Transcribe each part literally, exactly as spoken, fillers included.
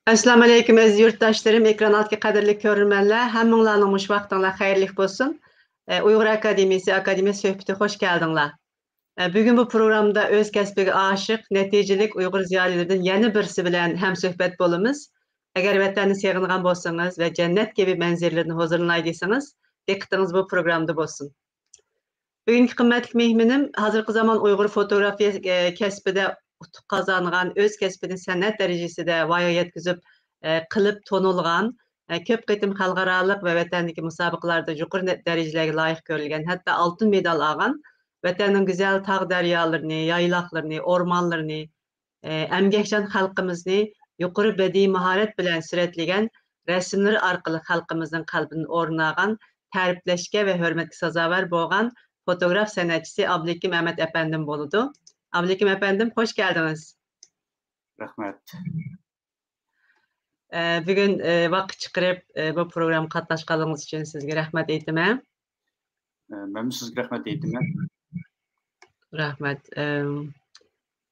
ئەسسالامۇ ئەلەيكۇم، ئەزىز يۇرتداشلىرىم، ئېكران ئالدىدىكى قەدىرلىك كۆرۈرمەنلەر، ھەممىڭلارنىڭ مۇشۇ ۋاقتىڭلار خەيرلىك بولسۇن. ئە، ئۇيغۇر ئاكادېمىيىسى، ئاكادېمىيە سۆھبىتى، خوش كەلدىڭلار. ئە، بۈگۈن بۇ پروگراممىدا ئۆز كەسپىگە ئاشىق، نەتىجىلىك ئۇيغۇر زىيالىيلىرىدىن يەنە بىرسى بىلەن ھەمسۆھبەت بولىمىز. ئەگەر ۋەتەننى سېغىنغان بولسىڭىز ۋە جەننەت كەبى مەنزىرىلىرىدىن ھۇزۇرلىناي دېسىڭىز، دىققىتىڭىز بۇ پروگراممىدا بولسۇن. بۈگۈنكى قىممەتلىك مېھمىنىم ھازىرقى زامان ئۇيغۇر فوتوگرافىيە، ئە، كەسپىدە ئۇتۇق قازانغان، ئۆز كەسپىنى سەنئەت دەرىجىسىدە ۋايىغا يەتكۈزۈپ، ئە، قىلىپ تونۇلغان، ئە، كۆپ قېتىم خەلقئارالىق ۋە ۋەتەندىكى مۇسابىقىلەردە يۇقىرى نە-، دەرىجىلەرگە لايىق كۆرۈلگەن، ھەتتا ئالتۇن مېدال ئالغان، ۋەتەننىڭ گۈزەل تاغ دەريالىرىنى، يايلاقلىرىنى، ئورمانلىرىنى، ئە، ئەمگەكچان خەلقىمىزنى يۇقىرى بەدىئىي ماھارەت بىلەن سۈرەتلىگەن، رەسىملىرى ئارقىلىق خەلقىمىزنىڭ قەلبىدىن ئورۇن ئالغان، تەرىپلەشكە ۋە ھۆرمەتكە سازاۋەر بولغان فوتوگراف سەنئەتچىسى ئابلىكىم ئەمەت ئەپەندىم بولىدۇ. ئابلىكىم ئەپەندىم، خوش كەلدىڭىز. رەھمەت. ئە، بۈگۈن، ئە، ۋاقىت چىقىرىپ، ئە، بۇ پروگراممىغا قاتناشقانلىقىڭىز ئۈچۈن سىزگە رەھمەت ئېيتىمەن. ئە، مەنمۇ سىزگە رەھمەت ئېيتىمەن. رەھمەت. ئەم،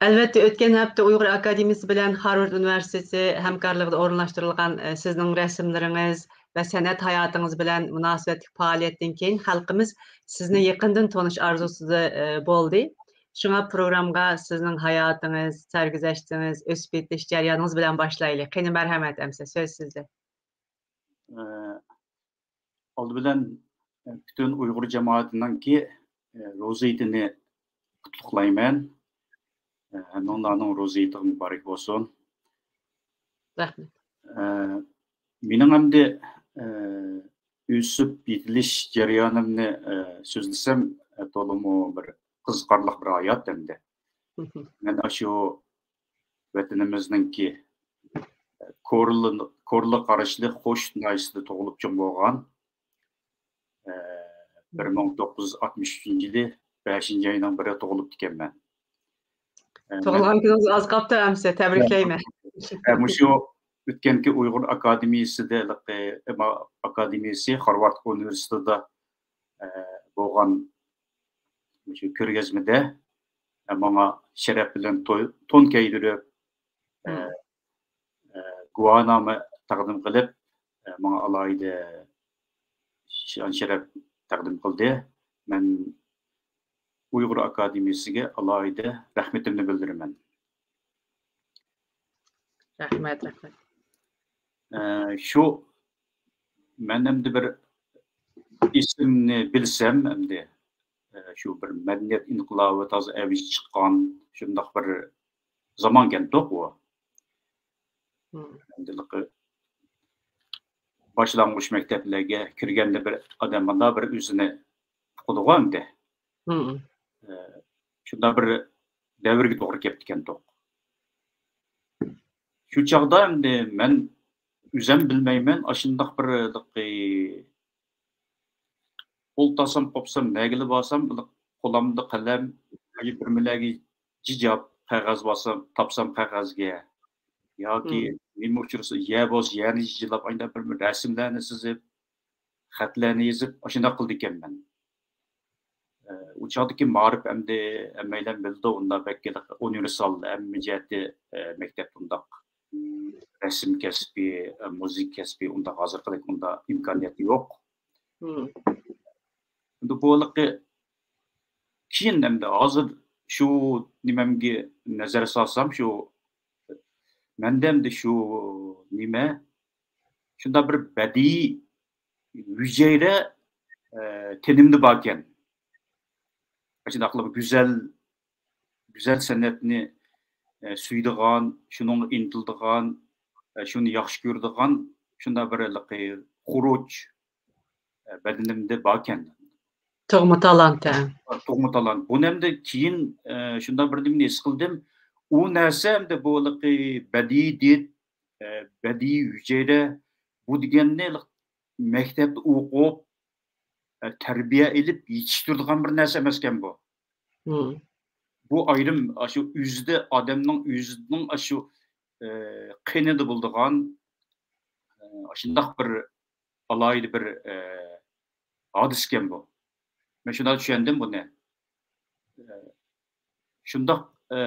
ئەلۋەتتە، ئۆتكەن ھەپتە ئۇيغۇر ئاكادېمىيىسى بىلەن خارۋارد ئۇنىۋېرسىتېتى ھەمكارلىقىدا ئورۇنلاشتۇرۇلغان، ئە، سىزنىڭ رەسىملىرىڭىز ۋە سەنئەت ھاياتىڭىز بىلەن مۇناسىۋەتلىك پائالىيەتتىن كېيىن خەلقىمىز سىزنى يېقىندىن تونۇش ئارزۇسىدا، ئە، بولدى. شۇڭا پروگراممىغا سىزنىڭ ھاياتىڭىز، سەرگۈزەشتىڭىز، ئۆسۈپ يېتىلىش جەريانىڭىز بىلەن باشلايلى. قېنى، مەرھەمەت، ئەمسە سۆز سىزدە. ئە، ئالدى بىلەن، ئە، پۈتۈن ئۇيغۇر جامائىتىنىڭكى، ئە، روزا ھېيتىنى قۇتلۇقلايمەن. ئە، ھەممىڭلارنىڭ روزا ھېيتىغا مۇبارەك بولسۇن. رەھمەت. ئە، مېنىڭ ئەمدى، ئە، ئۆسۈپ يېتىلىش جەريانىمنى، ئە، سۆزلىسەم، ئە، تولىمۇ بىر قىزىقارلىق بىر ھايات ئەمدى. مەن ئاشۇ ۋەتىنىمىزنىڭكى كورلا، كورلا قاراشلىق خوشۇت ناھىيەسىدە تۇغۇلۇپ چوڭ بولغان. ئە، بىر مىڭ توققۇز يۈز ئاتمىش ئۈچىنچى يىلى بەشىنچى ئاينىڭ بىرى تۇغۇلۇپتىكەنمەن. ئە، مەن تۇغۇلغان كۈنىڭىز ئاز قاپتۇ ئەمسە، تەبرىكلەيمەن. ئە، مۇشۇ ئۆتكەنكى ئۇيغۇر ئاكادېمىيىسىدە، ئە، ئاكادېمىيىسى، خارۋارد ئۇنىۋېرسىتېتىدا، ئە، بولغان مۇشۇ كۆرگەزمىدە، ئە، ماڭا شەرەپ بىلەن توي، تون كىيدۈرۈپ، ئە، ئە، گۇۋاھنامە تەقدىم قىلىپ، ئە، ماڭا ئالاھىدە شان-شەرەپ تەقدىم قىلدى. مەن ئۇيغۇر ئاكادېمىيىسىگە ئالاھىدە رەھمىتىمنى بىلدۈرىمەن. رەھمەت، رەھمەت. ئە، شۇ، مەن ئەمدى بىر ئېسىمنى بىلسەم، ئەمدى، ئە، شۇ بىر مەدەنىيەت ئىنقىلابى تازا ئەۋج چىققان شۇنداق بىر زامانكەنتۇق ئۇ. ئەمدى باشلانغۇچ مەكتەپلەرگە كىرگەندە بىر ئادەم مۇنداق بىر ئۆزىنى ئۇقىدىغۇ ئەمدى. ئە، شۇنداق بىر دەۋرگە توغرا كەپتىكەنتۇق. شۇ چاغدا ئەمدى مەن ئۆزەم بىلمەيمەن، ئاشۇنداق بىر ئولتۇرسام، قوپسام، نەگىلا بارسام، قولۇمدا قەلەم، بىرمىلەرگە جىجاپ قەغەز بارسام، تاپسام قەغەزگە ياكى نېمە ئۇچرىسا، يەر بولسا يەرنى جىجىلاپ، ئايدا بىر رەسىملەرنى سىزىپ، خەتلەرنى يېزىپ، ئاشۇنداق قىلىدىكەنمەن. ئە، ئۇ چاغدىكى مائارىپ ئەمدى ھەممەيلەن بىلىدۇ، ئۇنداق بەك ئۇنىۋېرسال، ھەممە جەھەتتە، ئە، مەكتەپتە ئۇنداق رەسىم كەسپى، ئە، مۇزىكا كەسپى ئۇنداق ھازىرقىدەك ئۇنداق ئىمكانىيەت يوق. ئەمدى بۇ ھېلىقى كېيىن ئەمدى ھازىر شۇ نېمەمگە نەزەر سالسام، شۇ مەندە ئەمدى شۇ نېمە، شۇنداق بىر بەدىئىي ھۈجەيرە، ئە، تېنىمدە باركەن. شۇنداقلا گۈزەل، گۈزەل سەنئەتنى، ئە، سۆيىدىغان، شۇنىڭغا ئىنتىلىدىغان، ئە، شۇنى ياخشى كۆرىدىغان شۇنداق بىر ھېلىقى خۇرۇچ، ئە، بەدىنىمدە باركەن. تۇغما تالانت، ھە. تۇغما تالانت. بۇنى ئەمدى كېيىن، ئە، شۇنداق بىر نېمىنى ھېس قىلدىم. ئۇ نەرسە ئەمدى بۇ ھېلىقى بەدىئىي دىت، ئە، بەدىئىي ھۈجەيرە، بۇ دېگەننى مەكتەپتە ئوقۇپ، ئە، تەربىيە ئېلىپ يېتىشتۈرىدىغان بىر نەرسە ئەمەسكەن بۇ. بۇ ئايرىم، ئاشۇ ئۆزىدە ئادەمنىڭ ئۆزىنىڭ ئاشۇ، ئە، قېنىدا بولىدىغان، ئە، ئاشۇنداق بىر ئالاھىدە بىر، ئە، ھادىسىكەن بۇ. مەن شۇنداق چۈشەندىم بۇنى. ئە، شۇنداق، ئە،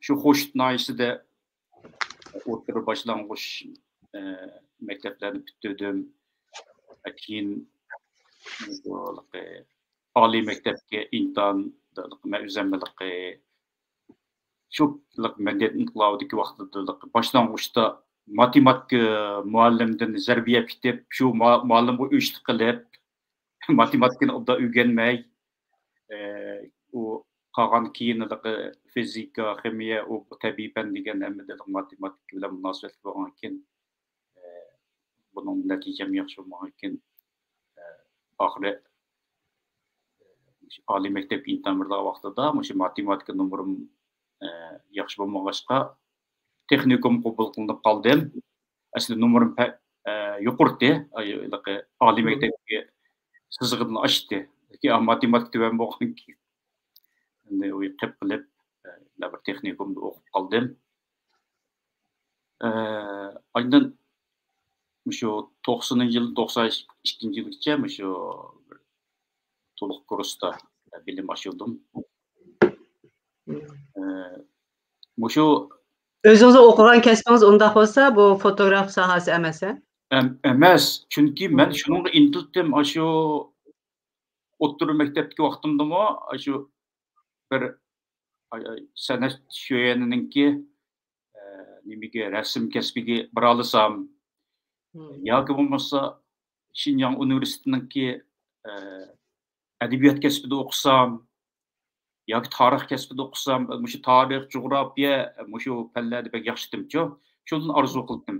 شۇ خوشۇت ناھىيەسىدە، ئە، ئوتتۇرا باشلانغۇچ، ئە، مەكتەپلەرنى پۈتتۈردۈم. كېيىن ئالىي مەكتەپكە ئىمتىھان، مەن ئۆزۈم شۇ مەدەنىيەت ئىنقىلابىدىكى ۋاقتىدا باشلانغۇچتا ماتېماتىكا مۇئەللىمدىن زەربە يەپ كېتىپ، شۇ مۇ-، مۇئەللىمغا ئۆچتە قىلىپ، ماتېماتىكىنى ئوبدان ئۆگەنمەي، ئە، ئۇ قالغان كېيىن فىزىكا، خىمىيە، ئۇ تەبىئىي پەن دېگەن ھەممىدە ماتېماتىكا بىلەن مۇناسىۋەتلىك بولغانكىن، ئە، بۇنىڭ نەتىجەم ياخشى بولمىغانكىن، ئە، ئاخىرى ئالىي مەكتەپكە ئىمتىھان بېرىدىغان ۋاقتىدا مۇشۇ ماتېماتىكا نومۇرۇم، ئە، ياخشى بولمىغاچقا، تېخنىكوم قوبۇل قىلىنىپ قالدىم. ئەسلى نومۇرۇم پە-، ئە، يۇقىرىتى، ئاي-، ھېلىقى ئالىي مەكتەپكە سىزىقىدىن ئاشتى. لېكىن ماتېماتىكا تۆۋەن بولغانكىن، ئەمدى ئۇ قېپ قىلىپ، ئە، بىر تېخنىكومدا ئوقۇپ قالدىم. ئە، ئاندىن مۇشۇ توقسىنىنچى يىل، توقسان ئىككىنچى يىلغىچە مۇشۇ بىر تولۇق كۇرستا بىلىم ئاشۇردۇم. ئە، مۇشۇ ئۆزىڭىز ئوقۇغان كەسپىڭىز ئۇنداق بولسا، بۇ فوتوگراف ساھەسى ئەمەس، ھە؟ ئەم-، ئەمەس. چۈنكى مەن شۇنىڭغا ئىنتىلدىم. ئاشۇ ئوتتۇرا مەكتەپتىكى ۋاقتىمدىمۇ ئاشۇ بىر، ئاي، ئاي، سەنئەت شۆيەنىنىڭكى، ئە، نېمىگە، رەسىم كەسپىگە بارالىسام، ياكى بولمىسا شىنجاڭ ئۇنىۋېرسىتېتىنىڭكى، ئە، ئەدەبىيات كەسپىدە ئوقۇسام، ياكى تارىخ كەسپىدە ئوقۇسام، مۇشۇ تارىخ، جۇغراپىيە، مۇشۇ پەنلەردە بەك ياخشى ئىدىمچۇ. شۇندىن ئارزۇ قىلدىم.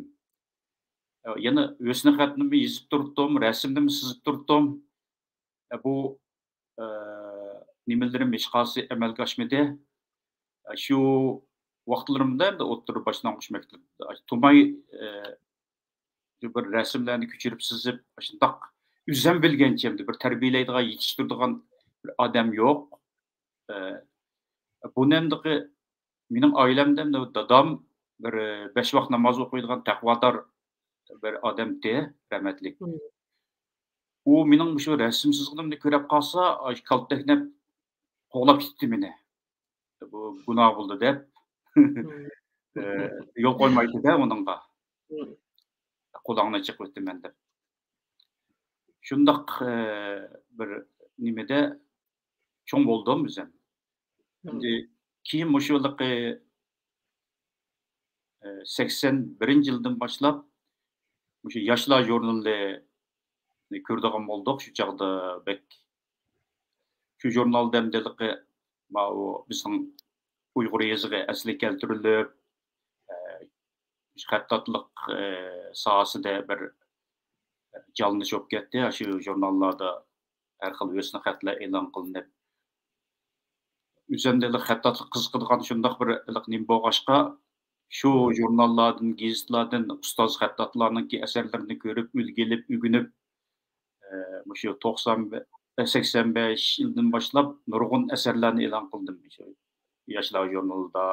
يەنە ھۆسنى خەتنىمۇ يېزىپ تۇردۇم، رەسىمنىمۇ سىزىپ تۇردۇم. بۇ، ئە، نېمىلىرىم ھېچقايسى ئەمەلگە ئاشمىدى. شۇ ۋاقىتلىرىمدا ئەمدى ئوتتۇرا باشلانغۇچ مەكتەپتە توماي، ئە، شۇ بىر رەسىملەرنى كۆچۈرۈپ سىزىپ، شۇنداق ئۆزۈم بىلگەنچە ئەمدى بىر تەربىيەلەيدىغان، يېتىشتۈرىدىغان بىر ئادەم يوق. ئە، بۇنى ئەمدىقى مېنىڭ ئائىلەمدە ئەمدى دادام بىر بەش ۋاق ناماز ئوقۇيدىغان تەقۋادار بىر ئادەمتى، رەھمەتلىك. ئۇ مېنىڭ مۇشۇ رەسىم سىزغىنىمنى كۆرۈپ قالسا، ئاي، كالتەكلەپ قوغلاپ كېتەتتى مېنى. بۇ گۇناھ بولدى دەپ، ئە، يول قويمايتتى-دە ئۇنىڭغا. قۇلاقنى چېقىۋېتىمەن دەپ. شۇنداق، ئە، بىر نېمىدە چوڭ بولدۇم ئۆزۈم. ئەمدى كېيىن مۇشۇ ھېلىقى، ئە، سەكسەن بىرىنچى يىلدىن باشلاپ مۇشۇ ياشلار ژۇرنىلىنى كۆرىدىغان بولدۇق. شۇ چاغدا بەك شۇ ژۇرنالدا ئەمدى ھېلىقى ماۋۇ بىزنىڭ ئۇيغۇر يېزىقى ئەسلىگە كەلتۈرۈلۈپ، ئە، خەتتاتلىق، ئە، ساھەسىدە بىر جانلىنىش بولۇپ كەتتى. شۇ ژۇرناللاردا ھەر خىل ھۆسنى خەتلەر ئېلان قىلىنىپ، ئۆزۈمدە خەتتاتلىق قىزىقىدىغان شۇنداق بىر ھېلىقى نېمە بولغاچقا، شۇ ژۇرناللاردىن، گېزىتلاردىن ئۇستاز خەتتاتلارنىڭكى ئەسەرلىرىنى كۆرۈپ، ئۆگىنىپ، ئۆگىنىپ، ئە، مۇشۇ توقسان، سەكسەن بەش يىلدىن باشلاپ نۇرغۇن ئەسەرلەرنى ئېلان قىلدىم. مۇشۇ ياشلار ژۇرنىلىدا،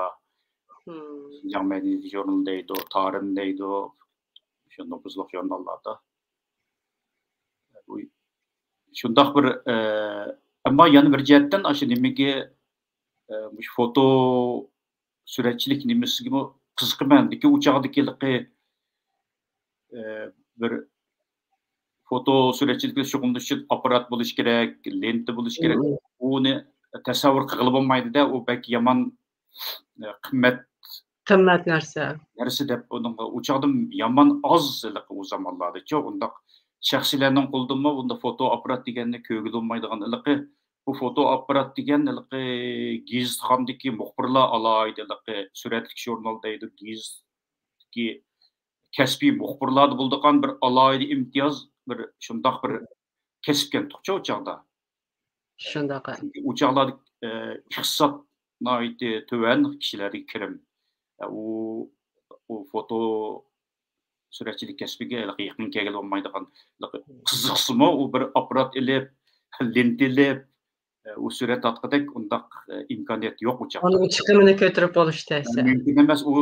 شىنجاڭ مەدەنىيىتى ژۇرنىلى دەيدۇ، تارىم دەيدۇ، شۇ نوپۇزلۇق ژۇرناللاردا. بۇ شۇنداق بىر، ئە، ئەمما يەنە بىر جەھەتتىن ئاشۇ نېمىگە، ئە، مۇشۇ فوتو سۈرەتچىلىك نېمىسىگىمۇ قىزىقىمەن. لېكىن ئۇ چاغدىكى ھېلىقى، ئە، بىر فوتو سۈرەتچىلىككە شۇغۇللىنىش ئۈچۈن ئاپپارات بولۇش كېرەك، لېنتا بولۇش كېرەك. ئۇنى تەسەۋۋۇر قىلغىلى بولمايدۇ-دە، ئۇ بەك يامان، ئە، قىممەت قىممەت نەرسە. نەرسە دەپ ئۇنىڭغا ئۇ چاغدا يامان ئاز ھېلىقى ئۇ زامانلاردىچۇ، ئۇنداق شەخسىيلەرنىڭ قولىدىمۇ ئۇنداق فوتو ئاپپارات دېگەننى كۆرگىلى بولمايدىغان ھېلىقى، بۇ فوتو ئاپپارات دېگەن ھېلىقى گېزىتخانىدىكى مۇخبىرلار ئالاھىدە ھېلىقى سۈرەتلىك ژۇرنال دەيدۇ، گېزىتتىكى كەسپىي مۇخبىرلاردا بولىدىغان بىر ئالاھىدە ئىمتىياز، بىر شۇنداق بىر كەسىپكەنتۇقچۇ ئۇ چاغدا. شۇنداق. چۈنكى ئۇ چاغلاردا، ئە، ئىقتىساد ناھايىتى تۆۋەن، كىشىلەردىكى كىرىم. ئە، ئۇ، ئۇ فوتو سۈرەتچىلىك كەسپىگە ھېلىقى يېقىن كەلگىلى بولمايدىغان، ھېلىقى قىزىقسىمۇ، ئۇ بىر ئاپپارات ئېلىپ، لېنتا ئېلىپ، ئە، ئۇ سۈرەت تارتقۇدەك ئۇنداق، ئە، ئىمكانىيەت يوق ئۇ چاغدا. ئۇنىڭ چىقىمىنى كۆتۈرۈپ بولۇش دەيسەن. مۇمكىن ئەمەس. ئۇ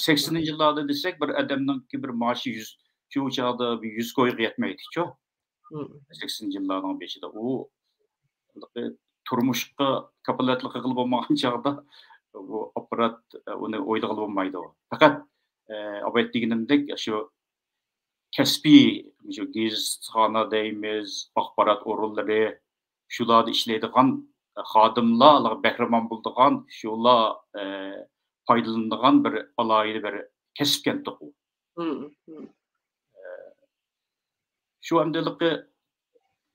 سەكسىنىنچى يىللاردا دېسەك، بىر ئادەمنىڭكى بىر مائاشى يۈز، شۇ چاغدا بىر يۈز كويغا يەتمەيدىچۇ. سەكسىنىنچى يىللارنىڭ بېشىدا ئۇ تۇرمۇشقا كاپالەتلىك قىلغىلى بولمىغان چاغدا بۇ ئاپپارات، ئۇنى ئويلىغىلى بولمايدۇ. پەقەت، ئە، ئاۋۋال دېگىنىمدەك، شۇ كەسپىي، شۇ گېزىتخانا دەيمىز، ئاخبارات ئورۇنلىرى، شۇلاردا ئىشلەيدىغان خادىملار بەھرىمەن بولىدىغان، شۇلار، ئە، پايدىلىنىدىغان بىر ئالاھىدە بىر كەسىپكەنتۇق ئۇ. مم، مم. ئە، شۇ ئەمدىلىقى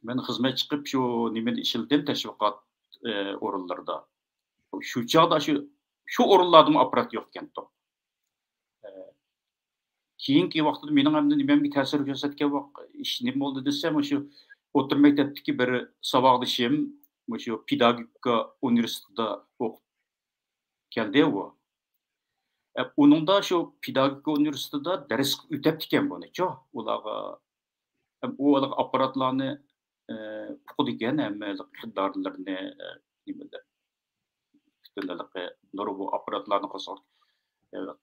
مەن خىزمەت چىقىپ شۇ نېمىدە ئىشلىدىم، تەشۋىقات، ئە، ئورۇنلىرىدا. شۇ چاغدا شۇ، شۇ ئورۇنلاردىمۇ ئاپپارات يوقكەنتۇق. ئە، كېيىنكى ۋاقتىدا مېنىڭ ئەمدى نېمەمگە تەسىر كۆرسەتكەن ۋاق-، ئىش نېمە بولدى دېسەم، مۇشۇ ئوتتۇرا مەكتەپتىكى بىر ساۋاقدىشىم مۇشۇ پېداگوگىكا ئۇنىۋېرسىتېتىدا ئوقۇپ كەلدى ئۇ. ئە، ئۇنىڭدا شۇ پېداگوگىكا ئۇنىۋېرسىتېتىدا دەرس ئۆتەپتىكەن بۇنىچۇ. ئۇلارغا، ئە، ئۇ ھېلىقى ئاپپاراتلارنى، ئە، ئۇقىدىكەن، ھەممە ھېلىقى ئىقتىدارلىرىنى، ئە، نېمىدە، پۈتۈن ھېلىقى نۇرغۇن ئاپپاراتلارنى قىلساق، ئە،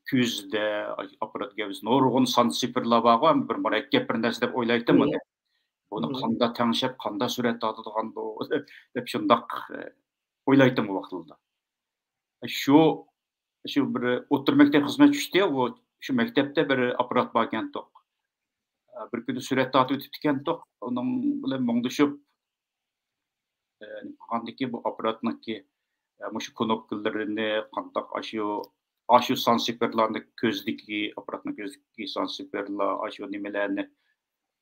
كۆزدە، ئاپپارات گەۋدىسى نۇرغۇن سان سىفىرلار بارغۇ، ھەم بىر مۇرەككەپ بىر نەرسە دەپ ئويلايتتىم بۇنى. بۇنى قانداق تەڭشەپ، قانداق سۈرەت تارتىدىغاندۇ دەپ شۇنداق، ئە، ئويلايتتىم ئۇ ۋاقىتلاردا. شۇ، شۇ بىر ئوتتۇرا مەكتەپ خىزمەت چۈشتى، ئۇ شۇ مەكتەپتە بىر ئاپپارات باركەنتۇق. بىر كۈنى سۈرەت تارتىپ ئۆتۈپتىكەنتۇق. ئۇنىڭ بىلەن مۇڭدىشىپ، ئە، قىلغاندىكى بۇ ئاپپاراتنىڭكى، ئە، مۇشۇ كۇنۇپكىلىرىنى قانداق ئاشۇ، ئاشۇ سان سىفىرلارنى كۆزدىكى، ئاپپاراتنىڭ كۆزىدىكى سان سىفىرلار، ئاشۇ نېمىلەرنى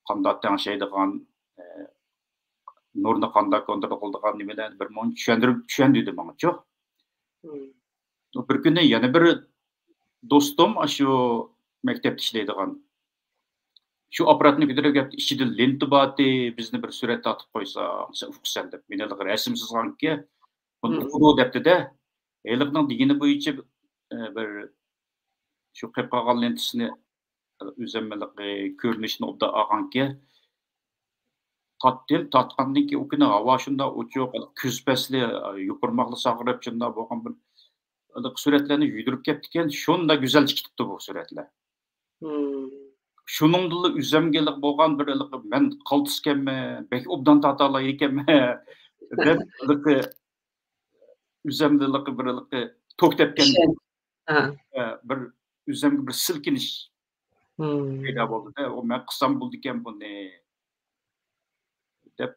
قانداق تەڭشەيدىغان، ئە، نۇرنى قانداق كونترول قىلىدىغان نېمىلەرنى بىر مۇنچە چۈشەندۈرۈپ، چۈشەندۈردى ماڭىچۇ. مم. بىر كۈنى يەنە بىر دوستۇم، ئاشۇ مەكتەپتە ئىشلەيدىغان، شۇ ئاپپاراتنى كۆتۈرۈپ كەپتۇ، ئىچىدە لېنتا بارتى، بىزنى بىر سۈرەت تارتىپ قويساڭ، سەن ئۇقىسەن دەپ، مېنى ھېلىقى رەسىم سىزغانكى، بۇنى ئۇقىدۇ دەپتىدە، ھېلىقىنىڭ دېگىنى بويىچە، ئە، بىر شۇ قېلىپ قالغان لېنتىسىنى ئۆزۈم ھېلىقى كۆرۈنۈشىنى ئوبدان ئالغانكى، تارتتىم، تارتقاندىن كېيىن ئۇ كۈنى ھاۋا شۇنداق ئوچۇق، كۈز پەسلى، يوپۇرماقلار ساغىرىپ، شۇنداق بولغان بىر ھېلىقى سۈرەتلەرنى يۈدۈرۈپ كەپتىكەن، شۇنداق گۈزەل چىقىپتۇ بۇ سۈرەتلەر. مم. شۇنىڭدىنلا ئۆزۈمگە ھېلىقى بولغان بىر ھېلىقى مەن قالتىسكەنمەن، بەك ئوبدان تارتالايدىكەنمەن دەپ ھېلىقى ئۆزۈمدە ھېلىقى بىر ھېلىقى توك تەپكەن، ئىشەنچ. ھە. ئە، بىر ئۆزۈمگە بىر سىلكىنىش مم. پەيدا بولدى-دە، ئۇ مەن قىلسام بولىدىكەن بۇنى دەپ،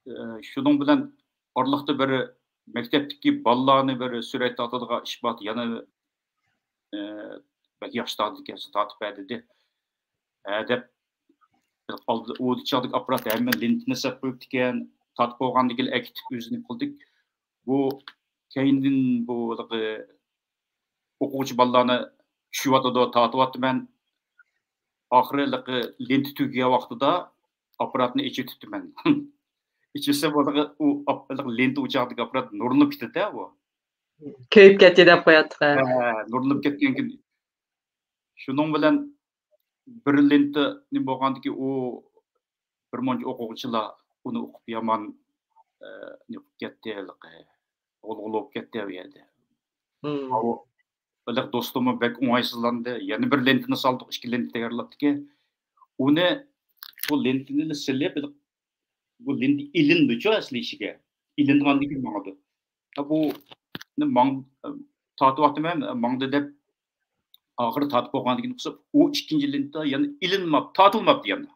ئە، شۇنىڭ بىلەن ئارىلىقتا بىر مەكتەپتىكى بالىلارنى بىر سۈرەت تارتىدىغان ئىش بار، يەنە، ئە، بەك ياخشى تارتىدىكەنسەن، تارتىپ بەر دېدى. ھە دەپ، ئالدى، ئۇ چاغدىكى ئاپپارات ھەممە لېنتىنى سېلىپ قويۇپتىكەن، تارتىپ بولغاندىن كېيىن ئەكېتىپ ئۆزىنى قىلدى. بۇ كەينىدىن بۇ ھېلىقى ئوقۇغۇچى بالىلارنى چۈشۈۋاتىدۇ، تارتىۋاتىمەن. ئاخىرى ھېلىقى لېنتا تۈگىگەن ۋاقتىدا ئاپپاراتنى ئېچىۋېتىپتىمەن. ئېچىۋەتسەم، ھېلىقى ئۇ ئاپ-، ھېلىقى لېنتا ئۇ چاغدىكى ئاپپارات نۇرلىنىپ كېتىدۇ-دە ئۇ. كۆيۈپ كەتتى دەپ قوياتتۇق، ھە. ھە، نۇرلىنىپ كەتكەن كۈن. شۇنىڭ بىلەن بىر لېنتا نېمە بولغاندىكى، ئۇ بىر مۇنچە ئوقۇغۇچىلار ئۇنى ئوقۇپ يامان، ئە، نېمە قىلىپ كەتتى، ھېلىقى غۇلغۇلا بولۇپ كەتتى ئۇ يەردە. مم. ئاۋۇ، ھېلىقى دوستۇممۇ بەك ئوڭايسىزلاندى. يەنە بىر لېنتىنى سالدۇق، ئىككى لېنتا تەييارلاپتىكەن. ئۇنى، بۇ لېنتىنى سېلىپ، بۇ لېنتا ئېلىندىچۇ ئەسلى ئىچىگە. ئېلىنغاندىن كېيىن ماڭىدۇ. ھە، بۇ ماڭ-، تارتىۋاتىمەن، ماڭدى دەپ، ئاخىرى تارتىپ بولغاندىن كېيىن قىلسا، ئۇ ئىككىنچى لېنتا يەنە ئېلىنماپتۇ، تارتىلماپتۇ يەنە.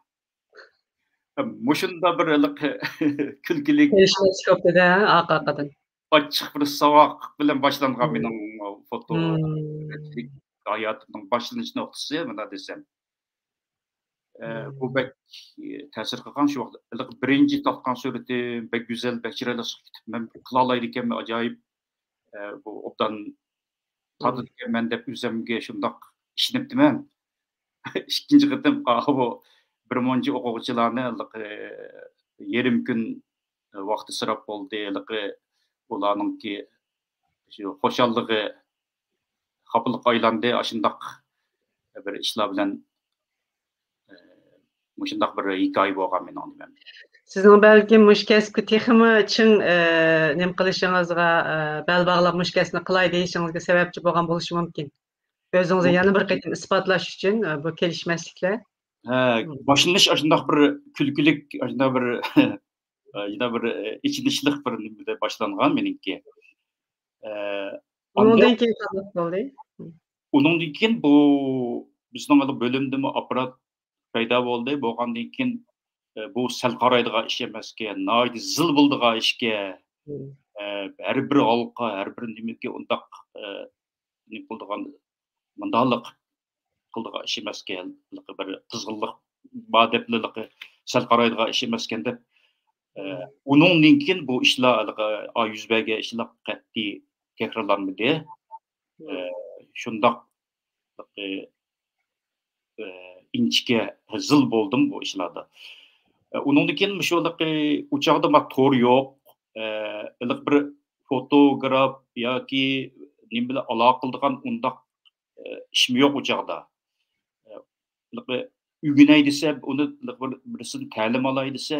ھە، مۇشۇنداق بىر ھېلىقى كۈلكىلىك، كېلىشمەسلىك بولۇپتۇ-دە، ئارقا-ئارقىدىن. ئاچچىق بىر ساۋاق بىلەن باشلانغان مېنىڭ فوتو، مم. ھاياتىمنىڭ باشلىنىش نۇقتىسى، مۇنداق دېسەم. ئە، بۇ بەك، ئە، تەسىر قىلغان شۇ ۋاقىت. ھېلىقى بىرىنچى تارتقان سۈرىتىم بەك گۈزەل، بەك چىرايلىق چىقىپ كېتىپ، مەن قىلالايدىكەنمەن، ئاجايىپ، ئە، بۇ ئوبدان تارتىدىكەنمەن دەپ ئۆزۈمگە شۇنداق ئىشىنىپتىمەن. ئىككىنچى قېتىم، ئا، بۇ بىر مۇنچە ئوقۇغۇچىلارنى ھېلىقى يېرىم كۈن ۋاقتى ئىسراپ بولدى، ھېلىقى ئۇلارنىڭكى شۇ خۇشاللىقى خاپىلىققا ئايلاندى. ئاشۇنداق بىر ئىشلار بىلەن، ئە، مۇشۇنداق بىر ھېكايە بولغان مېنىڭ نېمەم. سىزنىڭ بەلكىم مۇشۇ كەسىپكە تېخىمۇ چىڭ، ئە، نېمە قىلىشىڭىزغا، ئە، بەل باغلاپ مۇشۇ كەسىپنى قىلاي دېيىشىڭىزگە سەۋەبچى بولغان بولۇشى مۇمكىن. ئۆزىڭىزنى يەنە بىر قېتىم ئىسپاتلاش ئۈچۈن، ئە، بۇ كېلىشمەسلىكلەر. ھە، مم. باشلىنىش ئاشۇنداق بىر كۈلكىلىك، ئاشۇنداق بىر، ئە، شۇنداق بىر، ئە، ئېچىنىشلىق بىر نېمىدە باشلانغان مېنىڭكى. ئە، ئۇنىڭدىن ئاندىن كېيىن قانداق بولدى؟ ئۇنىڭدىن كېيىن بۇ بىزنىڭ بۆلۈمدىمۇ ئاپپارات پەيدا بولدى. بولغاندىن كېيىن، ئە، بۇ سەل قارايدىغان ئىش ئەمەسكەن، ناھايىتى زىل بولىدىغان ئىشكەن. مم. ئە، ھەر بىر ھالقا، ھەر بىر نېمىگە ئۇنداق، ئە، نېمە قىلىدىغان، مۇنداقلىق قىلىدىغان ئىش ئەمەسكەن، بىر قىزغىنلىق بار دەپلا سەل قارايدىغان ئىش ئەمەسكەن دەپ، ئە، مم. ئۇنىڭدىن كېيىن بۇ ئىشلار، ھېلىقى، ئا، يۈز بەرگەن ئىشلار قەتئىي تەكرارلانمىدى. مم. ئە، شۇنداق، ئە، ئە، ئىنچىكە زىل بولدۇم بۇ ئىشلاردا. ئە، ئۇنىڭدىن كېيىن مۇشۇ ھېلىقى ئۇ چاغدا ما تور يوق، ئە، ھېلىقى بىر فوتوگراف ياكى نېمە بىلەن ئالاقە قىلىدىغان ئۇنداق، ئە، ئىشمۇ يوق ئۇ چاغدا. ئە، ھېلىقى ئۆگىنەي دېسە، ئۇنى ھېلىقى بىر، بىرسىدىن تەلىم ئالاي دېسە،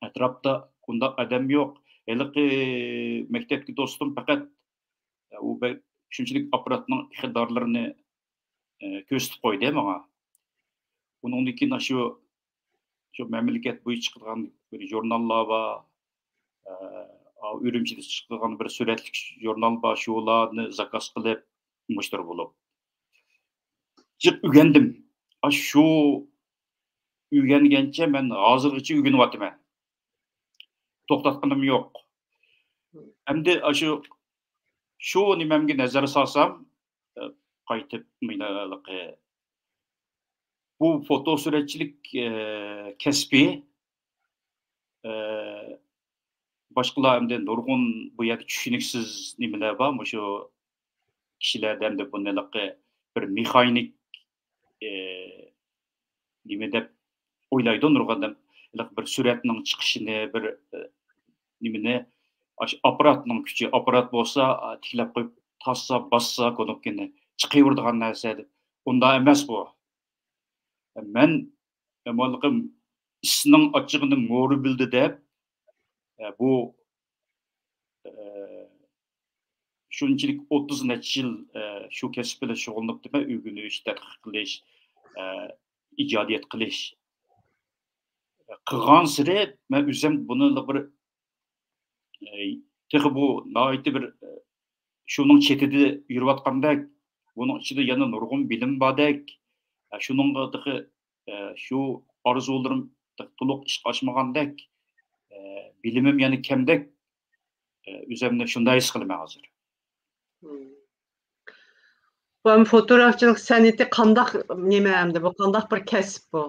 ئەتراپتا ئۇنداق ئادەم يوق. ھېلىقى مەكتەپتىكى دوستۇم پەقەت ئۇ بەك شۇنچىلىك ئاپپاراتنىڭ ئىقتىدارلىرىنى، ئە، كۆرسىتىپ قويدى ماڭا. ئۇنىڭدىن كېيىن شۇ، شۇ مەملىكەت بويىچە چىقىدىغان بىر ژۇرناللار بار، ئە، ئا، ئۈرۈمچىدە چىقىدىغان بىر سۈرەتلىك ژۇرنال بار، شۇلارنى زاكاز قىلىپ، مۇشتەرى بولۇپ جىق ئۆگەندىم. ئاشۇ ئۆگەنگەنچە مەن ھازىرغىچە ئۆگىنىۋاتىمەن. توختاتقىنىم يوق. ئەمدى ئاشۇ، شۇ نېمەمگە نەزەر سالسام، ئە، قايتىپ مانا ھېلىقى بۇ فوتو سۈرەتچىلىك، ئە، كەسپى، ئە، باشقىلار ئەمدى نۇرغۇن بۇ يەردە چۈشىنىكسىز نېمىلەر بار، مۇشۇ كىشىلەردە ئەمدى بۇنى ھېلىقى بىر مېخانىك، ئە، نېمە دەپ ئويلايدۇ نۇرغۇن ئادەم. ھېلىقى بىر سۈرەتنىڭ چىقىشىنى، بىر، ئە، نېمىنى، ئاشۇ ئاپپاراتنىڭ كۈچى، ئاپپارات بولسا، ئا، تىكلەپ قويۇپ، تاسسا، باسسا، كۇنۇپكىنى چىقىرىۋېرىدىغان نەرسە دەپ. ئۇنداق ئەمەس بۇ. مەن، مەن ئىسنىڭ ئاچچىقىنى مورا بىلدى دەپ، ئە، بۇ، ئە، شۇنچىلىك ئوتتۇز نەچچە يىل، ئە، شۇ كەسىپ بىلەن شۇغۇللىنىپتىمەن، ئۆگىنىش، تەتقىق قىلىش، ئە، ئىجادىيەت قىلىش. قىلغانسېرى مەن ئۆزۈم بۇنى بىر، ئە، تېخى بۇ ناھايىتى بىر، ئە، شۇنىڭ چېتىدە يۈرۈۋاتقاندەك، بۇنىڭ ئىچىدە يەنە نۇرغۇن بىلىم باردەك، ئە، شۇنىڭغا تېخى، ئە، شۇ ئارزۇلىرىم تېخى تولۇق ئىشقا ئاشمىغاندەك، ئە، بىلىمىم يەنە كەمدەك، ئە، ئۆزۈمنى شۇنداق ھېس قىلىمەن ھازىر. مم. بۇ ئەمدى فوتوگرافچىلىق سەنئىتى قانداق نېمە ئەمدى؟ بۇ قانداق بىر كەسىپ بۇ؟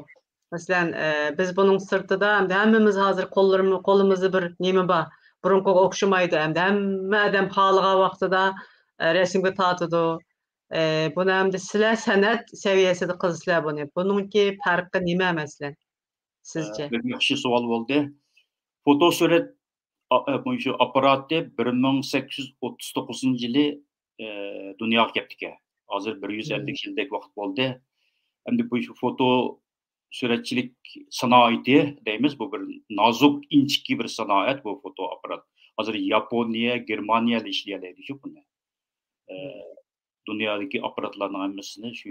مەسىلەن، ئە، بىز بۇنىڭ سىرتىدا ئەمدى ھەممىمىز ھازىر قوللىرىمىز، قولىمىزدا بىر نېمە بار. بۇرۇنقىغا ئوخشىمايدۇ ئەمدى. ھەممە ئادەم خالىغان ۋاقتىدا، ئە، رەسىمگە تارتىدۇ. ئە، بۇنى ئەمدى سىلەر سەنئەت سەۋىيەسىدە قىلىسىلەر بۇنى. بۇنىڭكى پەرقى نېمە مەسىلەن، سىزچە؟ ئە، بەك ياخشى سوئال بولدى. فوتو سۈرەت، ئا، ئە، مۇشۇ ئاپپاراتى بىر مىڭ سەككىز يۈز ئوتتۇز توققۇزىنچى يىلى، ئە، دۇنياغا كەپتىكەن. ھازىر بىر يۈز ئەللىك يىلدەك ۋاقىت بولدى. ئەمدى بۇ فوتو سۈرەتچىلىك سانائىتى دەيمىز، بۇ بىر نازۇك، ئىنچىكە بىر سانائەت بۇ فوتو ئاپپارات. ھازىر ياپونىيە، گېرمانىيەلەر ئىشلىيەلەيدىكەن بۇنى. ئە، دۇنيادىكى ئاپپاراتلارنىڭ ھەممىسىنى شۇ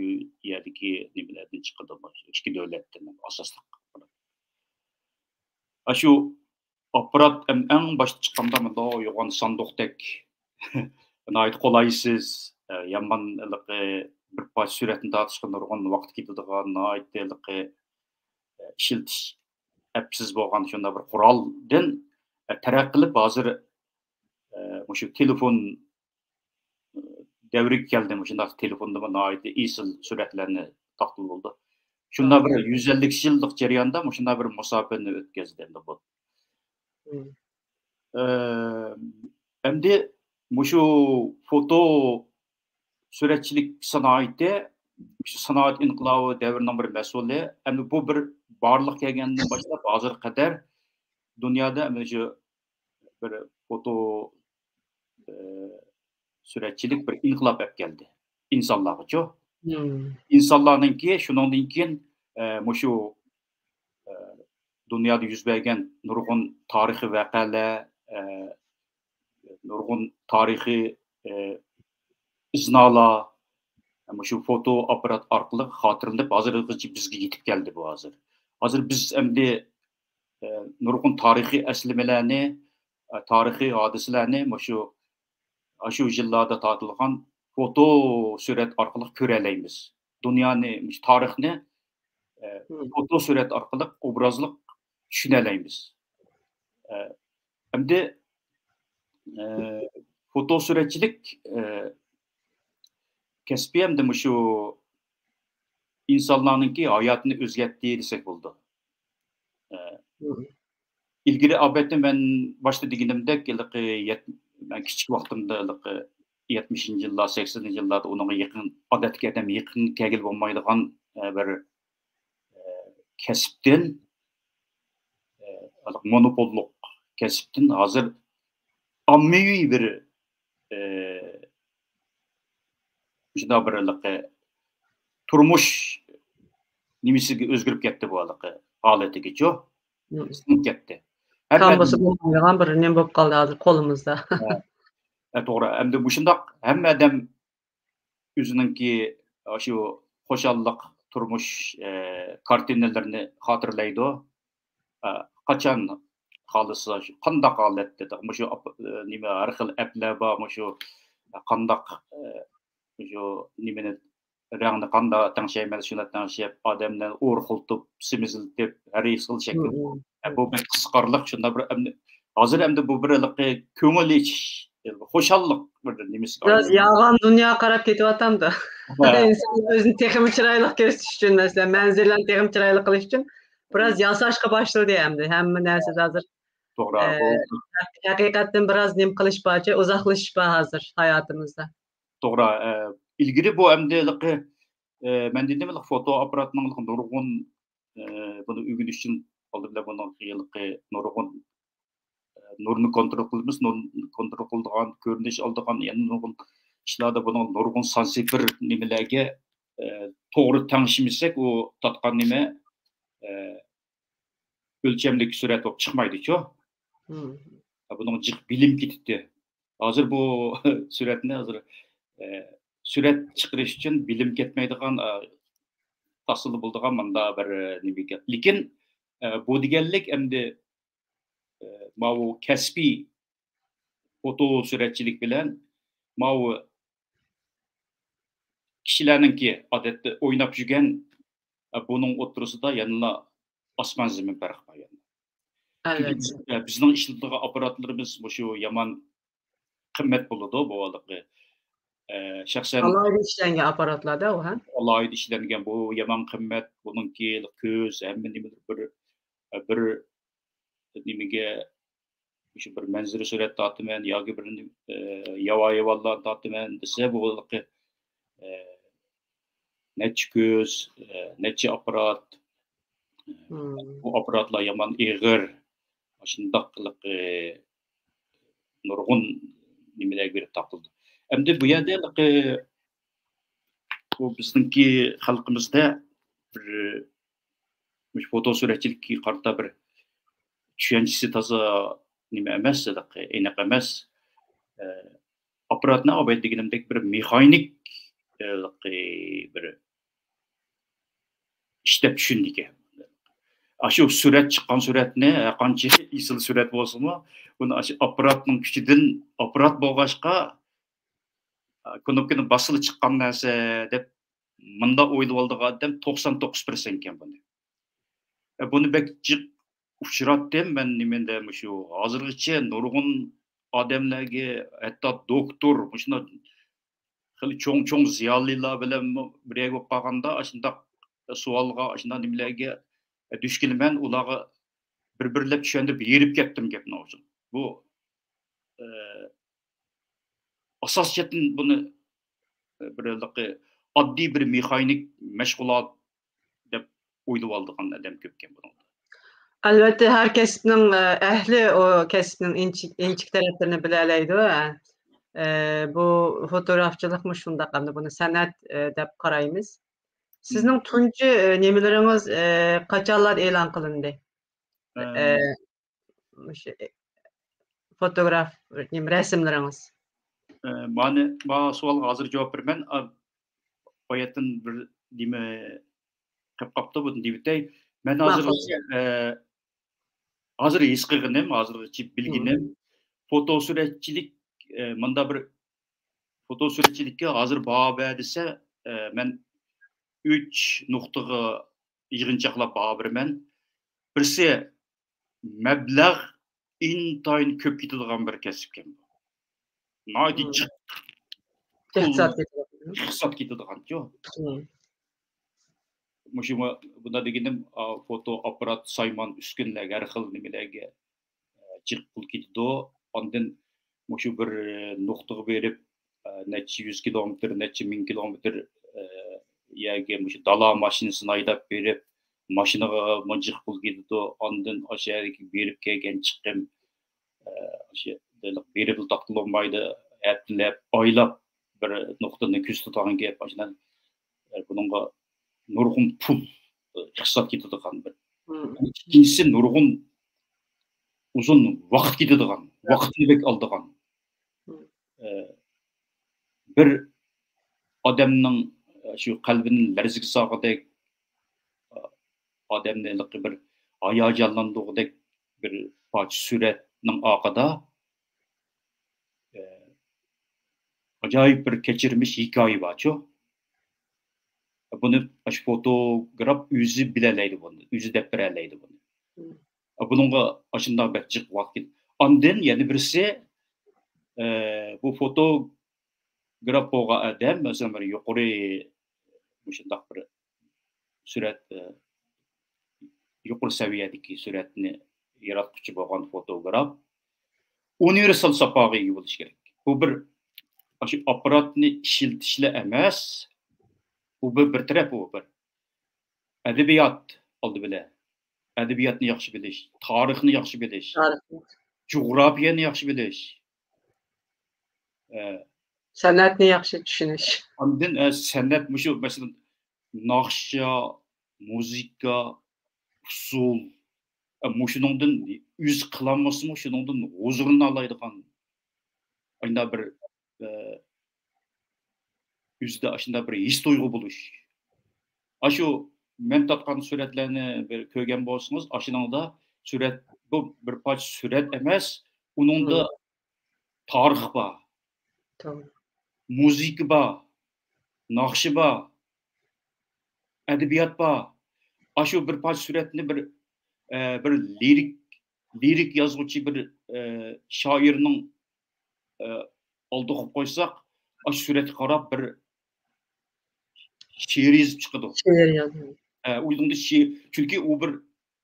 يەردىكى نېمىلەردىن چىقىدۇ، ئىككى دۆلەتتىن ئاساسلىق. ئاشۇ ئاپپارات ئەڭ، ئەڭ باشتا چىققاندا مۇنداق يوغان ساندۇقتەك، ناھايىتى قولايسىز، ئە، يامان ھېلىقى بىر پارچە سۈرەتنى تارتىشقا نۇرغۇن ۋاقىت كېتىدىغان، ناھايىتى ھېلىقى، ئە، ئىشلىتىش ئەپسىز بولغان شۇنداق بىر قورالدىن، ئە، تەرەققىي قىلىپ ھازىر، ئە، مۇشۇ تېلېفون دەۋرىگە كەلدى. مۇشۇنداق تېلېفوندىمۇ ناھايىتى ئېسىل سۈرەتلەرنى تارتقىلى بولىدۇ. شۇنداق بىر يۈز ئەللىك يىللىق جەرياندا مۇشۇنداق بىر مۇساپىنى ئۆتكۈزدى ئەمدى بۇ. مم. ئە، ئەمدى مۇشۇ فوتو سۈرەتچىلىك سانائىتى، مۇشۇ سانائەت ئىنقىلابى دەۋرىنىڭ بىر مەھسۇلى. ئەمدى بۇ بىر بارلىققا كەلگەندىن باشلاپ ھازىرغا قەدەر دۇنيادا مۇشۇ بىر فوتو، ئە، سۈرەتچىلىك بىر ئىنقىلاب ئەپ كەلدى ئىنسانلارغىچۇ. مم. ئىنسانلارنىڭكى شۇنىڭدىن كېيىن، ئە، مۇشۇ، ئە، دۇنيادا يۈز بەرگەن نۇرغۇن تارىخىي ۋەقەلەر، ئە، نۇرغۇن تارىخىي، ئە، ئىزنالار مۇشۇ فوتو ئاپپارات ئارقىلىق خاتىرىلىنىپ، ھازىرغىچە بىزگە يېتىپ كەلدى بۇ ھازىر. ھازىر بىز ئەمدى، ئە، نۇرغۇن تارىخىي ئەسلىمىلەرنى، ئە، تارىخىي ھادىسىلەرنى مۇشۇ، ئاشۇ يىللاردا تارتىلغان فوتو سۈرەت ئارقىلىق كۆرەلەيمىز. دۇنيانى، مۇشۇ تارىخنى، ئە، فوتو سۈرەت ئارقىلىق ئوبرازلىق چۈشىنەلەيمىز. ئە، ئەمدى، ئە، فوتو سۈرەتچىلىك، ئە، كەسپى ئەمدى مۇشۇ ئىنسانلارنىڭكى ھاياتىنى ئۆزگەرتتى دېسەك بولىدۇ. ئە، ئىلگىرى، ئەلۋەتتە، مەن باشتا دېگىنىمدەك، ھېلىقى يەت-، مەن كىچىك ۋاقتىمدا ھېلىقى يەتمىشىنچى يىللار، سەكسىنىنچى يىللاردا ئۇنىڭغا يېقىن، ئادەتتىكى ئادەم يېقىن كەلگىلى بولمايدىغان، ئە، بىر، ئە، كەسىپتىن، ئە، ھېلىقى مونوپوللۇق كەسىپتىن ھازىر ئاممىۋى بىر، ئە، شۇنداق بىر ھېلىقى تۇرمۇش نېمىسىگە ئۆزگىرىپ كەتتى بۇ ھېلىقى ھالىتىگىچۇ. سىڭىپ كەتتى. ھەممە تام بولسا بولمايدىغان بىر نېمە بولۇپ قالدى ھازىر قولىمىزدا. ھە. ھە، توغرا. ئەمدى مۇشۇنداق ھەممە ئادەم ئۆزىنىڭكى ئاشۇ خۇشاللىق تۇرمۇش، ئە، كارتىنىلىرىنى خاتىرىلەيدۇ. ئە، قاچان خالىسا، شۇ قانداق ھالەتتە، مۇشۇ ئاپ-، ئە، نېمە، ھەر خىل ئەپلەر بار، مۇشۇ قانداق، ئە، مۇشۇ نېمىنى، رەڭنى قانداق تەڭشەيمەن، شۇنداق تەڭشەپ، ئادەملەرنى ئورخۇلتۇپ، سېمىزلىتىپ، ھەر خىل شەكىل. ھە، بۇ بەك قىزىقارلىق، شۇنداق بىر ئەمدى، ھازىر ئەمدى بۇ بىر ھېلىقى كۆڭۈل ئېچىش، خۇشاللىق بىر نېمىسى. بىراز يالغان دۇنياغا قاراپ كېتىۋاتامدۇ؟ ھە. ئىنسان ئۆزىنى تېخىمۇ چىرايلىق كۆرسىتىش ئۈچۈن، مەسىلەن، مەنزىرىلەرنى تېخىمۇ چىرايلىق قىلىش ئۈچۈن بىراز ياساشقا باشلىدى ئەمدى. ھەممە نەرسىدە ھازىر، توغرا، ئە، بۇ ھەق-، ھەقىقەتتىن بىراز نېمە قىلىش بارچە، ئۇزاقلىشىش بار ھازىر ھاياتىمىزدا. توغرا، ئە، ئىلگىرى بۇ ئەمدى ھېلىقى، ئە، مەن دېدىم، ھېلىقى فوتو ئاپپاراتنىڭ ھېلىقى نۇرغۇن، ئە، بۇنى ئۆگىنىش ئۈچۈن ئالدى بىلەن بۇنىڭ ھېلىقى نۇرغۇن، ئە، نۇرنى كونترول قىلىمىز، نۇرنى كونترول قىلىدىغان، كۆرۈنۈش ئالىدىغان، يەنە نۇرغۇن ئىشلاردا بۇنىڭ نۇرغۇن سانسىفىر نېمىلەرگە، ئە، توغرا تەڭشىمىسەك، ئۇ تارتقان نېمە، ئە، ئۆلچەملىك سۈرەت بولۇپ چىقمايدۇچۇ. بۇنىڭ جىق بىلىم كېتىتتى. ھازىر بۇ سۈرەتنى ھازىر، ئە، سۈرەت چىقىرىش ئۈچۈن بىلىم كەتمەيدىغان، ئە، تاسلا بولىدىغان مۇنداق بىر، ئە، نېمە ئىكەن. لېكىن، ئە، بۇ دېگەنلىك ئەمدى، ئە، ماۋۇ كەسپىي فوتو سۈرەتچىلىك بىلەن ماۋۇ كىشىلەرنىڭكى ئادەتتە ئويناپ يۈرگەن، ئە، بۇنىڭ ئوتتۇرىسىدا يەنىلا ئاسمان زېمىن پەرق بار يەنە. چۈنكى بىز، ئە، بىزنىڭ ئىشلىتىدىغان ئاپپاراتلىرىمىز مۇشۇ يامان قىممەت بولىدۇ، بۇ ھېلىقى، ئە، شەخسەن ئالاھىدە ئىشلەنگەن ئاپپاراتلاردا ئۇ، ھە؟ ئالاھىدە ئىشلەنگەن، بۇ يامان قىممەت، بۇنىڭكى كۆز، ھەممە نېمىلىرى بىر، بىر نېمىگە، مۇشۇ بىر مەنزىرە سۈرەت تارتىمەن ياكى بىر، ئە، ياۋا ھايۋانلارنى تارتىمەن دېسە، بۇ ھېلىقى، ئە، نەچچە كۆز، ئە، نەچچە ئاپپارات، ئە، بۇ ئاپپاراتلار يامان ئېغىر. شۇنداق قىلىپ، ئە، نۇرغۇن نېمىلەرگە بېرىپ تاقىلىدۇ. ئەمدى بۇ يەردە ھېلىقى بۇ بىزنىڭكى خەلقىمىزدە بىر، مۇشۇ فوتو سۈرەتچىلىككە قارىتا بىر چۈشەنچىسى تازا نېمە ئەمەس، ھېلىقى ئېنىق ئەمەس. ئە، ئاپپاراتنى ئاۋاي دېگىنىمدەك بىر مېخانىك، ھېلىقى بىر ئىش دەپ چۈشىنىدىكەن. ئاشۇ سۈرەت، چىققان سۈرەتنى، ھەرقانچە ئېسىل سۈرەت بولسىمۇ، بۇنى ئاشۇ ئاپپاراتنىڭ كۈچىدىن، ئاپپارات بولغاچقا، كۇنۇپكىنى باسسىلا چىققان نەرسە دەپ مۇنداق ئويلىۋالىدىغان ئادەم توقسان توققۇز پىرسەنت ئىكەن بۇنى. ئە، بۇنى بەك جىق ئۇچراتتىم مەن نېمىدە، مۇشۇ ھازىرغىچە نۇرغۇن ئادەملەرگە، ھەتتا دوكتور، مۇشۇنداق خېلى چوڭ-چوڭ زىيالىيلار بىلەنمۇ بىر يەرگە بولۇپ قالغاندا، ئاشۇنداق سوئالغا، ئاشۇنداق نېمىلەرگە دۇچ كېلىمەن، ئۇلارغا بىر-بىرلەپ چۈشەندۈرۈپ ھېرىپ كەتتىم گەپنىڭ ئۇزۇن. بۇ، ئە، ئاساسىيەتتىن بۇنى، ئە، بىر ھېلىقى ئاددىي بىر مېخانىك مەشغۇلات دەپ ئويلىۋالىدىغان ئادەم كۆپكەن بۇنىڭدا. ئەلۋەتتە، ھەر كەسىپنىڭ، ئە، ئەھلى ئۇ كەسىپنىڭ ئىنچىك-، ئىنچىكە تەرەپلىرىنى بىلەلەيدۇ، ھە. ئە، بۇ فوتوگرافچىلىقمۇ شۇنداق، ئەمدى بۇنى سەنئەت، ئە، دەپ قارايمىز. سىزنىڭ تۇنجى، ئە، نېمىلىرىڭىز، ئە، قاچانلاردا ئېلان قىلىندى؟ ئە، ئە، مۇشۇ، ئە، فوتوگراف، نېمە، رەسىملىرىڭىز؟ ئە، مانا، ما سوئالغا ھازىر جاۋاب بېرىمەن. ئا، باياتىن بىر نېمە قېلىپ قاپتۇ، بۇنى دېيىۋېتەي. مەن ھازىرغىچە، ئە، ھازىر ھېس قىلغىنىم، ھازىرغىچە بىلگىنىم، فوتو سۈرەتچىلىك، ئە، مۇنداق بىر فوتو سۈرەتچىلىككە ھازىر باھا بەر دېسە، ئە، مەن ئۈچ نۇقتىغا يىغىنچاقلاپ باھا بېرىمەن. بىرسى، مەبلەغ ئىنتايىن كۆپ كېتىدىغان بىر كەسىپكەن بۇ. ناھايىتى جىق پۇل، ئىقتىساد كېتىدىغان. ئىقتىساد كېتىدىغانچۇ. مۇشۇ بۇنداق دېگىنىم، ئا، فوتو ئاپپارات، سايمان، ئۈسكۈنىلەرگە، ھەر خىل نېمىلەرگە، ئە، جىق پۇل كېتىدۇ. ئاندىن مۇشۇ بىر نۇقتىغا بېرىپ، ئە، نەچچە يۈز كىلومېتىر، نەچچە مىڭ كىلومېتىر، ئە، يەرگە مۇشۇ دالا ماشىنىسىنى ھەيدەپ بېرىپ، ماشىنىغا مۇنچە پۇل كېتىدۇ. ئاندىن ئاشۇ يەرگە بېرىپ كەلگەن چىقىم، ئە، ئاشۇ بېرىپلا تاقىتىلالمايدۇ. ھەپتىلەپ، ئايلاپ بىر نۇقتىنى كۆزىتىدىغان گەپ. ئاشۇنداق، ئە، بۇنىڭغا نۇرغۇن پۇل، ئە، ئىقتىساد كېتىدىغان بىر. ئىككىنچىسى، نۇرغۇن ئۇزۇن ۋاقىت كېتىدىغان، ۋاقىتنى بەك ئالىدىغان. ئە، بىر ئادەمنىڭ، ئە، شۇ قەلبىنى لەرزىگە سالغۇدەك، ئادەمنى ھېلىقى بىر ھاياجانلاندۇرغۇدەك بىر پارچە سۈرەتنىڭ ئارقىدا، ئە، ئاجايىپ بىر كەچۈرمىش ھېكايە بارچۇ. بۇنى ئاشۇ فوتوگراف ئۆزى بىلەلەيدۇ بۇنى، ئۆزى دەپ بېرەلەيدۇ بۇنى. بۇنىڭغا ئاشۇنداق بەك جىق ۋاقىت. ئاندىن يەنە بىرسى، ئە، بۇ فوتوگراف بولغان ئادەم، مەسىلەن، بىر يۇقىرى، مۇشۇنداق بىر سۈرەت، ئە، يۇقىرى سەۋىيەدىكى سۈرەتنى ياراتقۇچى بولغان فوتوگراف ئۇنىۋېرسال ساپاغا ئىگە بولۇشى كېرەك. بۇ بىر، ئاشۇ ئاپپاراتنى ئىشلىتىشلا ئەمەس، بۇ بىر، بىر تەرەپ، بۇ بىر ئەدەبىيات ئالدى بىلەن. ئەدەبىياتنى ياخشى بىلىش، تارىخنى ياخشى بىلىش، تارىخنى. جۇغراپىيەنى ياخشى بىلىش. ئە، سەنئەتنى ياخشى چۈشىنىش. ئاندىن، ئە، سەنئەت، مۇشۇ، مەسىلەن، ناخشا، مۇزىكا، ئۇسسۇل، ئە، مۇشۇنىڭدىن ئۆزى قىلالمىسىمۇ، شۇنىڭدىن ھۇزۇرلىنالايدىغان، ئانداق بىر، ئە، ئۆزىدە ئاشۇنداق بىر ھېس تۇيغۇ بولۇش. ئاشۇ مەن تارتقان سۈرەتلەرنى بىر كۆرگەن بولسىڭىز، ئاشۇنىڭدا سۈرەت، بۇ بىر پارچە سۈرەت ئەمەس، ئۇنىڭدا تارىخ بار، توغرا. مۇزىكا بار، ناخشا بار، ئەدەبىيات بار. ئاشۇ بىر پارچە سۈرەتنى بىر، ئە، بىر لىرىك، لىرىك يازغۇچى بىر، ئە، شائىرنىڭ، ئە، ئالدىغا قويۇپ قويساق، ئاشۇ سۈرەتكە قاراپ بىر شېئىر يېزىپ چىقىدۇ. شېئىر يازىدۇ. ئە، ئۇنىڭدا شېئىر، چۈنكى ئۇ بىر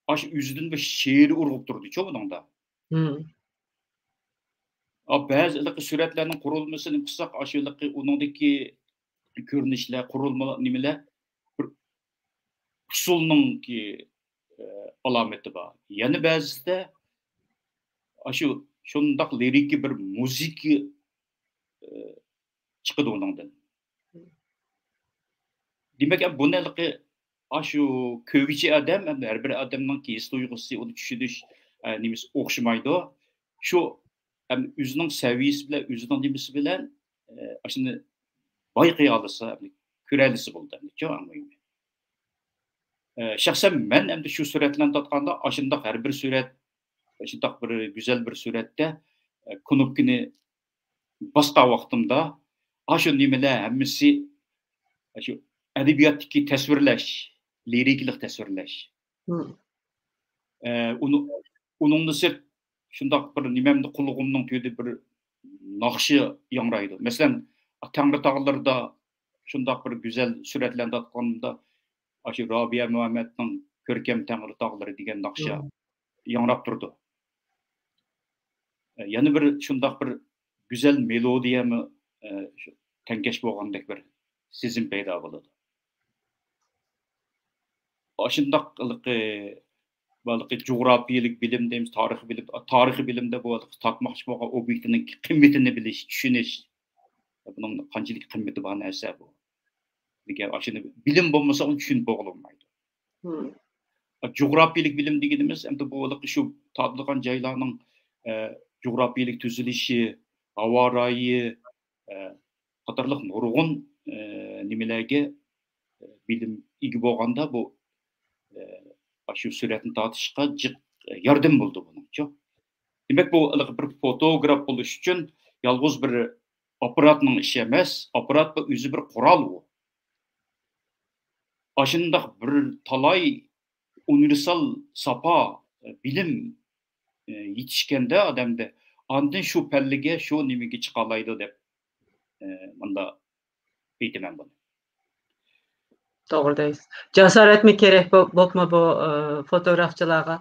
ئاشۇ ئۆزىدىن بىر شېئىر ئۇرغۇپ تۇرىدۇ-چۇ ئۇنىڭدا. ئا، بەزى ھېلىقى سۈرەتلەرنىڭ قۇرۇلمىسىنى قىلساق، ئاشۇ ھېلىقى ئۇنىڭدىكى كۆرۈنۈشلەر، قۇرۇلما نېمىلەر بىر ئۇسسۇلنىڭكى، ئە، ئالامىتى بار. يەنە بەزىسىدە ئاشۇ شۇنداق لىرىكىي بىر مۇزىكا، ئە، چىقىدۇ ئۇنىڭدىن. دېمەك، بۇنى ھېلىقى ئاشۇ كۆرگۈچى ئادەم، ھەم ھەر بىر ئادەمنىڭ ھېس تۇيغۇسى، ئۇنى چۈشىنىش، ئە، نېمىسى ئوخشىمايدۇ. شۇ ھەم ئۆزىنىڭ سەۋىيەسى بىلەن، ئۆزىنىڭ نېمىسى بىلەن، ئە، ئاشۇنى بايقىيالىسا، كۆرەلىسە بولىدۇ، ئەمدىچۇ، ئەڭ مۇھىمى. ئە، شەخسەن مەن ئەمدى شۇ سۈرەتلەرنى تارتقاندا، ئاشۇنداق ھەر بىر سۈرەت، شۇنداق بىر گۈزەل بىر سۈرەتتە، ئە، كۇنۇپكىنى باسقان ۋاقتىمدا، ئاشۇ نېمىلەر ھەممىسى، ئاشۇ ئەدەبىياتتىكى تەسۋىرلەش، لىرىكىلىق تەسۋىرلەش. ئە، ئۇنى، ئۇنىڭدىن سىرت، شۇنداق بىر نېمەمدە قۇلىقىمنىڭ تۈۋىدە بىر ناخشا ياڭرايدۇ. مەسىلەن، تەڭرىتاغلىرىدا شۇنداق بىر گۈزەل سۈرەتلەرنى تارتقاندا، ئاشۇ رابىيە مۇھەممەدنىڭ كۆركەم تەڭرىتاغلىرى دېگەن ناخشا ياڭراپ تۇرىدۇ. ئە، يەنە بىر شۇنداق بىر گۈزەل مېلودىيەمۇ، ئە، شۇ تەڭكەش بولغاندەك بىر سېزىم پەيدا بولىدۇ. ئاشۇنداق ھېلىقى، ھېلىقى جۇغراپىيەلىك بىلىم دەيمىز، تارىخىي بىلىم، تارىخىي بىلىمدە بۇ ھېلىقى تارتماقچى بولغان ئوبيېكتنىڭ قىممىتىنى بىلىش، چۈشىنىش، بۇنىڭ قانچىلىك قىممىتى بار نەرسە بۇ. لېكىن ئاشۇنى بىلىم بولمىسا، ئۇنى چۈشىنىپ بولغىلى بولمايدۇ. جۇغراپىيەلىك بىلىم دېگىنىمىز ئەمدى بۇ ھېلىقى شۇ تارتىدىغان جايلارنىڭ، ئە، جۇغراپىيەلىك تۈزۈلۈشى، ھاۋا رايى، ئە، قاتارلىق نۇرغۇن، ئە، نېمىلەرگە، ئە، بىلىم ئىگە بولغاندا بۇ، ئە، ئاشۇ سۈرەتنى تارتىشقا جىق ياردەم بولىدۇ بۇنىڭچۇ. دېمەك، بۇ ھېلىقى بىر فوتوگراف بولۇش ئۈچۈن يالغۇز بىر ئاپپاراتنىڭ ئىشى ئەمەس. ئاپپارات بۇ ئۆزى بىر قورال ئۇ. ئاشۇنداق بىر تالاي ئۇنىۋېرسال ساپا، ئە، بىلىم، ئە، يېتىشكەندە ئادەمدە، ئاندىن شۇ پەللىگە، شۇ نېمىگە چىقالايدۇ دەپ، ئە، مۇندا ئېيتىمەن بۇنى. توغرا دەيسىز. جاسارەتمۇ كېرەك بو-، بوپمۇ بۇ، ئە، فوتوگرافچىلارغا؟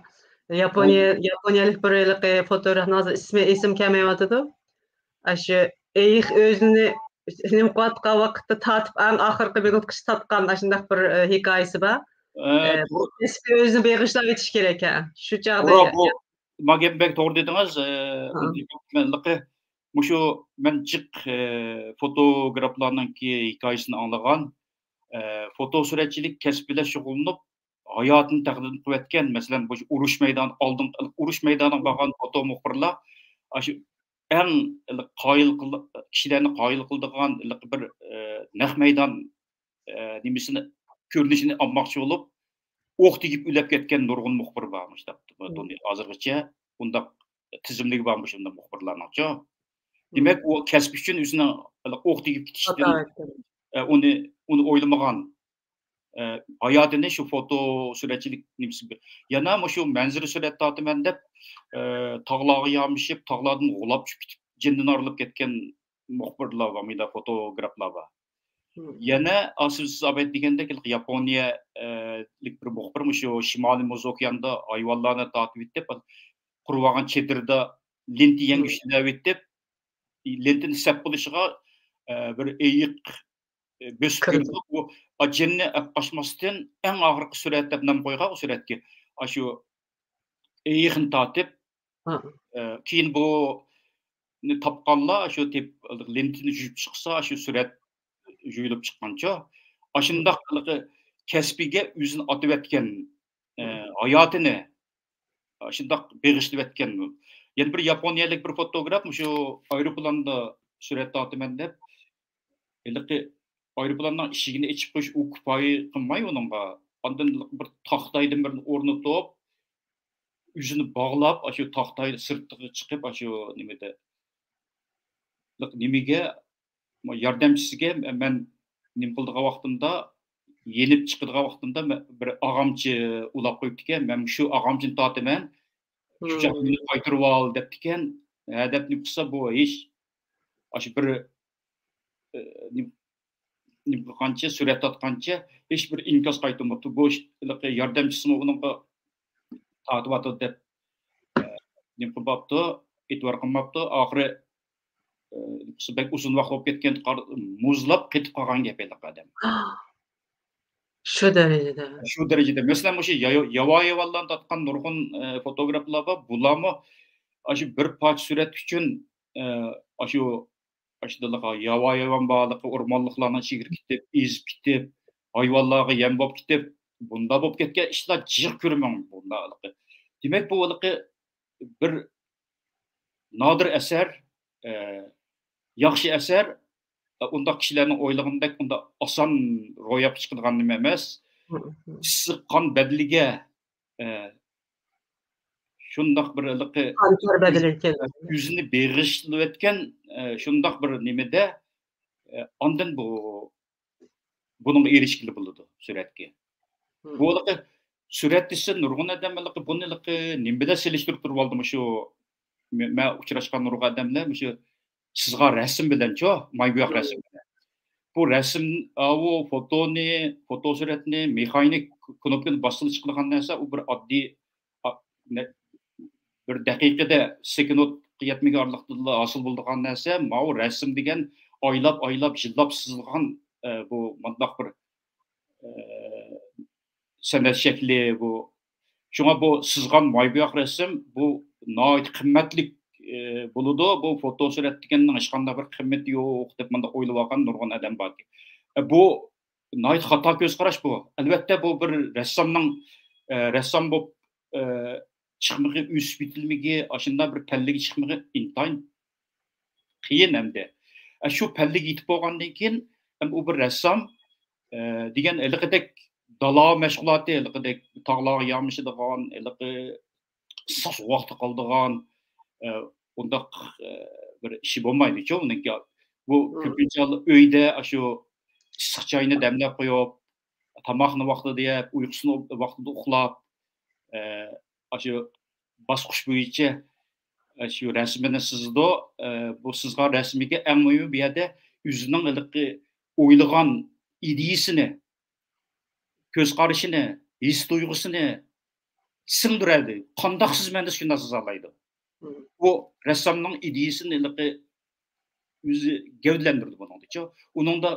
ياپونىيە، ياپونىيەلىك بىر ھېلىقى فوتوگراف، ھازىر ئىسمى ئېسىمگە كەلمەيۋاتىدۇ. ئاشۇ ئېيىق ئۆزىنى نېمە قىلىۋاتقان ۋاقىتتا تارتىپ، ئەڭ ئاخىرقى مىنۇتقىچە تارتقان ئاشۇنداق بىر، ئە، ھېكايىسى بار. ئە، ئە، بۇ كەسپى ئۆزىنى بېغىشلاپ ئېتىش كېرەك، ھە. شۇ چاغدا توغرا، يا-، بۇ يا-، ماگەن بەك توغرا دېدىڭىز. ئە، ھە. مەنلىقى مۇشۇ مەن جىق، ئە، فوتوگرافلارنىڭكى ھېكايىسىنى ئاڭلىغان. ئە، فوتو سۈرەتچىلىك كەسپى بىلەن شۇغۇللىنىپ، ھاياتىنى تەقدىم قىلىۋەتكەن، مەسىلەن، مۇشۇ ئۇرۇش مەيدانى، ئالدىن ئۇرۇش مەيدانىغا بارغان فوتو مۇخبىرلار، ئاشۇ ئەڭ قايىل قىل-، كىشىلەرنى قايىل قىلىدىغان بىر، ئە، نەق مەيدان، ئە، نېمىسىنى، كۆرۈنۈشىنى ئالماقچى بولۇپ، ئوق تېگىپ ئۆلۈپ كەتكەن نۇرغۇن مۇخبىر بار مۇشۇنداق. مم. ھازىرغىچە بۇنداق تىزىملىكى بار مۇشۇنداق مۇخبىرلارنىڭچۇ. مم. دېمەك، ئۇ كەسىپ ئۈچۈن ئۆزىنىڭ ئوق تېگىپ كېتىشتىن، ئە، ئۇنى، ئۇنى ئويلىمىغان، ئە، ھاياتىنى شۇ فوتو سۈرەتچىلىك نېمىسى بىر. يەنە مۇشۇ مەنزىرە سۈرەت تارتىمەن دەپ، ئە، تاغلارغا يامىشىپ، تاغلاردىن غۇلاپ چۈشۈپ كېتىپ، جېنىدىن ئايرىلىپ كەتكەن مۇخبىرلار بار، مۇنداق فوتوگرافلار بار. مم. يەنە، ئا، سىز، سىز ئابەت دېگەندەك، ياپونىيە، ئە، لىك بىر مۇخبىر مۇشۇ شىمالىي مۇز ئوكياندا ھايۋانلارنى تارتىۋېتىپ، قۇرۇۋالغان چېدىردا لېنتا يەڭگۈشلەۋېتىپ، لېنتىنى سەپ بولۇشىغا، ئە، بىر ئېيىق، ئە، بۆسۈپ كىرىدۇ. ئۇ، ئا، جىننى ئەپ قاچماستىن، ئەڭ ئاخىرقى سۈرەت دەپ نام قويغان ئۇ سۈرەتكە. ئاشۇ ئېيىقنى تارتىپ، ھە. ئە، كېيىن بۇنى تاپقانلار شۇ تېپ-، لېنتىنى يۇيۇپ چىقسا، شۇ سۈرەت يۇيۇلۇپ چىققانچۇ. ئاشۇنداق ھېلىقى كەسپىگە ئۆزىنى ئاتىۋەتكەن، ئە، ھاياتىنى شۇنداق بېغىشلىۋەتكەن. يەنە بىر ياپونىيەلىك بىر فوتوگراف مۇشۇ ئايروپىلاندا سۈرەت تارتىمەن دەپ، ھېلىقى ئايروپىلاننىڭ ئىشىكىنى ئېچىپ قويۇش ئۇ كۇپايە قىلماي ئۇنىڭغا. ئاندىن بىر تاختايدىن بىرنى ئورنىتىپ، ئۆزىنى باغلاپ، ئاشۇ تاختاي سىرتىغا چىقىپ، ئاشۇ نېمىدە، نېمىگە، ياردەمچىسىگە، مەن نېمە قىلىدىغان ۋاقتىمدا، يېنىپ چىقىدىغان ۋاقتىمدا، مە-، بىر ئاغامچى ئۇلاپ قويۇپتىكەن، مەن شۇ ئاغامچىنى تارتىمەن، شۇ چاغدا مېنى قايتۇرۇۋال دەپتىكەن. ھە دەپ نېمە قىلسا، بۇ ھېچ، ئاشۇ بىر، ئە، نېمە، نېمە قىلغانچە، سۈرەت تارتقانچە، ھېچ بىر ئىنكاس قايتۇرماپتۇ. بۇ ھېلىقى ياردەمچىسىمۇ ئۇنىڭغا تارتىۋاتىدۇ دەپ، ئە، نېمە قىلماپتۇ، ئېتىبار قىلماپتۇ. ئاخىرى، ئە، بەك ئۇزۇن ۋاقىت بولۇپ كەتكەن، قار-، مۇزلاپ قېتىپ قالغان گەپ ھېلىقى ئادەم. شۇ دەرىجىدە. شۇ دەرىجىدە. مەسىلەن، مۇشۇ يايا-، ياۋا ھايۋانلارنى تارتقان نۇرغۇن، ئە، فوتوگرافلار بار. بۇلارمۇ ئاشۇ بىر پارچە سۈرەت ئۈچۈن، ئە، ئاشۇ، ئاشۇنداق ياۋا ھايۋان بارلىقى، ئورمانلىقلارنىڭ ئىچىگە كىرىپ كېتىپ، ئېزىپ كېتىپ، ھايۋانلارغا يەم بولۇپ كېتىپ، بۇنداق بولۇپ كەتكەن ئىشلار جىق كۆرىمەن، بۇنداق ھېلىقى. دېمەك، بۇ ھېلىقى بىر نادىر ئەسەر، ئە، ياخشى ئەسەر، ئە، ئۇنداق كىشىلەرنىڭ ئويلىغىنىدەك ئۇنداق ئاسان روياپقا چىقىدىغان نېمە ئەمەس. مم، مم. ئىسسىق قان بەدىلىگە، ئە، شۇنداق بىر ھېلىقى قان تەر بەدىلىگە كەلگەن. ئۆزىنى بېغىشلىۋەتكەن، ئە، شۇنداق بىر نېمىدە، ئە، ئاندىن بۇ بۇنىڭغا ئېرىشكىلى بولىدۇ، سۈرەتكە. مم. بۇ ھېلىقى سۈرەت دېسە، نۇرغۇن ئادەم ھېلىقى بۇنى ھېلىقى نېمە بىلەن سېلىشتۇرۇپ تۇرۇۋالدى، مۇشۇ مە-، مەن ئۇچراشقان نۇرغۇن ئادەملەر مۇشۇ سىزغان رەسىم بىلەنچۇ، ماي بوياق رەسىم بىلەن. بۇ رەسىم، ئاۋۇ فوتونى، فوتو سۈرەتنى مېخانىك كنوپكىنى باسقىلى چىقىدىغان نەرسە، ئۇ بىر ئاددىي، ئا-، نە-، بىر دەقىقىدە سېكۇنتقا يەتمىگەن ئارىلىقتىلا ھاسىل بولىدىغان نەرسە، ماۋۇ رەسىم دېگەن ئايلاپ، ئايلاپ، يىللاپ سىزىلغان، ئە، بۇ مۇنداق بىر، ئە، سەنئەت شەكلى بۇ. شۇڭا بۇ سىزغان ماي بوياق رەسىم بۇ ناھايىتى قىممەتلىك، ئە، بولىدۇ. بۇ فوتو سۈرەت دېگەننىڭ ھېچقانداق بىر قىممىتى يوق دەپ مۇنداق ئويلىۋالغان نۇرغۇن ئادەم باركەن. ئە، بۇ ناھايىتى خاتا كۆز قاراش بۇ. ئەلۋەتتە، بۇ بىر رەسسامنىڭ، ئە، رەسسام بولۇپ، ئە، چىقمىقى، ئۆسۈپ يېتىلمىكى، ئاشۇنداق بىر پەللىگە چىقمىقى ئىنتايىن قىيىن ئەمدى. ئە، شۇ پەللىگە يېتىپ بولغاندىن كېيىن، ئەمدى ئۇ بىر رەسسام، ئە، دېگەن ھېلىقىدەك دالا مەشغۇلاتى، ھېلىقىدەك تاغلارغا يامىشىدىغان، ھېلىقى ئىسسىق سوغۇقتا قالىدىغان، ئە، ئۇنداق، ئە، بىر ئىشى بولمايدۇچۇ. ئۇنىڭكى بۇ كۆپىنچە ھالدا ئۆيدە ئاشۇ ئىسسىق چاينى دەملەپ قويۇپ، تاماقنى ۋاقتىدا يەپ، ئۇيقۇسىنى ۋاقتىدا ئۇخلاپ، ئە، ئاشۇ باسقۇچ بويىچە، ئە، شۇ رەسىمىنى سىزىدۇ. ئە، بۇ سىزغان رەسىمىگە ئەڭ مۇھىمى بۇ يەردە ئۆزىنىڭ ھېلىقى ئويلىغان ئىدىيىسىنى، كۆز قارىشىنى، ھېس تۇيغۇسىنى سىڭدۈرەلەيدۇ. قانداق سىزىمەن دېسە شۇنداق سىزالايدۇ. بۇ رەسسامنىڭ ئىدىيىسىنى ھېلىقى ئۆزى گەۋدىلەندۈرىدۇ بۇنىڭدىچۇ. ئۇنىڭدا،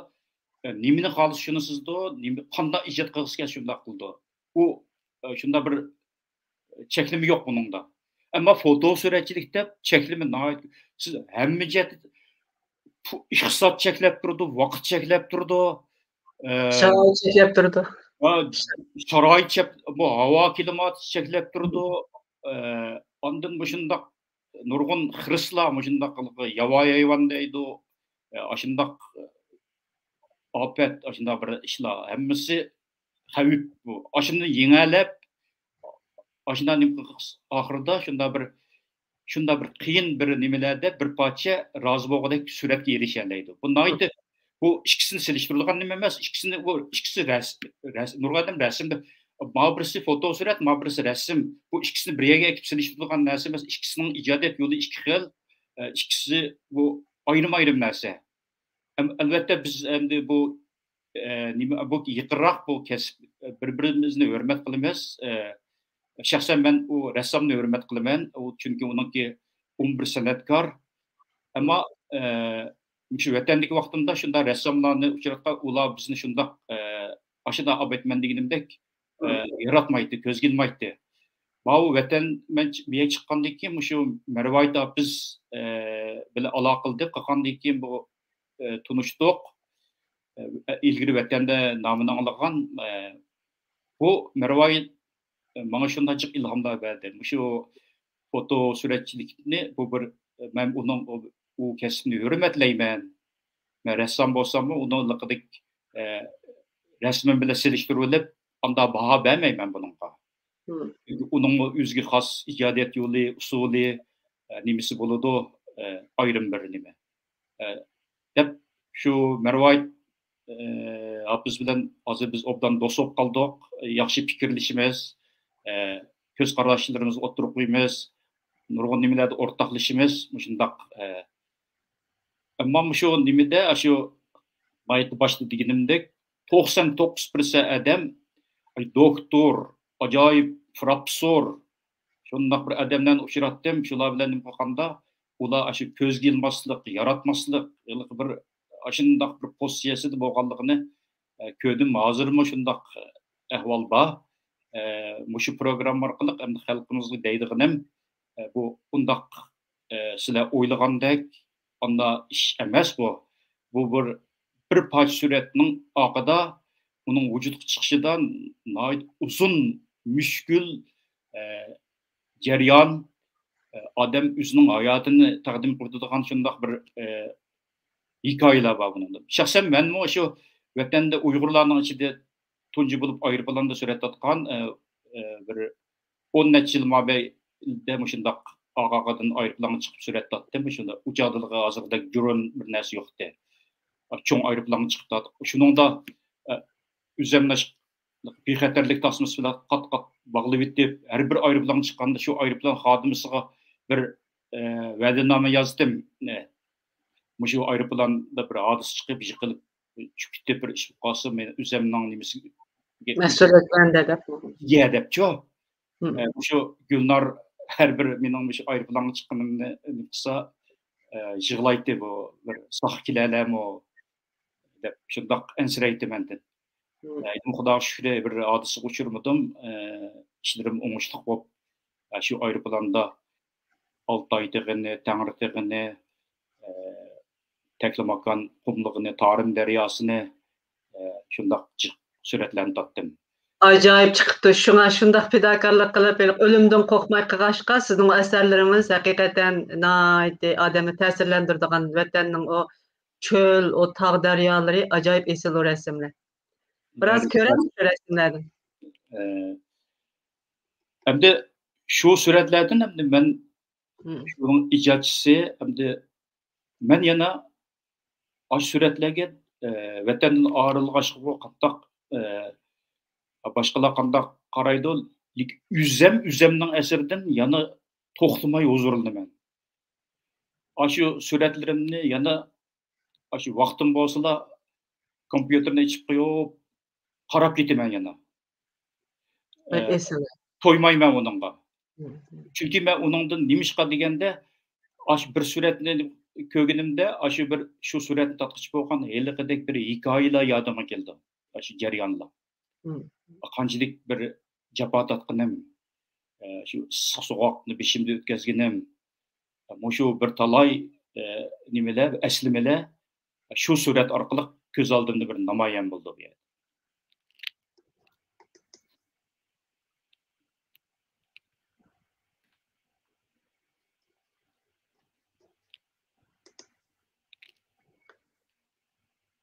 ئە، نېمىنى خالىسا شۇنى سىزىدۇ، نېمە، قانداق ئىجاد قىلغۇسى كەلسە شۇنداق قىلىدۇ. ئۇ، ئە، شۇنداق بىر، ئە، چەكلىمە يوق بۇنىڭدا. ئەمما فوتو سۈرەتچىلىك دەپ چەكلىمە ناھايىتى، سىز ھەممە جەھەتتە پۇ-، ئىقتىساد چەكلەپ تۇرىدۇ، ۋاقىت چەكلەپ تۇرىدۇ. ئە، شارائىت چەكلەپ تۇرىدۇ. ھە، شارائىت چەك-، بۇ ھاۋا كىلىماتى چەكلەپ تۇرىدۇ. ئە، ئاندىن مۇشۇنداق نۇرغۇن خىرىسلار مۇشۇنداق ياۋايى ھايۋان دەيدۇ. ئە، ئاشۇنداق ئاپەت، ئاشۇنداق بىر ئىشلار ھەممىسى خەۋپ بۇ. ئاشۇنى يېڭەلەپ، ئاشۇنداق نېمە قىلغۇس-، ئاخىرىدا شۇنداق بىر، شۇنداق بىر قىيىن بىر نېمىلەردە بىر پارچە رازى بولغۇدەك سۈرەتكە ئېرىشەلەيدۇ. بۇ ناھايىتى، بۇ ئىككىسىنى سېلىشتۇرىدىغان نېمە ئەمەس. ئىككىسىنى، بۇ ئىككىسى رەس-، رەس-، نۇرغۇن ئادەم رەسىمدە، ما بىرسى فوتو سۈرەت، ما بىرسى رەسىم. بۇ ئىككىسىنى بىر يەرگە ئەكىپ سېلىشتۇرىدىغان نەرسە ئەمەس. ئىككىسىنىڭ ئىجادىيەت يولى ئىككى خىل. ئە، ئىككىسى بۇ ئايرىم-ئايرىم نەرسە. ئەم-، ئەلۋەتتە، بىز ئەمدى بۇ، ئە، نېمە، بۇ يېقىنراق بۇ كەسىپ، بىر-بىرىمىزنى ھۆرمەت قىلىمىز. ئە، شەخسەن مەن ئۇ رەسسامنى ھۆرمەت قىلىمەن. ئۇ، چۈنكى ئۇنىڭكى ئۇ بىر سەنئەتكار. ئەمما، ئە، مۇشۇ ۋەتەندىكى ۋاقتىمدا شۇنداق رەسساملارنى ئۇچراتقان، ئۇلار بىزنى شۇنداق، ئە، ئاشۇنداق ئاپەتمەن دېگىنىمدەك، ئە، ياراتمايتتى، كۆزگە ئىلمايتتى. ماۋۇ ۋەتەن، مەن چ-، بۇ يەرگە چىققاندىن كېيىن مۇشۇ مەرۋايىت ئاپىز، ئە، بىلەن ئالاقىلىدىپ قىلغاندىن كېيىن بۇ، ئە، تونۇشتۇق. ئە، ئىلگىرى ۋەتەندە نامىنى ئاڭلىغان، ئە، بۇ مەرۋايىت، ئە، ماڭا شۇنداق جىق ئىلھاملار بەردى. مۇشۇ فوتو سۈرەتچىلىكنى، بۇ بىر، ئە، مەن ئۇنىڭ ئۇ، ئۇ كەسپىنى ھۆرمەتلەيمەن. مەن رەسسام بولساممۇ ئۇنىڭ لىقىدەك، ئە، رەسىمىم بىلەن سېلىشتۇرۇۋېلىپ، ئانداق باھا بەرمەيمەن بۇنىڭغا. چۈنكى ئۇنىڭمۇ ئۆزىگە خاس ئىجادىيەت يولى، ئۇسۇلى، ئە، نېمىسى بولىدۇ، ئە، ئايرىم بىر نېمە. ئە، دەپ شۇ مەرۋايىت، ئە، ھاپىز بىلەن ھازىر بىز ئوبدان دوست بولۇپ قالدۇق. ياخشى پىكىرلىشىمىز، ئە، كۆز قاراشلىرىمىزنى ئوتتۇرىغا قويىمىز. نۇرغۇن نېمىلەردە ئورتاقلىشىمىز. مۇشۇنداق، ئە، ئەمما مۇشۇ نېمىدە، ئاشۇ بايىقى باشتا دېگىنىمدەك، توقسان توققۇز پىرسەنت ئادەم، ئاي، دوكتور، ئاجايىپ پروفېسسور، شۇنداق بىر ئادەملەرنى ئۇچراتتىم. شۇلار بىلەن نېمە قىلغاندا، ئۇلار ئاشۇ كۆزگە ئىلماسلىق، ياراتماسلىق، ھېلىقى بىر ئاشۇنداق بىر پوزىتسىيەسىدە بولغانلىقىنى، ئە، كۆردۈم. ھازىرمۇ شۇنداق ئەھۋال بار. ئە، مۇشۇ پروگرامما ئارقىلىق ئەمدى خەلقىمىزگە دەيدىغىنىم، ئە، بۇ ئۇنداق، ئە، سىلەر ئويلىغاندەك ئانداق ئىش ئەمەس بۇ. بۇ بىر، بىر پارچە سۈرەتنىڭ ئارقىدا ئۇنىڭ ۋۇجۇدقا چىقىشىدا ناھايىتى ئۇزۇن، مۈشكۈل، ئە، جەريان، ئە، ئادەم ئۆزىنىڭ ھاياتىنى تەقدىم قىلىدىغان شۇنداق بىر، ئە، ھېكايىلەر بار بۇنىڭدا. شەخسەن مەنمۇ شۇ ۋەتەندە ئۇيغۇرلارنىڭ ئىچىدە تۇنجى بولۇپ ئايروپىلاندا سۈرەت تارتقان، ئە، ئە، بىر ئون نەچچە يىل مابەينىدە مۇشۇنداق ئاقاقىدىن ئايروپىلانغا چىقىپ سۈرەت تارتتىم. شۇنداق ئۇ چاغدىلىغا ھازىردەك درون بىر نەرسە يوق ئىدى. چوڭ ئايروپىلانغا چىقىپ تارتىپ، شۇنىڭدا، ئە، ئۆزەمنى بىخەتەرلىك تاسمىسى بىلەن قات-قات باغلىۋېتىپ، ھەر بىر ئايروپىلانغا چىققاندا شۇ ئايروپىلان خادىمىسىغا بىر، ئە، ۋەدىنامە يازدىم. ئە، مۇشۇ ئايروپىلاندا بىر ھادىسە چىقىپ، يىقىلىپ، چۈشۈپ كېتىپ، بىر ئىش بولۇپ قالسا، مەن ئۆزەمنىڭ نېمىسىگە مەسئۇلىيەتمەن دەپ. يە دەپچۇ. ئە، مۇشۇ گۈلنار ھەر بىر مېنىڭ مۇشۇ ئايروپىلانغا چىققىنىمنى نېمە قىلسا، ئە، يىغلايتتى بۇ، بىر ساقچى كېلەلەرمۇ دەپ شۇنداق ئەنسىرەيتتى مەندىن. ئە، خۇداغا شۈكرى، بىر ھادىسىگە ئۇچرىمىدىم. ئە، ئىشلىرىم ئوڭۇشلۇق بولۇپ، ئە، شۇ ئايروپىلاندا ئالتاي تېغىنى، تەڭرى تېغىنى، ئە، تەكلىماكان قۇملۇقىنى، تارىم دەرياسىنى، ئە، شۇنداق جىق سۈرەتلەرنى تارتتىم. ئاجايىپ چىقىپتۇ. شۇڭا شۇنداق پىداكارلىق قىلىپ، ھېلىقى ئۆلۈمدىن قورقماي قىلغاچقا، سىزنىڭ ئەسەرلىرىڭىز ھەقىقەتەن ناھايىتى ئادەمنى تەسىرلەندۈرىدىغان، ۋەتەننىڭ ئۇ چۆل، ئۇ تاغ دەريالىرى ئاجايىپ ئېسىل ئۇ رەسىملەر. بىراز كۆرەيلى شۇ رەسىملەردىن. ئە، ئەمدى شۇ سۈرەتلەردىن ئەمدى مەن شۇنىڭ ئىجادچىسى، ئەمدى مەن يەنە ئاشۇ سۈرەتلەرگە، ئە، ۋەتەندىن ئايرىلغاچقىغۇ قانداق، ئە، باشقىلار قانداق قارايدۇ، لېكىن ئۆزەم ئۆزەمنىڭ ئەسىرىدىن يەنە توختىماي ھۇزۇرلىنىمەن. ئاشۇ سۈرەتلىرىمنى يەنە، ئاشۇ ۋاقتىم بولسىلا، كومپيۇتېرنى ئېچىپ قويۇپ، قاراپ كېتىمەن يەنە. بەك ئە، ئېسىل. تويمايمەن ئۇنىڭغا. مم. چۈنكى مەن ئۇنىڭدىن نېمىشقا دېگەندە، ئاشۇ بىر سۈرەتنى كۆرگىنىمدە، ئاشۇ بىر، شۇ سۈرەتنى تارتقۇچە بولغان ھېلىقىدەك بىر ھېكايىلەر يادىمغا كېلىدۇ. ئاشۇ جەريانلار. مم. قانچىلىك بىر جاپا تارتقىنىم، ئە، شۇ ئىسسىق سوغۇقنى بېشىمدىن ئۆتكۈزگىنىم، مۇشۇ بىر تالاي، ئە، نېمىلەر، ئەسلىمىلەر شۇ سۈرەت ئارقىلىق كۆز ئالدىمدا بىر نامايان بولدى بۇ يەردە.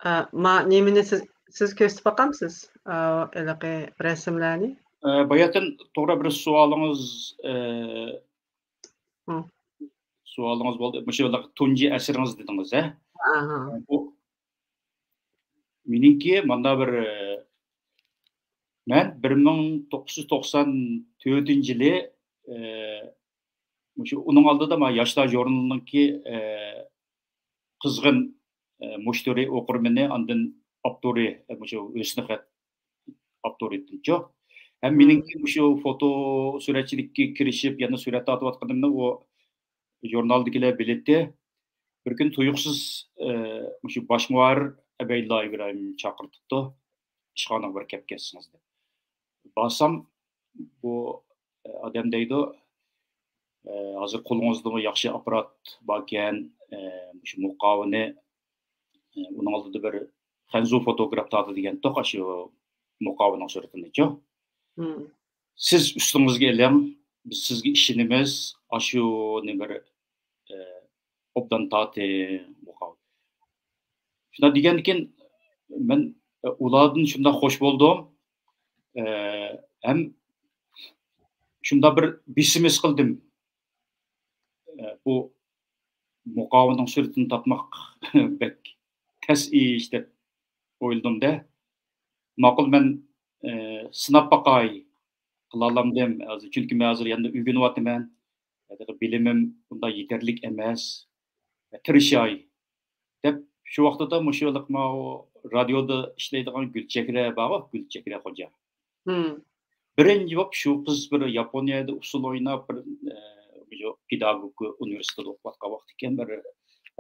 ئە، ما، نېمىنى سىز، سىز كۆرسىتىپ باقامسىز؟ ئە، ھېلىقى رەسىملەرنى؟ ئە، باياتىن توغرا بىر سوئالىڭىز، ئە، ھە. سوئالىڭىز بولدى. مۇشۇ تۇنجى ئەسىرىڭىز دېدىڭىز، ھە؟ ئاھا. بۇ مېنىڭكى ماندا بىر، ئە، مەن بىر مىڭ توققۇز يۈز توقسان تۆتىنچى يىلى، ئە، مۇشۇ ئۇنىڭ ئالدىدا مانا ياشلار ژۇرنىلىنىڭكى، ئە، قىزغىن، ئە، مۇشتەرى ئوقۇرمىنى، ئاندىن ئاپتورى، ئە، مۇشۇ ھۆسنى خەت ئاپتورى ئىدىمچۇ. ھەم مېنىڭكى مۇشۇ فوتو سۈرەتچىلىككە كىرىشىپ، يەنە سۈرەت تارتىۋاتقىنىمنى ئۇ ژۇرنالدىكىلەر بىلەتتى. بىر كۈنى تۇيۇقسىز، ئە، مۇشۇ باش مۇھەررىر ئەبەيدۇللا ئىبراھىم چاقىرتىپتۇ. ئىشخانىغا بىر كەپ كەتسىڭىز دەپ. بارسام، بۇ، ئە، ئادەم دەيدۇ، ئە، ھازىر قولىڭىزدىمۇ ياخشى ئاپپارات باركەن، ئە، مۇشۇ مۇقاۋىنى، ئە، ئۇنىڭ ئالدىدا بىر خەنزۇ فوتوگراف تارتىدىكەنتۇق، ئاشۇ مۇقاۋىنىڭ سۈرىتىنىچۇ. مم. سىز ئۈستىڭىزگە ئېلىڭ، بىز سىزگە ئىشىنىمىز، ئاشۇنى بىر، ئە، ئوبدان تارتىڭ، مۇقاۋا. شۇنداق دېگەندىكىن، مەن، ئە، ئۇلاردىن شۇنداق خوش بولدۇم. ئە، ھەم شۇنداق بىر بېسىم ھېس قىلدىم. ئە، بۇ مۇقاۋىنىڭ سۈرىتىنى تارتماق بەك تەس ئىش دەپ ئويلىدىم-دە. ماقۇل، مەن، ئە، سىناپ باقاي، قىلالامدىم. ھازىر، چۈنكى مەن ھازىر يەنە ئۆگىنىۋاتىمەن. ھېلىقى بىلىمىم ئۇنداق يېتەرلىك ئەمەس. تىرىشاي دەپ، شۇ ۋاقتىدا مۇشۇ ھېلىقى ماۋۇ رادىيودا ئىشلەيدىغان گۈلچېھرە بارغۇ، گۈلچېھرە خوجا. مم. بىرىنچى بولۇپ شۇ قىز بىر ياپونىيەدە ئۇسسۇل ئويناپ، بىر، ئە، مۇشۇ پېداگوگىكا ئۇنىۋېرسىتېتىدا ئوقۇۋاتقان ۋاقتىكەن، بىر،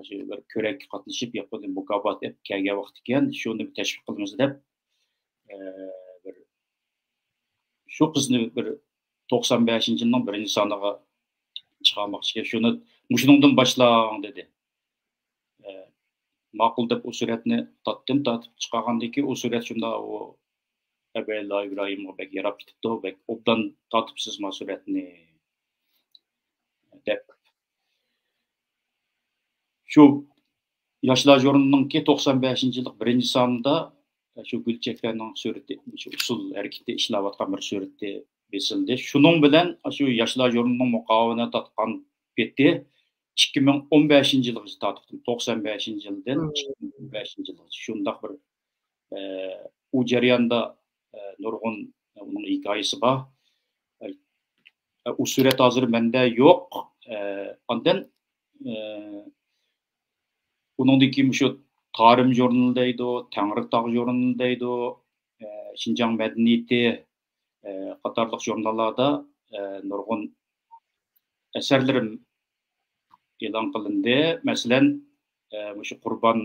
مۇشۇ بىر كۆرەككە قاتنىشىپ، ياپونىيەدىن مۇكاپات ئېلىپ كەلگەن ۋاقتىكەن، شۇنى بىر تەشۋىق قىلىمىز دەپ، ئە، بىر شۇ قىزنى بىر توقسان بەشىنچى يىلنىڭ بىرىنچى سانىغا چىقارماقچى ئىكەن، شۇنى مۇشۇنىڭدىن باشلاڭ دېدى. ئە، ماقۇل دەپ ئۇ سۈرەتنى تارتتىم، تارتىپ چىقارغاندىن كېيىن ئۇ سۈرەت شۇنداق ئۇ ئەبەيدۇللا ئىبراھىمغا بەك ياراپ كېتىپتۇ، بەك ئوبدان تارتىپسىز ما سۈرەتنى دەپ. شۇ ياشلار ژۇرنىلىنىڭكى توقسان بەشىنچى يىللىق بىرىنچى سانىدا شۇ گۈلچېھرەنىڭ سۈرىتى، شۇ ئۇسسۇل ھەرىكىتى ئىشلەۋاتقان بىر سۈرىتى بېسىلدى. شۇنىڭ بىلەن شۇ ياشلار ژۇرنىلىنىڭ مۇقاۋىنى تارتقان پېتى ئىككى مىڭ ئون بەشىنچى يىلغىچە تارتىپتىم. توقسان بەشىنچى يىلدىن مم. ئىككى مىڭ ئون بەشىنچى يىلغىچە. شۇنداق بىر، ئە، ئۇ جەرياندا، ئە، نۇرغۇن، ئە، ئۇنىڭ ھېكايىسى بار. ئە، ئۇ سۈرەت ھازىر مەندە يوق. ئە، ئاندىن، ئە، ئۇنىڭدىن كېيىن مۇشۇ تارىم ژۇرنىلى دەيدۇ، تەڭرىتاغ ژۇرنىلى دەيدۇ، ئە، شىنجاڭ مەدەنىيىتى، ئە، قاتارلىق ژۇرناللاردا، ئە، نۇرغۇن ئەسەرلىرىم ئېلان قىلىندى. مەسىلەن، ئە، مۇشۇ قۇربان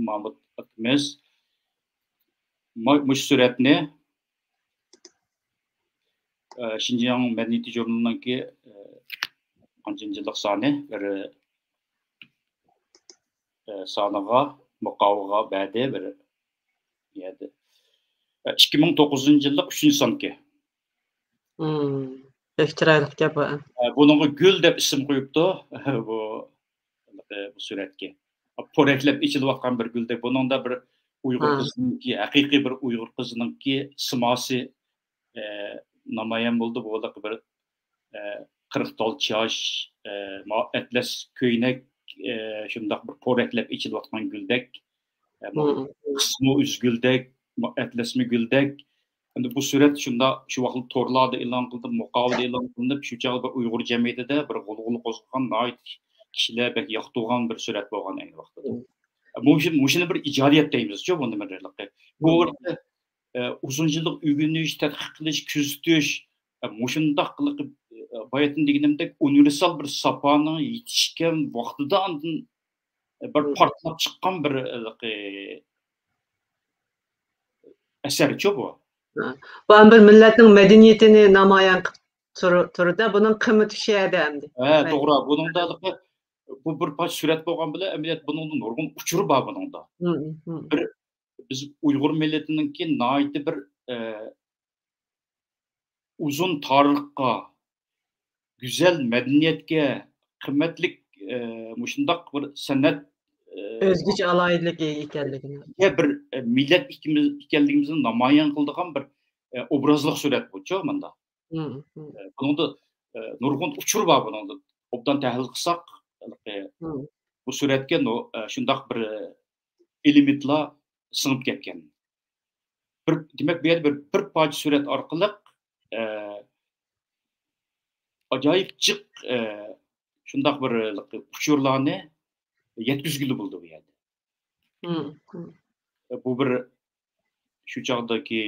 مامۇت ئاكىمىز مۇ-، مۇشۇ سۈرەتنى، ئە، شىنجاڭ مەدەنىيىتى ژۇرنىلىنىڭكى، ئە، قانچىنچى يىللىق سانى، بىر، ئە، سانىغا، مۇقاۋىغا بەردى، بىر يەردە. ئە، ئىككى مىڭ توققۇزىنچى يىللىق ئۈچىنچى سانكى. مم. بەك چىرايلىق گەپ بۇ. ئە، بۇنىڭغا گۈل دەپ ئىسىم قويۇپتۇ. بۇ، بۇ سۈرەتكە. پورەكلەپ ئېچىلىۋاتقان بىر گۈلدەك. بۇنىڭدا بىر ئۇيغۇر ھا. قىزىنىڭكى، ھەقىقىي بىر ئۇيغۇر قىزىنىڭكى سىماسى، ئە، نامايان بولدى. بۇ بىر، ئە، قىرىق تال چاچ، ئە، ما-، ئەتلەس كۆينەك، ئە، شۇنداق بىر پورەكلەپ ئېچىلىۋاتقان گۈلدەك، ئە، مانا قىسمۇ ئۈزگۈلدەك، ما-، ئەتلەسمۇ گۈلدەك. ئەمدى بۇ سۈرەت شۇنداق شۇ ۋاقىتتا تورلاردا ئېلان قىلىنىپ، مۇقاۋىدە ئېلان قىلىنىپ، شۇ چاغدا بىر ئۇيغۇر جەمئىيىتىدە بىر غۇلغۇلا قوزغىغان، ناھايىتى كىشىلەر بەك ياقتۇرغان بىر سۈرەت بولغان ئەينى ۋاقتىدا. مۇشۇ، مۇشۇنى بىر ئىجادىيەت دەيمىزچۇ، بۇنى بىر، بۇ بىر، ئە، ئۇزۇن يىللىق ئۆگىنىش، تەتقىق قىلىش، كۆزىتىش، ئە، مۇشۇنداق، ئە، باياتىن دېگىنىمدەك ئۇنىۋېرسال بىر ساپانىڭ يېتىشكەن ۋاقتىدا ئاندىن، ئە، بىر پارتلاپ چىققان بىر، ئە، ئەسەرچۇ بۇ. بۇ ھەم بىر مىللەتنىڭ مەدەنىيىتىنى نامايان قىلىپ تۇر-، تۇرىدۇ. بۇنىڭ قىممىتى شۇ يەردە ئەمدى. ھە، توغرا. بۇنىڭدا بۇ بىر پارچە سۈرەت بولغان بىلەن، ئەمەلىيەتتە بۇنىڭدا نۇرغۇن ئۇچۇر بار بۇنىڭدا. بىر بىز ئۇيغۇر مىللىتىنىڭكى ناھايىتى بىر، ئە، ئۇزۇن تارىخقا، گۈزەل مەدەنىيەتكە، قىممەتلىك، ئە، مۇشۇنداق بىر سەنئەت، ئە، ئۆزگىچە ئالاھىدىلىكى ئىگە ئىكەنلىكىنى. بىر، ئە، مىللەت ئىكىمىز-، ئىكەنلىكىمىزنى نامايان قىلىدىغان بىر، ئە، ئوبرازلىق سۈرەت بۇچۇ مۇندا. ئە، بۇنىڭدا، ئە، نۇرغۇن ئۇچۇر بار بۇنىڭدا. ئوبدان تەھلىل قىلساق، ئە، بۇ سۈرەتكە نۇ-، ئە، شۇنداق بىر، ئە، ئېلېمېنتلار سىڭىپ كەتكەن. بىر، دېمەك، بۇ يەردە بىر، بىر پارچە سۈرەت ئارقىلىق، ئە، ئاجايىپ جىق، ئە، شۇنداق بىر ئۇچۇرلارنى يەتكۈزگىلى بولىدۇ بۇ يەردە. بۇ بىر شۇ چاغدىكى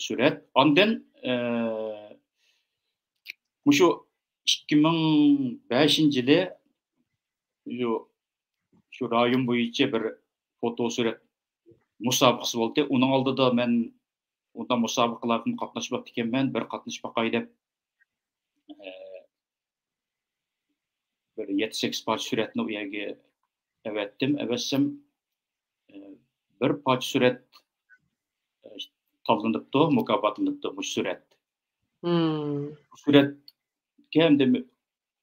سۈرەت. ئاندىن، ئە، مۇشۇ ئىككى مىڭ بەشىنچى يىلى شۇ، شۇ رايون بويىچە بىر فوتو سۈرەت مۇسابىقىسى بولدى. ئۇنىڭ ئالدىدا مەن ئۇنداق مۇسابىقىلەرگە قاتناشماپتىكەنمەن، بىر قاتنىشىپ باقاي دەپ، ئە، بىر يەتتە سەككىز پارچە سۈرەتنى ئۇ يەرگە ئەۋەتتىم. ئەۋەتسەم، ئە، بىر پارچە سۈرەت، ئە، تاللىنىپتۇ، مۇكاپاتلىنىپتۇ مۇشۇ سۈرەت. بۇ سۈرەتكە ئەمدى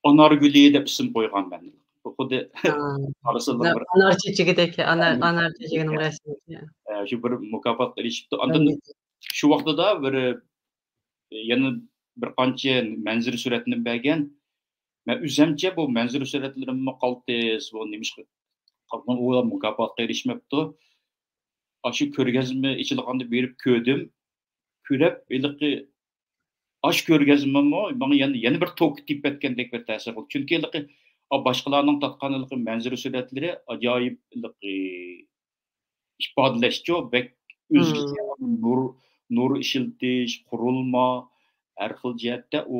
ئانار گۈلى دەپ ئىسىم قويغان مەن. بۇ خۇددى قارىسىلا بىر ئانار چېچىكىدەك، ئانار، ئانار چېچىكىنىڭ رەسىمى. ئە، شۇ بىر مۇكاپاتقا ئېرىشىپتۇ. ئاندىن شۇ ۋاقتىدا بىر، يەنە بىر قانچە مەنزىرە سۈرەتنى بەرگەن. مەن ئۆزەمچە بۇ مەنزىرە سۈرەتلىرىممۇ قالتىس، بۇ نېمىشقا ئۇلار مۇكاپاتقا ئېرىشمەپتۇ. ئاشۇ كۆرگەزمە ئېچىلغاندا بېرىپ كۆردۈم. كۆرۈپ، ھېلىقى ئاشۇ كۆرگەزمىمۇ ماڭا يەنە، يەنە بىر توك تېپىۋەتكەندەك بىر تەسىر قىلدى. چۈنكى ھېلىقى، ئا، باشقىلارنىڭ تارتقان ھېلىقى مەنزىرە سۈرەتلىرى ئاجايىپ ھېلىقى ئىپادىلەشچۇ، بەك ئۆزگىچە نۇر، نۇر ئىشلىتىش، قۇرۇلما، ھەر خىل جەھەتتە ئۇ،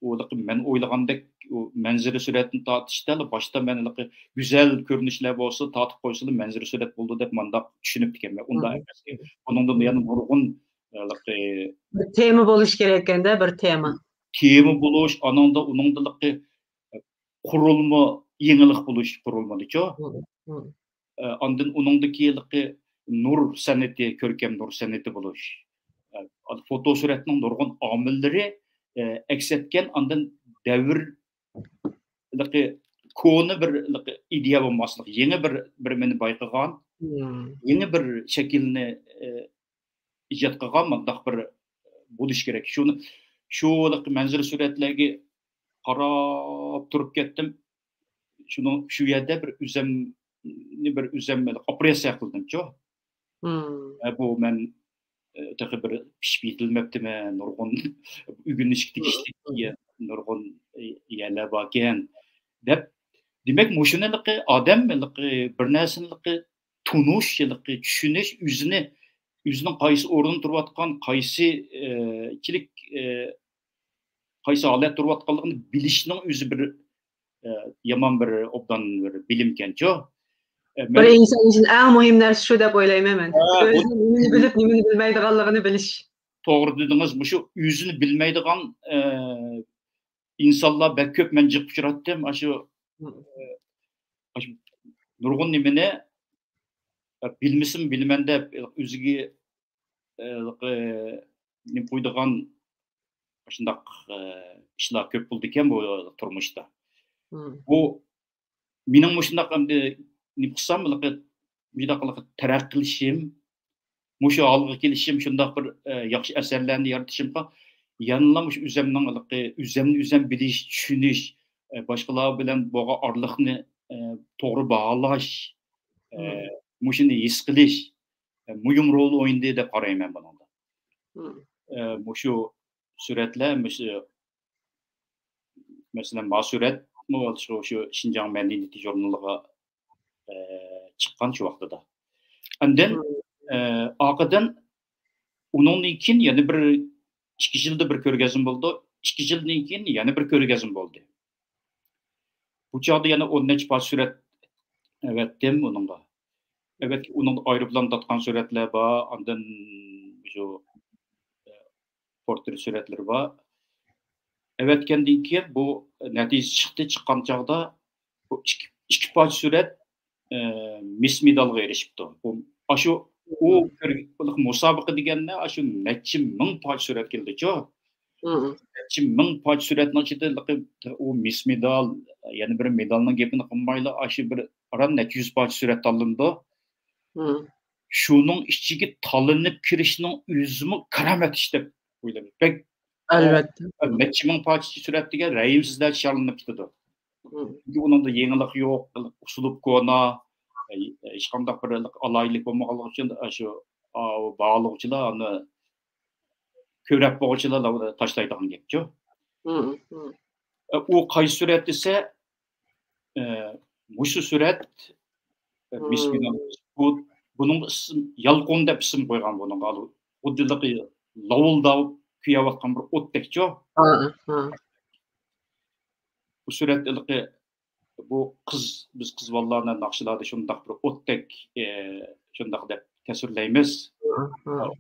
ئۇ مەن ئويلىغاندەك ئۇ مەنزىرە سۈرەتنى تارتىشتا باشتا مەن ھېلىقى گۈزەل كۆرۈنۈشلەر بولسا تارتىپ قويسىلا مەنزىرە سۈرەت بولىدۇ دەپ مانداق چۈشىنىپتىكەنمەن. ئۇنداق ئەمەس. بۇنىڭدىن يەنە نۇرغۇن ھېلىقى بىر تېما بولۇش كېرەك ئىكەندە، بىر تېما. تېما بولۇش، ئانىڭدا ئۇنىڭدىلىقى قۇرۇلما، يېڭىلىق بولۇش قۇرۇلمىدىچۇ. ئاندىن ئۇنىڭدىكى ھېلىقى نۇر سەنئىتى، كۆركەم نۇر سەنئىتى بولۇش. ئە، فوتو سۈرەتنىڭ نۇرغۇن ئامىللىرى، ئە، ئەكس ئەتكەن، ئاندىن دەۋر ھېلىقى كونا بىر ھېلىقى ئىدىيە بولماسلىق، يېڭى بىر، بىر مېنى بايقىغان، يېڭى بىر شەكىلنى، ئە، ئىجاد قىلغان مۇنداق بىر بولۇش كېرەك. شۇنى، شۇ ھېلىقى مەنزىرە سۈرەتلەرگە قاراپ تۇرۇپ كەتتىم. شۇنىڭ، شۇ يەردە بىر ئۆزەمنى، بىر ئۆزەم ئاپرېسسىيە قىلدىمچۇ. ھە، بۇ مەن، ئە، تېخى بىر پىشىپ يېتىلمەپتىمەن، نۇرغۇن ئۆگىنىشكە تېگىشلىك يە-، نۇرغۇن، ئە، يەرلەر باركەن، دەپ. دېمەك، مۇشۇنى ھېلىقى ئادەم ھېلىقى بىر نەرسىنى ھېلىقى تونۇش، ھېلىقى چۈشىنىش، ئۆزىنى، ئۆزىنىڭ قايسى ئورۇندا تۇرۇۋاتقان، قايسى، ئە، چىلىك، ئە، قايسى ھالەتتە تۇرۇۋاتقانلىقىنى بىلىشنىڭ ئۆزى بىر، ئە، يامان بىر ئوبدان بىر بىلىمكەنچۇ. ئە، بىر مەن ئىنسان ئۈچۈن ئەڭ مۇھىم نەرسە شۇ دەپ ئويلايمەن مەن. ھە، ئۆزىنىڭ نېمىنى بىلىپ، نېمىنى بىلمەيدىغانلىقىنى بىلىش. توغرا دېدىڭىز. مۇشۇ ئۆزىنى بىلمەيدىغان، ئە، ئىنسانلار بەك كۆپ مەن جىق ئۇچراتتىم. ئاشۇ، ئە، ئاشۇ نۇرغۇن نېمىنى، ئە، بىلمىسىمۇ بىلىمەن دەپ، ئۆزىگە، ئە، نېمە قويىدىغان شۇنداق، ئە، ئىشلار كۆپ بولىدىكەن بۇ تۇرمۇشتا. بۇ مېنىڭ مۇشۇنداق ئەمدى نېمە قىلسام، مۇشۇنداق تەرەققىي قىلىشىم، مۇشۇ ھالغا كېلىشىم، شۇنداق بىر، ئە، ياخشى ئەسەرلەرنى يارىتىشىمغا يەنىلا مۇشۇ ئۆزەمنىڭ ھېلىقى ئۆزەمنى ئۆزەم بىلىش، چۈشىنىش، ئە، باشقىلار بىلەن بولغان ئارىلىقنى، ئە، توغرا باھالاش، ئە، مم. مۇشۇنى ھېس قىلىش، ئە، مۇھىم رول ئوينىدى دەپ قارايمەن بۇنىڭدا. مم. ئە، مۇشۇ سۈرەتلەر، مۇشۇ، مەسىلەن، ما سۈرەتمۇ شۇ، شۇ شىنجاڭ مەدەنىيىتى ژۇرنىلىغا، ئە، چىققان شۇ ۋاقتىدا. ئاندىن، مم. ئە، ئارقىدىن ئۇنىڭدىن كېيىن يەنە بىر ئىككى يىلدا بىر كۆرگەزمە بولدى. ئىككى يىلدىن كېيىن يەنە بىر كۆرگەزمە بولدى. بۇ چاغدا يەنە ئون نەچچە پارچە سۈرەت ئەۋەتتىم ئۇنىڭغا. ئەۋەت-، ئۇنىڭدا ئايروپىلان تارتقان سۈرەتلەر بار، ئاندىن شۇ، ئە، پورترېت سۈرەتلىرى بار. ئەۋەتكەندىن كېيىن بۇ نەتىجە چىقتى، چىققان چاغدا بۇ ئىككى، ئىككى پارچە سۈرەت، ئە، مىس مېدالغا ئېرىشىپتۇ. بۇ، ئاشۇ، ئۇ كۆر-، مۇسابىقە دېگەندە ئاشۇ نەچچە مىڭ پارچە سۈرەت كېلىدىچۇ. مم. نەچچە مىڭ پارچە سۈرەتنىڭ ئىچىدە ئۇ مىس مېدال، يەنە بىر مېدالنىڭ گېپىنى قىلمايلا، ئاشۇ بىر ئاران نەچچە يۈز پارچە سۈرەت تاللىنىدۇ. مم. شۇنىڭ ئىچىگە تاللىنىپ كىرىشنىڭ ئۆزىمۇ كارامەت ئىش دەپ ئويلايمەن. بەك، ئەلۋەتتە. ئە، نەچچە مىڭ پارچە سۈرەت دېگەن رەھىمسىزلەرچە چاللىنىپ كېتىدۇ. مم. چۈنكى ئۇنىڭدا يېڭىلىق يوق، ئۇسلۇب كونا، ئە، ھېچقانداق بىر ئالاھىدىلىك بولمىغانلىقى ئۈچۈن، ئاشۇ، ئا، باھالىغۇچىلار ئۇنى كۆرەپ بولغۇچىلار تاشلايدىغان گەپچۇ. مم، مم. ئە، ئۇ قايسى سۈرەت دېسە، ئە، مۇشۇ سۈرەت، ئە، مىس مم. مېدال. بۇ، بۇنىڭ ئىسىم، يالقۇن دەپ ئىسىم قويغان بۇنىڭغا. خۇددى لاۋۇلداپ كۆيۈۋاتقان بىر ئوتتەكچۇ. ھا، ھا. بۇ سۈرەت ھېلىقى، بۇ قىز، بىز قىز بالىلارنى ناخشىلاردا شۇنداق بىر ئوتتەك، ئە، شۇنداق دەپ تەسۋىرلەيمىز. ھا، ھا.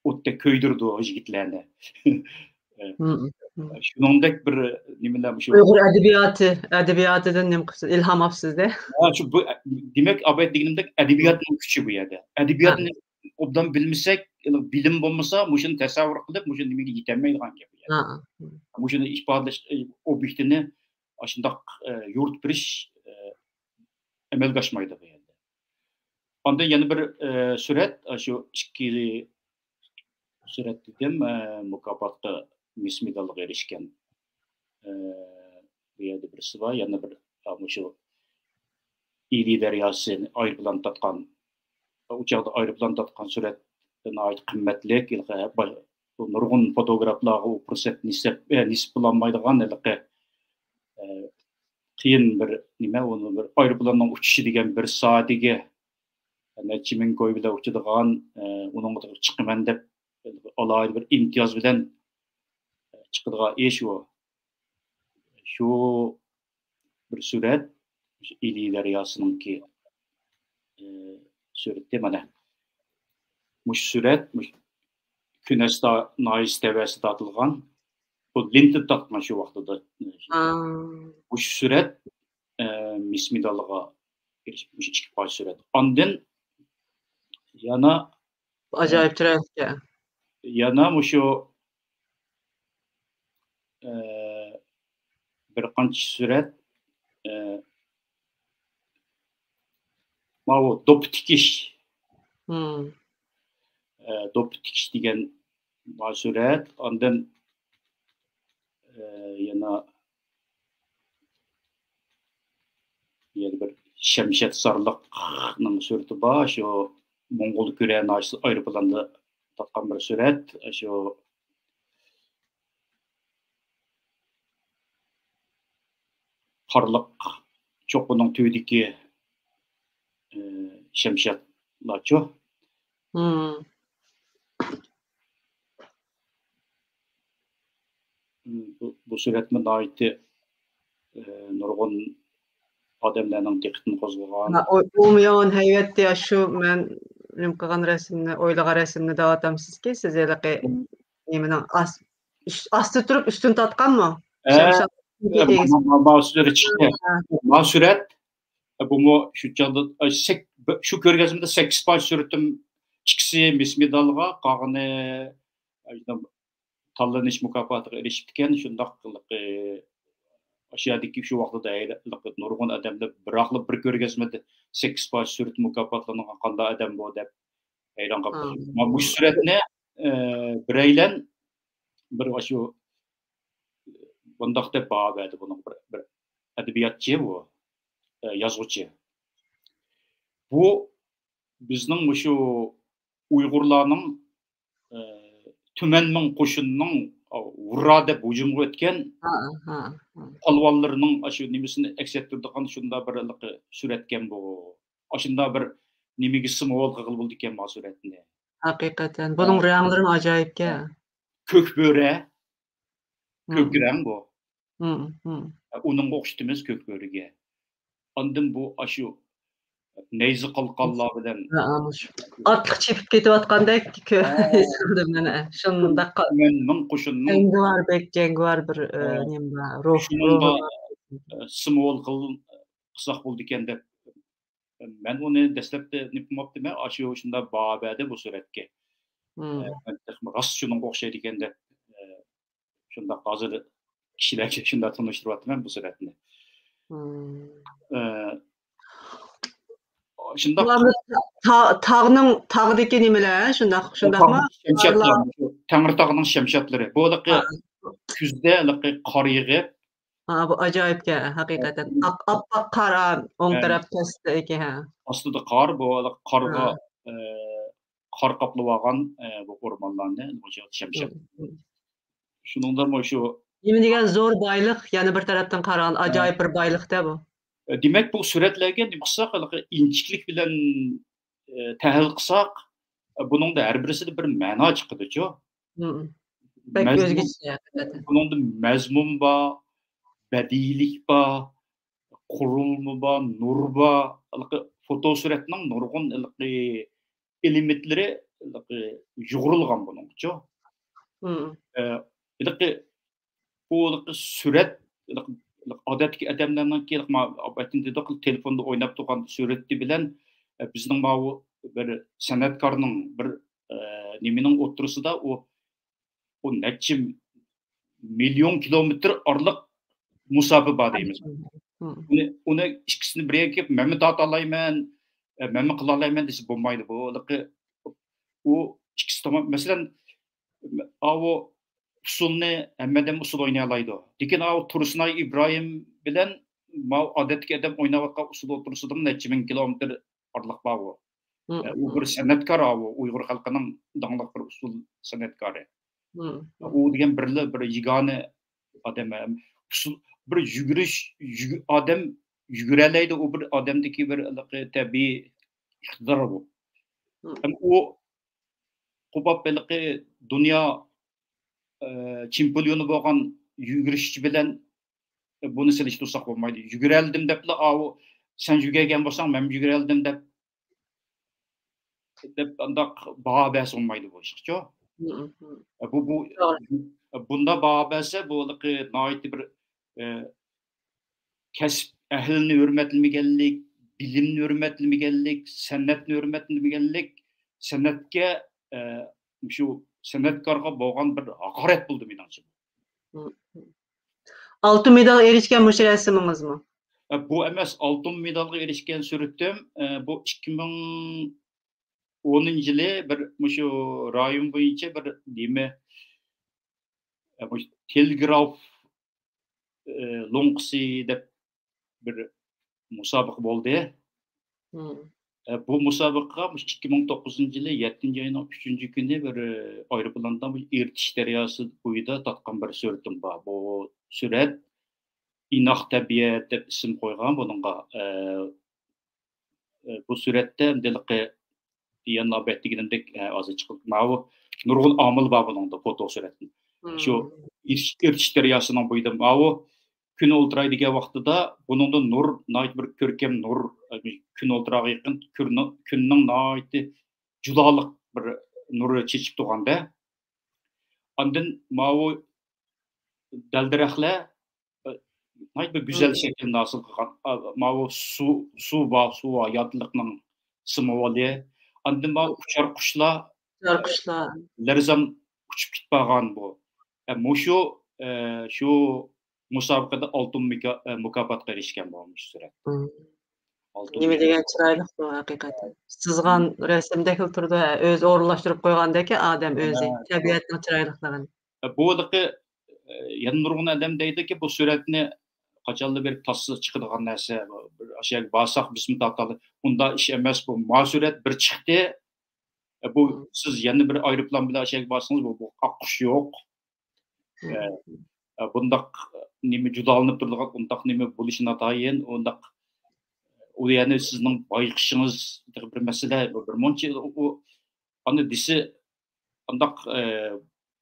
ئوتتەك كۆيدۈرىدۇ يىگىتلەرنى. مم، مم. شۇنىڭدەك بىر نېمىلەر مۇشۇ. ئۇيغۇر ئەدەبىياتى، ئەدەبىياتىدىن نېمە قىلىپسىز، ئىلھام ئاپسىز-دە. ھە، شۇ بۇ، دېمەك، ئاۋايت دېگىنىمدەك ئەدەبىياتنىڭ كۈچى بۇ يەردە. ئەدەبىياتنى ھە. ئوبدان بىلمىسەك، بىلىم بولمىسا، مۇشۇنى تەسەۋۋۇر قىلىپ، مۇشۇ نېمىگە يېتەلمەيدىغان گەپ بۇ يەردە. ھە. مۇشۇنى ئىپادىلەش، ئوبيېكتىنى ئاشۇنداق، ئە، يورۇتۇپ بېرىش، ئە، ئەمەلگە ئاشمايدۇ بۇ يەردە. ئاندىن يەنە بىر، ئە، سۈرەت، ئاشۇ ئىككى سۈرەت دېدىم، ئە، مۇكاپاتقا مىس مېدالغا ئېرىشكەن. ئە، بۇ يەردە بىرسى بار، يەنە بىر، ئە، مۇشۇ ئىلى دەرياسى ئايروپىلان تارتقان، ئۇ چاغدا ئايروپىلان تارتقان سۈرەت ناھايىتى قىممەتلىك، ھېلىقى با-، نۇرغۇن فوتوگرافلارغا ئۇ پۇرسەت نېسىپ، ئە، نېسىپ بولالمايدىغان ھېلىقى، ئە، قىيىن بىر نېمە، ئۇنى بىر ئايروپىلاننىڭ ئۇچۇشى دېگەن بىر سائەتىگە نەچچە مىڭ كوي بىلەن ئۇچىدىغان، ئە، ئۇنىڭغا چىقىمەن دەپ ئالاھىدە بىر ئىمتىياز بىلەن چىقىدىغان ئىش ئۇ. شۇ بىر سۈرەت، ئىلى دەرياسىنىڭكى، ئە، سۈرىتى مانا. مۇشۇ سۈرەت، مۇشۇ كۈنەستا ناھىيەسى تەۋەسىدە تارتىلغان. بۇ لېنتا تارتقان شۇ ۋاقتىدا. ھا. مۇشۇ سۈرەت، ئە، مىس مېدالىغا ئېرىشىپ، مۇشۇ ئىككى پارچە سۈرەت. ئاندىن يەنە، ئاجايىپ سۈرەتكەن. يەنە مۇشۇ، ئە، بىر قانچە سۈرەت، ئە، ماۋۇ دوپپا تىكىش. مم. ئە، دوپپا تىكىش دېگەن ماۋۇ سۈرەت. ئاندىن، ئە، يەنە، يەنە بىر شەمشەت سارلىقنىڭ سۈرىتى بار. شۇ موڭغۇل كۈرە ناھىيەسى ئايروپىلاندا تارتقان بىر سۈرەت. شۇ قارلىق چوققىنىڭ تۈۋىدىكى، ئە، شەمشەتلارچۇ. مم. بۇ، بۇ سۈرەتمۇ ناھايىتى، ئە، نۇرغۇن ئادەملەرنىڭ دىققىتىنى قوزغىغان. ھە، ئۇ، ئۇمۇ يامان ھەيۋەتتە، شۇ مەن نېمە قىلغان رەسىمنى، ئويلىغان رەسىمنى دەۋاتامسىزكى، سىز ھېلىقى نېمىنىڭ ئاس-، ئۈس-، ئاستى تۇرۇپ ئۈستۈن تارتقانمۇ؟ ھە، شەمشاد ئە، تېگىز. ما، ما، ما سۈرەت چىقتى. ھە. ما سۈرەت، ئە، بۇمۇ شۇ چاغدا، ئە، سەك-، بە-، شۇ كۆرگەزمىدە سەككىز پارچە سۈرىتىم، ئىككىسى مىس مېدالغا، قالغىنى، ئە، تاللىنىش مۇكاپاتىغا ئېرىشىپتىكەن. شۇنداق، ئە، ئاشۇ يەردىكى شۇ ۋاقتىدا ھەيرانلىق، نۇرغۇن ئادەملەر بىراقلا بىر كۆرگەزمىدە سەككىز پارچە سۈرىتى مۇكاپاتلانغان، قانداق ئادەم بۇ دەپ ھەيران قاپتۇ. مم. مانا مۇشۇ سۈرەتنى، ئە، بىرەيلەن بىر ئاشۇ بۇنداق دەپ باھا بەردى بۇنىڭغا بىر، بىر ئەدەبىياتچى بۇ، ئە، يازغۇچى. بۇ بىزنىڭ مۇشۇ ئۇيغۇرلارنىڭ، ئە، تۈمەن مىڭ قوشۇننىڭ، ئا، ھۇررا دەپ ھۇجۇمغا ئۆتكەن ھا، ھا، ھا. پالۋانلىرىنىڭ ئاشۇ نېمىسىنى ئەكس ئەتتۈرىدىغان شۇنداق بىر ھېلىقى سۈرەتكەن بۇ. ئاشۇنداق بىر نېمىگە سىمۋول قىلغىلى بولىدىكەن بۇ سۈرەتنى. ھەقىقەتەن. بۇنىڭ ھە. رەڭلىرىمۇ ئاجايىپكەن. ھە. كۆك بۆرە. مم. كۆك رەڭ بۇ. مم، مم. ئۇنىڭغا ئوخشىتىمىز كۆك بۆرىگە. ئاندىن بۇ ئاشۇ نەيزە قالقانلار بىلەن ھە، مۇشۇ ئاتلىق چېپىپ كېتىۋاتقاندەك كۆ-، ھە. ھېس قىلدىم مەن، ھە. شۇنداق قا-، مىڭ قوشۇننىڭ جەڭگىۋار، بەك جەڭگىۋار بىر، ئە، ھە. نېمە بار، روھ، شۇنىڭغا، روھى بار. ئە، سىمۋول قىل-، قىلساق بولىدىكەن دەپ، مەن ئۇنى دەسلەپتە نېمە قىلماپتىمەن، ئاشۇ شۇنداق باھا بەردى بۇ سۈرەتكە. مم. ئە، مەن تېخىمۇ راست شۇنىڭغا ئوخشايدىكەن دەپ، ئە، شۇنداق ھازىر كىشىلەرگە شۇنداق تونۇشتۇرۇۋاتىمەن بۇ سۈرەتنى. مم. ئە، شۇنداق بۇلار تا-، تا-، تاغنىڭ، تاغدىكى نېمىلەر، شۇنداق، شۇنداقمۇ؟ تاغنىڭ شەمشادلىرى، شۇ تەڭرىتاغنىڭ شەمشادلىرى. بۇ ھېلىقى ھا. كۈزدە ھېلىقى قار يېغىپ، ھا، بۇ ئاجايىپكەن، ھەقىقەتەن. ھە. ئاق-، ئاپئاق قار، ھا، ئوڭ ھە. تەرەپ پەستە ئىكەن، ھە. ئاستىدا قار، بۇ ھېلىقى قارغا، ھا. ئە، قار قاپلىۋالغان، ئە، بۇ ئورمانلارنى، بۇ شەمشاد. مم، مم. شۇنىڭدىنمۇ شۇ نېمە دېگەن زور بايلىق، يەنە بىر تەرەپتىن قارىغاندا ھە. ئاجايىپ بىر بايلىق-دە بۇ. دېمەك، بۇ سۈرەتلەرگە نېمە قىلساق، ھېلىقى ئىنچىكىلىك بىلەن، ئە، تەھلىل قىلساق، ئە، بۇنىڭدا ھەر بىرسىدە بىر مەنا چىقىدۇچۇ. مم. بەك مەزمۇن، ئۆزگىچە، ھەقىقەتەن. بۇنىڭدا مەزمۇن بار، بەدىئىيلىك بار، قۇرۇلما بار، نۇر بار. ھېلىقى فوتو سۈرەتنىڭ نۇرغۇن ھېلىقى ئېلېمېنتلىرى ھېلىقى يۇغۇرۇلغان بۇنىڭغىچۇ. مم. ئە، ھېلىقى بۇ ھېلىقى سۈرەت، ھېلىقى، ھېلىقى ئادەتتىكى ئادەملەرنىڭكى، ھېلىقى ما-، ئاپەتتىن دېدۇق، تېلېفوندا ئويناپ تۇرغان سۈرىتى بىلەن، ئە، بىزنىڭ ماۋۇ بىر سەنئەتكارنىڭ بىر، ئە، نېمىنىڭ ئوتتۇرىسىدا ئۇ، ئۇ نەچچە مىليون كىلومېتىر ئارىلىق مۇساپە بار دەيمىز. مم. ئۇنى، ئۇنى ئىككىسىنى بىر يەرگە كېلىپ، مەنمۇ تارتالايمەن، ئە، مەنمۇ قىلالايمەن دېسە بولمايدۇ. بۇ ھېلىقى، ئۇ ئىككىسى تامام. مەسىلەن، ئاۋۇ ئۇسسۇلنى ھەممە ئادەم ئۇسسۇل ئوينىيالايدۇ. لېكىن ئاۋۇ تۇرسۇنئاي ئىبراھىم بىلەن ماۋۇ ئادەتتىكى ئادەم ئويناۋاتقان ئۇسسۇل ئوتتۇرىسىدىمۇ نەچچە مىڭ كىلومېتىر ئارىلىق بار ئۇ. مم، ئە، ئۇ مم. بىر سەنئەتكار، ئاۋۇ ئۇيغۇر خەلقىنىڭ داڭلىق بىر ئۇسسۇل سەنئەتكارى. مم، مم. ئۇ دېگەن بىرلا بىر يېگانە ئادەم، ئە، ئۇسسۇل، بىر يۈگۈرۈش، يۈگۈ-، ئادەم يۈگۈرەلەيدۇ، ئۇ بىر ئادەمدىكى بىر ھېلىقى تەبىئىي ئىقتىدار بۇ. مم. ھەم ئۇ قوباپ ھېلىقى دۇنيا، ئە، چېمپىيونى بولغان يۈگۈرۈشچى بىلەن بۇنى سېلىشتۇرساق بولمايدۇ. يۈگۈرەلىدىم دەپلا، ئاۋۇ سەن يۈگۈرگەن بولساڭ، مەنمۇ يۈگۈرەلىدىم دەپ، دەپ ئانداق باھا بەرسە بولمايدۇ بۇ ئىشقىچۇ. مم، مم. بۇ، بۇ، توغرا. بۇنداق باھا بەرسە، بۇ ھېلىقى ناھايىتى بىر، ئە، كەسىپ ئەھلىنى ھۆرمەتلىمىگەنلىك، بىلىمنى ھۆرمەتلىمىگەنلىك، سەنئەتنى ھۆرمەتلىمىگەنلىك، سەنئەتكە، ئە، مۇشۇ سەنئەتكارغا بولغان بىر ھاقارەت بولدى مېنىڭچە. مم، مم. ئالتۇن مېدالغا ئېرىشكەن مۇشۇ رەسىمىڭىزمۇ؟ ئە، بۇ ئەمەس، ئالتۇن مېدالغا ئېرىشكەن سۈرىتىم، ئە، بۇ ئىككى مىڭ ئونىنچى يىلى بىر مۇشۇ رايون بويىچە بىر نېمە، ئە، مۇشۇ تېلېگراف، ئە، لوڭقىسى دەپ بىر مۇسابىقە بولدى. مم. ئە، بۇ مۇسابىقىگە مۇشۇ ئىككى مىڭ توققۇزىنچى يىلى يەتتىنچى ئاينىڭ ئۈچىنچى كۈنى بىر، ئە، ئايروپىلاندا مۇشۇ ئېرتىش دەرياسى بويىدا تارتقان بىر سۈرىتىم بار. بۇ سۈرەت ئىناق تەبىئەت دەپ ئىسىم قويغان بۇنىڭغا. ئە، ئە، بۇ سۈرەتتە ھېلىقى يەنە ئەۋەت دېگىنىمدەك، ئە، ھازىر چىقىپ، ماۋۇ نۇرغۇن ئامىل بار بۇنىڭدا، فوتو سۈرەتنى. مم. شۇ ئېرتىش، ئېرتىش دەرياسىنىڭ بويىدا ماۋۇ كۈن ئولتۇراي دېگەن ۋاقتىدا بۇنىڭدا نۇر، ناھايىتى بىر كۆركەم نۇر، ئە، كۈن ئولتۇراغا يېقىن كۈننىڭ، كۈننىڭ ناھايىتى جۇلالىق بىر نۇر چېچىپ تۇرغاندا. ئاندىن ماۋۇ دەل-دەرەخلەر، ئە، ناھايىتى بىر گۈزەل مم. شەكىلنى ھاسىل قىلغان. ئا، ماۋۇ سۇ، سۇ بار، سۇ ھاياتلىقنىڭ سىمۋولى. ئاندىن ماۋۇ ئۇچار قۇشلار، ئۇچار قۇشلار. لەرزان ئۇچۇپ كېتىپ بارغان بۇ. ئە، مۇشۇ، ئە، شۇ مۇسابىقىدە ئالتۇن مۇكا-، ئە، مۇكاپاتقا ئېرىشكەن بۇ مۇشۇ سۈرەت. مم. ئالتۇن نېمە مۇكاپات. دېگەن چىرايلىق بۇ ھەقىقەتەن. سىزغان مم. رەسىمدەكلا تۇرىدۇ، ھە، ئۆزى ئورۇنلاشتۇرۇپ قويغاندەك ئادەم ئۆزى، ھە، تەبىئەتنىڭ چىرايلىقلىقىنى. بۇ ھېلىقى، ئە، يەنە نۇرغۇن ئادەم دەيدۇكى، بۇ سۈرەتنى قاچانلا بېرىپ تاسسا چىقىدىغان نەرسە. بىر ئاشۇ يەرگە بارساق بىسمىللا تارتايلى. ئۇنداق ئىش ئەمەس بۇ. ما سۈرەت بىر چىقتى. ئە، بۇ سىز يەنە بىر ئايروپىلان بىلەن ئاشۇ يەرگە بارسىڭىز، بۇ، بۇ ئاققۇچ يوق. ئە، ئە، بۇنداق نېمە جۇدالىنىپ تۇرىدىغان، ئۇنداق نېمە بولۇشى ناتايىن، ئۇنداق، ئۇ يەنى سىزنىڭ بايقىشىڭىز بىر مەسىلە، بۇ بىر مۇنچە ئۇ، ئۇ ئانداق دېسە، ئانداق، ئە،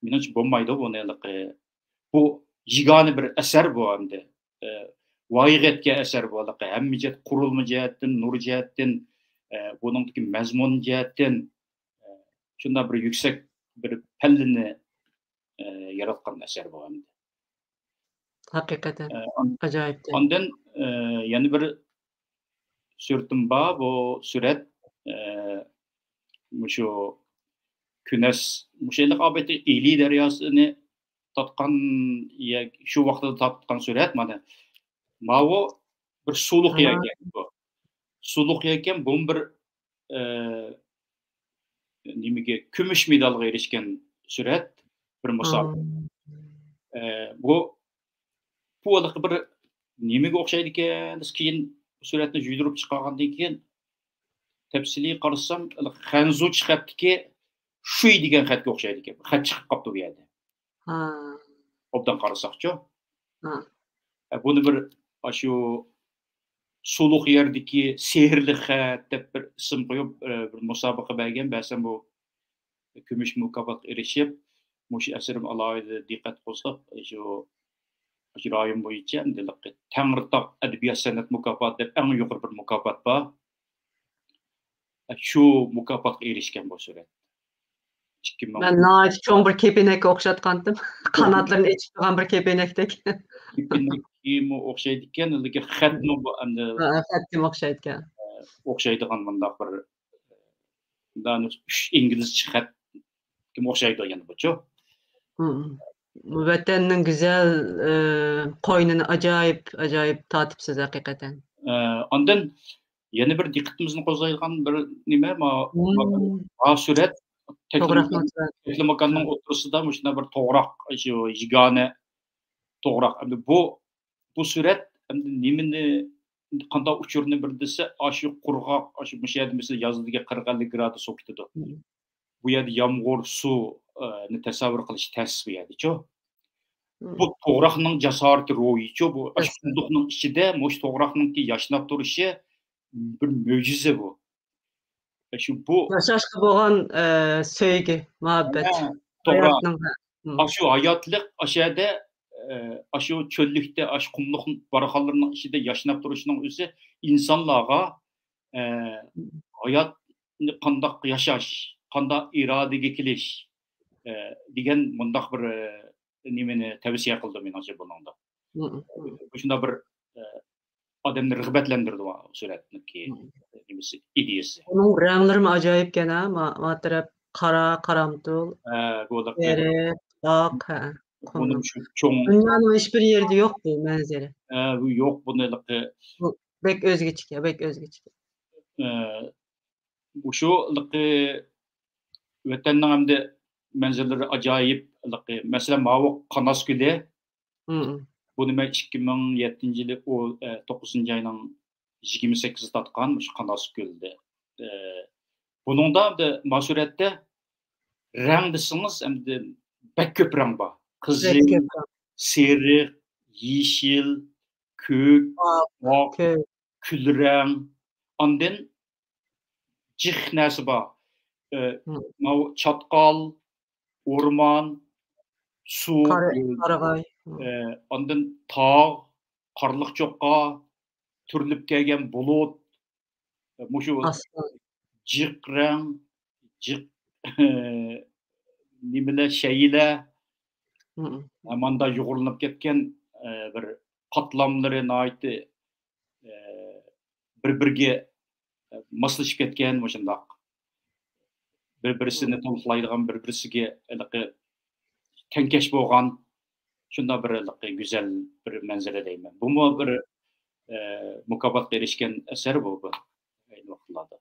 مېنىڭچە بولمايدۇ بۇنى ھېلىقى. بۇ يېگانە بىر ئەسەر بۇ ئەمدى. ئە، ۋايىغا يەتكەن ئەسەر بۇ ھېلىقى. ھەممە جەھەت، قۇرۇلما جەھەتتىن، نۇر جەھەتتىن، ئە، بۇنىڭدىكى مەزمۇن جەھەتتىن، ئە، شۇنداق بىر يۈكسەك بىر پەللىنى، ئە، ياراتقان ئەسەر بۇ ئەمدى. ھەقىقەتەن ئە، ئان-، ئاجايىپ. ئاندىن، ئە، يەنە بىر سۈرىتىم بار. بۇ سۈرەت، ئە، مۇشۇ كۈنەس، مۇشۇ ھېلىقى ئاۋېتى ئىلى دەرياسىنى تارتقان، يە-، شۇ ۋاقتىدا تارتقان سۈرەت مانا. ماۋۇ بىر سۇلۇق يەركەن بۇ. سۇلۇق يەركەن، بۇمۇ بىر، ئە، نېمىگە، كۈمۈش مېدالغا ئېرىشكەن سۈرەت، بىر مۇسابىقە. ئە، بۇ، بۇ ھېلىقى بىر نېمىگە ئوخشايدىكەن دېسە، كېيىن سۈرەتنى يۇيدۇرۇپ چىقارغاندىن كېيىن تەپسىلىي قارىسام، خەنزۇچە خەتتىكى شۇي دېگەن خەتكە ئوخشايدىكەن. خەت چىقىپ قاپتۇ بۇ يەردە. ھا. ئوبدان قارىساقچۇ. ھا. ئە، بۇنى بىر ئاشۇ سۇلۇق يەردىكى سېھىرلىك خەت دەپ بىر ئىسىم قويۇپ، ئە، بىر مۇسابىقە بەرگەن. بەرسەم بۇ كۈمۈش مۇكاپاتقا ئېرىشىپ، مۇشۇ ئەسىرىم ئالاھىدە دىققەت قوزغاپ، شۇ، شۇ رايون بويىچە ئەمدى تەڭرىتاغ ئەدەبىيات سەنئەت مۇكاپاتى دەپ ئەڭ يۇقىرى بىر مۇكاپات بار. شۇ مۇكاپاتقا ئېرىشكەن بۇ سۈرەت. ئىككى مىڭ. مەن ناھايىتى چوڭ بىر كېپىنەككە ئوخشاتقانتىم. قاناتلىرىنى ئېچىپ تۇرغان بىر كېپىنەكتەك. كېپىنەككىمۇ ئوخشايدىكەن، لېكىن خەتمۇ بۇ ئەمدى ھە، خەتكىمۇ ئوخشايدىكەن. ئوخشايدىغان مۇنداق بىر، مۇنداق ئۈچ ئىنگلىزچە خەتكىمۇ ئوخشايدۇ يەنە بۇچۇ. ھم. ۋەتەننىڭ گۈزەل، ئى، قوينىنى ئاجايىپ، ئاجايىپ تارتىپسىز ھەقىقەتەن. ئە، ئاندىن يەنە بىر دىققىتىمىزنى قوزغايدىغان بىر نېمە، ما-، مم. ما سۈرەت توغراقنىڭ تەكلىماكان-، سۈرەتى. تەكلىماكاننىڭ ئوتتۇرىسىدا مۇشۇنداق بىر توغراق، شۇ يېگانە توغراق. ئەمدى بۇ، بۇ سۈرەت ئەمدى نېمىنى، قانداق ئۇچۇرنى بىر دېسە، ئاشۇ قۇرغاق، ئاشۇ مۇشۇ يەردە مەسىلەن يازدا قىرىق ئەللىك گرادۇس بولۇپ كېتىدۇ. مم. بۇ يەردە يامغۇر، سۇ، ئە، نى تەسەۋۋۇر قىلىش تەس بۇ يەردىچۇ. مم. بۇ توغراقنىڭ جاسارىتى روھىچۇ، بۇ ئاشۇ قۇملۇقنىڭ ئىچىدە مۇشۇ توغراقنىڭكى ياشناپ تۇرۇشى بىر مۆجىزە بۇ. شۇ بۇ ياشاشقا بولغان، ئە، سۆيگۈ، مۇھەببەت. ھە، توغرا. ھاياتنىڭ، ھە. مم. ئاشۇ ھاياتلىق، ئاشۇ يەردە، ئە، ئاشۇ چۆللۈكتە، ئاشۇ قۇملۇق بارخانلىرىنىڭ ئىچىدە ياشناپ تۇرۇشنىڭ ئۆزى ئىنسانلارغا، ئە، مم. ھاياتنى قانداق ياشاش، قانداق ئىرادىگە كېلىش، ئە، دېگەن مۇنداق بىر، ئە، نېمىنى تەۋسىيە قىلىدۇ مېنىڭچە بۇنىڭدا. مم. مۇشۇنداق بىر، ئە، ئادەمنى رىغبەتلەندۈرىدۇ سۈرەتنىڭكى مم. نېمىسى، ئىدىيەسى. ئۇنىڭ رەڭلىرىمۇ ئاجايىپكەن ھە، ما-، ما تەرەپ قارا، قارامتۇل، ھە، بۇ سېرىق، ئاق، ھە، بۇنىڭ قۇملۇق. شۇ چوڭ دۇنيانىڭ ھېچبىر يېرىدە يوق بۇ مەنزىرە. ھە، بۇ يوق، بۇنى ھېلىقى بۇ بەك ئۆزگىچە، بەك ئۆزگىچە. ئە، مۇشۇ ھېلىقى ۋەتەننىڭ ئەمدى مەنزىرىلىرى ئاجايىپ، ھېلىقى، مەسىلەن، ماۋۇ قاناس گۈلى. مم. بۇنى مەن ئىككى مىڭ يەتتىنچى يىلى ئۇ، ئە، توققۇزىنچى ئاينىڭ يىگىرمە سەككىزىدە تارتقان مۇشۇ قاناس گۈلدە. ئە، بۇنىڭدا ئەمدى ما سۈرەتتە رەڭ دېسىڭىز، ئەمدى بەك كۆپ رەڭ بار. قىزىل، بەك كۆپ رەڭ. سېرىق، يېشىل، كۆك، ئاق، ئاق، كۆك. كۈل رەڭ. ئاندىن جىق نەرسە بار. ئە، مم. ماۋۇ چاتقال، ئورمان، سۇ، قارا-، قارىغاي. مم. ئە، ئاندىن تاغ، قارلىق چوققا، تۈرۈلۈپ كەلگەن بۇلۇت، مۇشۇ ئاسمان. جىق رەڭ، جىق نېمىلەر، شەيئىلەر، مم. ماندا يۇغۇرۇلۇپ كەتكەن، ئە، بىر قاتلاملىرى ناھايىتى، ئە، بىر-بىرىگە، ئە، ماسلىشىپ كەتكەن مۇشۇنداق. بىر-بىرسىنى مم. تولۇقلايدىغان، بىر-بىرسىگە ھېلىقى تەڭكەش بولغان، شۇنداق بىر ھېلىقى گۈزەل بىر مەنزىرە دەيمەن. بۇمۇ بىر، ئە، مۇكاپاتقا ئېرىشكەن ئەسەر بۇ، بۇ ئەينى ۋاقىتلاردا.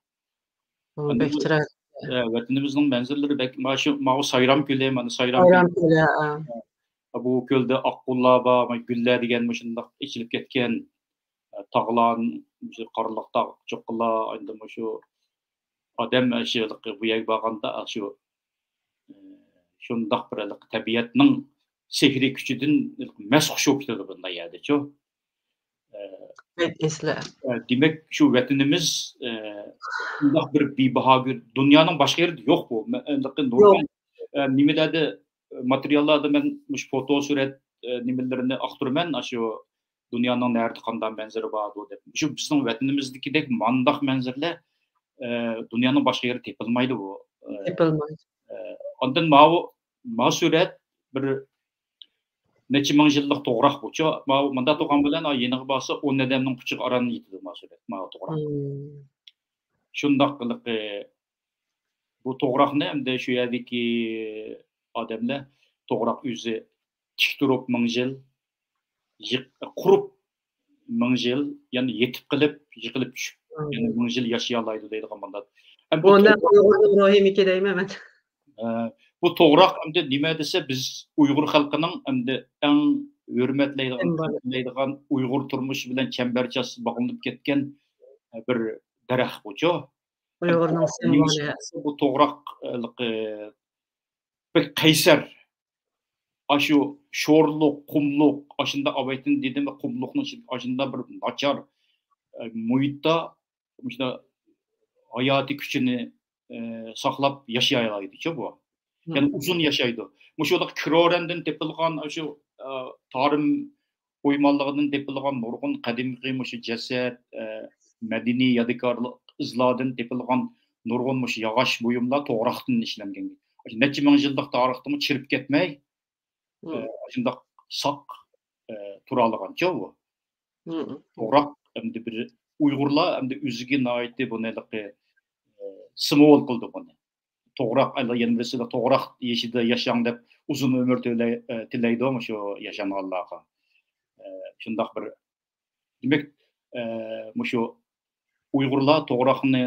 بۇ ئەمدى بەك بۇ، چىرايلىق. ئە، ۋەتىنىمىزنىڭ مەنزىرىلىرى بەك، مانا شۇ، ماۋۇ سايرام كۆلى، مانا سايرام سايرام كۆلى. كۆلى، ھە. ھە. بۇ كۆلدە ئاققۇللار بار، گۈللەر دېگەن مۇشۇنداق ئېچىلىپ كەتكەن، تاغلار، مۇشۇ قارلىق تاغ، چوققىلار، ئاندىن مۇشۇ ئادەم ئاشۇ بۇ يەرگە بارغاندا، ئاشۇ، ئە، شۇنداق بىر تەبىئەتنىڭ سېھرىي كۈچىدىن مەستخۇش بولۇپ كېتىدۇ بۇنداق يەردىچۇ. ئە، بەك ئېسىل. ئە، دېمەك، شۇ ۋەتىنىمىز، ئە، شۇنداق بىر بىباھا گۈل، دۇنيانىڭ باشقا يېرىدە يوق بۇ. مە-، ئە، يوق. نۇرغۇن، ئە، نېمىلەردە، ماتېرىياللاردا مەن مۇشۇ فوتو سۈرەت، ئە، نېمىلىرىنى ئاختۇرىمەن، ئاشۇ دۇنيانىڭ نەرىدە قانداق مەنزىرە باردۇ دەپ. مۇشۇ بىزنىڭ ۋەتىنىمىزدىكىدەك مانداق مەنزىرىلەر، ئە، دۇنيانىڭ باشقا يېرىدە تېپىلمايدۇ بۇ. ئە، تېپىلمايدۇ. ئە، ئاندىن ماۋۇ، ماۋۇ سۈرەت بىر نەچچە مىڭ يىللىق توغراق بۇچۇ. ماۋۇ مۇنداق تۇرغان بىلەن، ئا، يېنىغا بارسا، ئون ئادەمنىڭ قۇچىقى ئاران يېتىدۇ ماۋۇ سۈرەت، ماۋۇ توغراق. مم. شۇنداق قىلىقى بۇ توغراقنى ئەمدى شۇ يەردىكى ئادەملەر توغراق ئۆزى تىك تۇرۇپ مىڭ يىل، يىق-، قۇرۇپ مىڭ يىل، يەنە يېتىپ قېلىپ، يىقىلىپ چۈشۈپ، مم. يەنە مىڭ يىل ياشىيالايدۇ دەيدىغان مۇنداق. ئەمدى بۇ بۇ نەق توغراق ئۇيغۇرنىڭ روھىمىكى دەيمەن مەن. ئە، بۇ توغراق ئەمدى نېمە دېسە، بىز ئۇيغۇر خەلقىنىڭ ئەمدى ئەڭ ھۆرمەتلەيدىغان، سىمۋولى. قەدىرلەيدىغان، ئۇيغۇر تۇرمۇشى بىلەن چەمبەرچاس باغلىنىپ كەتكەن، ئە، بىر دەرەخ بۇچۇ. ئۇيغۇرنىڭ سىمۋولى. بۇ توغراق، ئە، بەك قەيسەر. ئاشۇ شورلۇق، قۇملۇق، ئاشۇنداق ئاۋايتىن دېدىم، قۇملۇقنىڭ ئىچىدە ئاشۇنداق بىر ناچار، ئە، مۇھىتتا مۇشۇنداق ھاياتىي كۈچىنى، ئە، ساقلاپ ياشىيالايدىچۇ بۇ. مم. يەنى ئۇزۇن ياشايدۇ. مۇشۇ كىرورەندىن تېپىلغان، شۇ، ئە، تارىم ئويمانلىقىدىن تېپىلغان نۇرغۇن قەدىمكى مۇشۇ جەسەت، ئە، مەدەنىي يادىكارلىق ئىزلاردىن تېپىلغان نۇرغۇن مۇشۇ ياغاچ بۇيۇملار توغراقتىن ئىشلەنگەن. نەچچە مىڭ يىللىق تارىختىمۇ چىرىپ كەتمەي، مم. ئە، شۇنداق ساق، ئە، تۇرالىغانچۇ بۇ. مم. توغراق ئەمدى بىر ئۇيغۇرلار ئەمدى ئۆزىگە ناھايىتى بۇنى ھېلىقى، ئە، سىمۋول قىلدى بۇنى. توغراق، ئەلا يەنە بىرسىدە توغراق يېشىدا ياشاڭ دەپ ئۇزۇن ئۆمۈر تۆلەي-، ئە، تىلەيدۇ مۇشۇ ياشانغانلارغا. ئە، شۇنداق بىر، دېمەك، ئە، مۇشۇ ئۇيغۇرلار توغراقنى،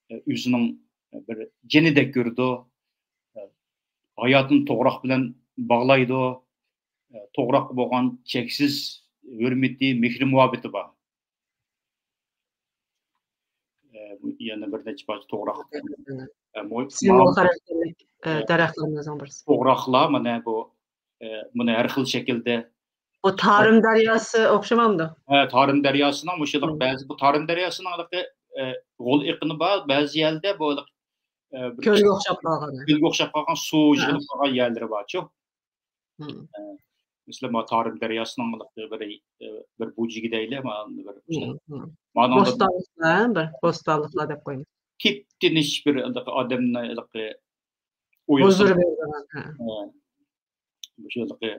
ئە، ئۆزىنىڭ بىر جېنىدەك كۆرىدۇ. ئە، ھاياتىنى توغراق بىلەن باغلايدۇ. ئە، توغراققا بولغان چەكسىز ھۆرمىتى، مېھرى-مۇھەببىتى بار. ئە، يەنە بىر نەچچە پارچە توغراق. ئە، مۇ-، سىمۋول ماۋۇ، خاراكتېرلىك، ئە، ئە، دەرەخلىرىمىزنىڭ بىرسى. توغراقلار مانا بۇ، ئە، بۇنى ھەر خىل شەكىلدە. بۇ تارىم دەرياسى ئوخشىمامدۇ؟ ھە، تارىم دەرياسىنىڭ مۇشۇنداق بەزى، بۇ تارىم دەرياسىنىڭ ھېلىقى، ئە، غول ئېقىنى بار، بەزى يەردە بۇ ھېلىقى، ئە، بىر كۆلگە ئوخشاپ قالغان. كۆلگە ئوخشاپ قالغان سۇ يىغىلىپ قالغان يەرلىرى بارچۇ. مم. ئە، مەسىلەن، ما تارىم دەرياسىنىڭ بىر، بىر، بىر بۇجىكى دەيلى، ما بىر، مم، مم. مانىڭدا بوستانلىقلار، بىر بوستانلىقلار دەپ قويىمىز. تىپتىنچ بىر ئادەمنى ھېلىقى ھۇزۇر بېرىدىغان، ھە. ئە، مۇشۇ ھېلىقى،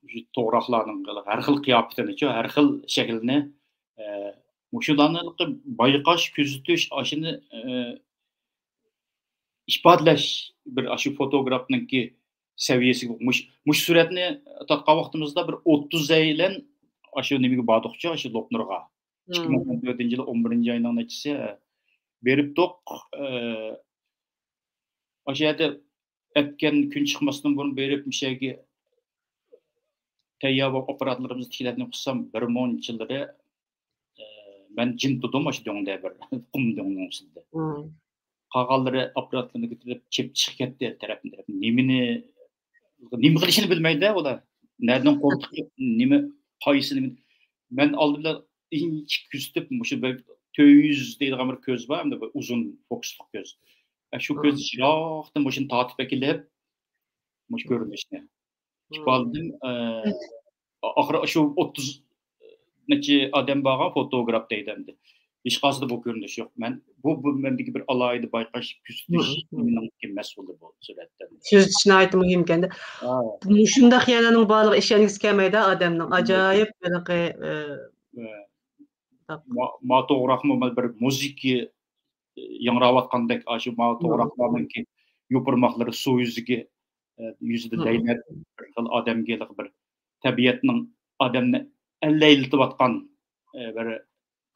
مۇشۇ توغراقلارنىڭ ھەر خىل قىياپىتىنىچۇ، ھەر خىل شەكلىنى، ئە، مۇشۇلارنى ھېلىقى بايقاش، كۆزىتىش، ئاشۇنى، ئە، ئىپادىلەش بىر ئاشۇ فوتوگرافنىڭكى سەۋىيەسىگە، مۇش-، مۇشۇ سۈرەتنى تارتقان ۋاقتىمىزدا بىر ئوتتۇز ئەيلەن ئاشۇ نېمىگە باردۇقچۇ، ئاشۇ لوپنۇرغا. ئىككى مىڭ ئون تۆتىنچى يىلى ئون بىرىنچى ئاينىڭ نەچچىسى، بېرىپتۇق. ئە، ئاشۇ يەردە ئەتكەن كۈن چىقماستىن بۇرۇن بېرىپ، مۇشۇ يەرگە تەييار بولۇپ ئاپپاراتلىرىمىزنى تىكلەپ نېمە قىلسام، بىر مۇنچىلىرى، ئە، مەن جىم تۇردۇم، ئاشۇ دۆڭدە بىر قۇم دۆڭنىڭ ئۈستىدە. مم. قالغانلىرى ئاپپاراتلىرىنى كۆتۈرۈپ، چېپىپ چىقىپ كەتتى، تەرەپمۇ تەرەپ. نېمىنى، نېمە قىلىشىنى بىلمەيدۇ ئۇلار. نەدىن قورقۇپ، نېمە، قايسى نېمە. مەن ئالدى بىلەن ئىنچىكە كۆزىتىپ، مۇشۇ بىر تۆت يۈز دەيدىغان بىر كۆز بار، ئەمدى بىر ئۇزۇن فوكۇسلۇق كۆز. ئە، شۇ كۆز يىراقتىن مۇشۇنى تارتىپ ئەكېلىپ، مۇشۇ كۆرۈنۈشنى. ئىپادىدىن، ئە، ئاخىرى شۇ ئوتتۇز نەچچە ئادەم بارغان فوتوگراف دەيدۇ ئەمدى. ھېچقايسىدا بۇ كۆرۈنۈش يوق. مەن، بۇ، بۇ مەندىكى بىر ئالاھىدە بايقاش، كۆزىتىش مېنىڭكى مەسئۇلى بۇ سۈرەتتە. كۆزىتىش ناھايىتى مۇھىمكەن-دە. ھە. مۇشۇنداق يەرلەرنىڭ بارلىقىغا ئىشەنگۈسى كەلمەيدۇ ئادەمنىڭ. ئاجايىپ ھېلىقى، ئە، ھە. ما-، ما توغراقمۇ بىر مۇزىكا ياڭراۋاتقاندەك، ئاشۇ ما توغراقلارنىڭكى يوپۇرماقلىرى سۇ يۈزىگە، ئە، يۈزىدە لەينەپ، بىر خىل ئادەمگە بىر تەبىئەتنىڭ ئادەمنى ئەللەيلىتىۋاتقان، ئە، بىر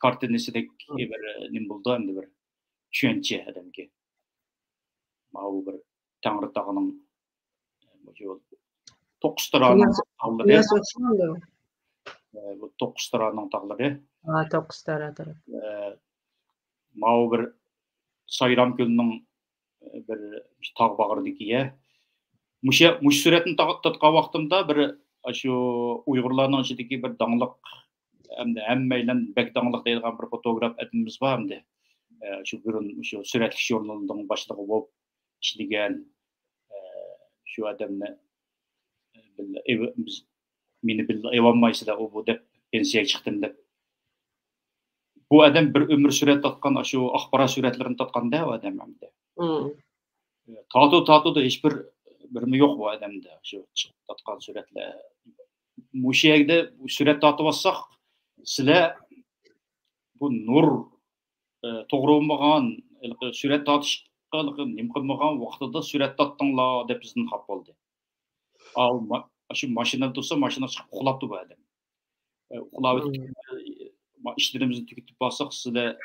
كارتىنىسىدەك بىر نېمە بولىدۇ، ئەمدى بىر چۈشەنچە ئادەمگە. ماۋۇ بىر تەڭرىتاغنىڭ شۇ توققۇز تارانىڭ تاغلىرى. ئە، بۇ توققۇز تارانىڭ تاغلىرى. ھا، توققۇز تارا تەرەپ. ئە، ماۋۇ بىر سايرام كۆلىنىڭ، ئە، بىر تاغ باغرىدىكى يەر. مۇشۇ، مۇشۇ سۈرەتنى تا-، تارتقان ۋاقتىمدا بىر شۇ ئۇيغۇرلارنىڭ ئىچىدىكى بىر داڭلىق، ھەمدە ھەممەيلەن بەك داڭلىق دەيدىغان بىر فوتوگراف ئادىمىمىز بار ئەمدى. ئە، شۇ بۇرۇن شۇ سۈرەتلىك ژۇرنىلىنىڭ باشلىقى بولۇپ ئىشلىگەن، ئە، شۇ ئادەمنى، ئە، بىللە ئېۋ-، بىز، مېنى بىللە ئېۋالمايسىلەر، ئۇ بۇ دەپ، پېنسىيەگە چىقتىم دەپ. بۇ ئادەم بىر ئۆمۈر سۈرەت تارتقان، ئاشۇ ئاق پارا سۈرەتلىرىنى تارتقان-دە، ئۇ ئادەم ئەمدى. تارتىدۇ، تارتىدۇ، ھېچبىر بىرىمۇ يوق بۇ ئادەمدە، شۇ چىقىپ تارتقان سۈرەتلەر. مۇشۇ يەردە سۈرەت تارتىۋاتساق، سىلەر بۇ نۇر، ئە، توغرا بولمىغان، ھېلىقى سۈرەت تارتىشقا ھېلىقى نېمە قىلمىغان ۋاقتىدا سۈرەت تارتتىڭلار دەپ بىزدىن خاپا بولدى. ئاۋۇ ما-، شۇ ماشىنىدا تۇرسا، ماشىنىغا چىقىپ ئۇخلاپتۇ بۇ ئادەم. ئە، ئۇخلاۋېتىپ، ئىشلىرىمىزنى تۈگىتىپ بارساق، سىلەر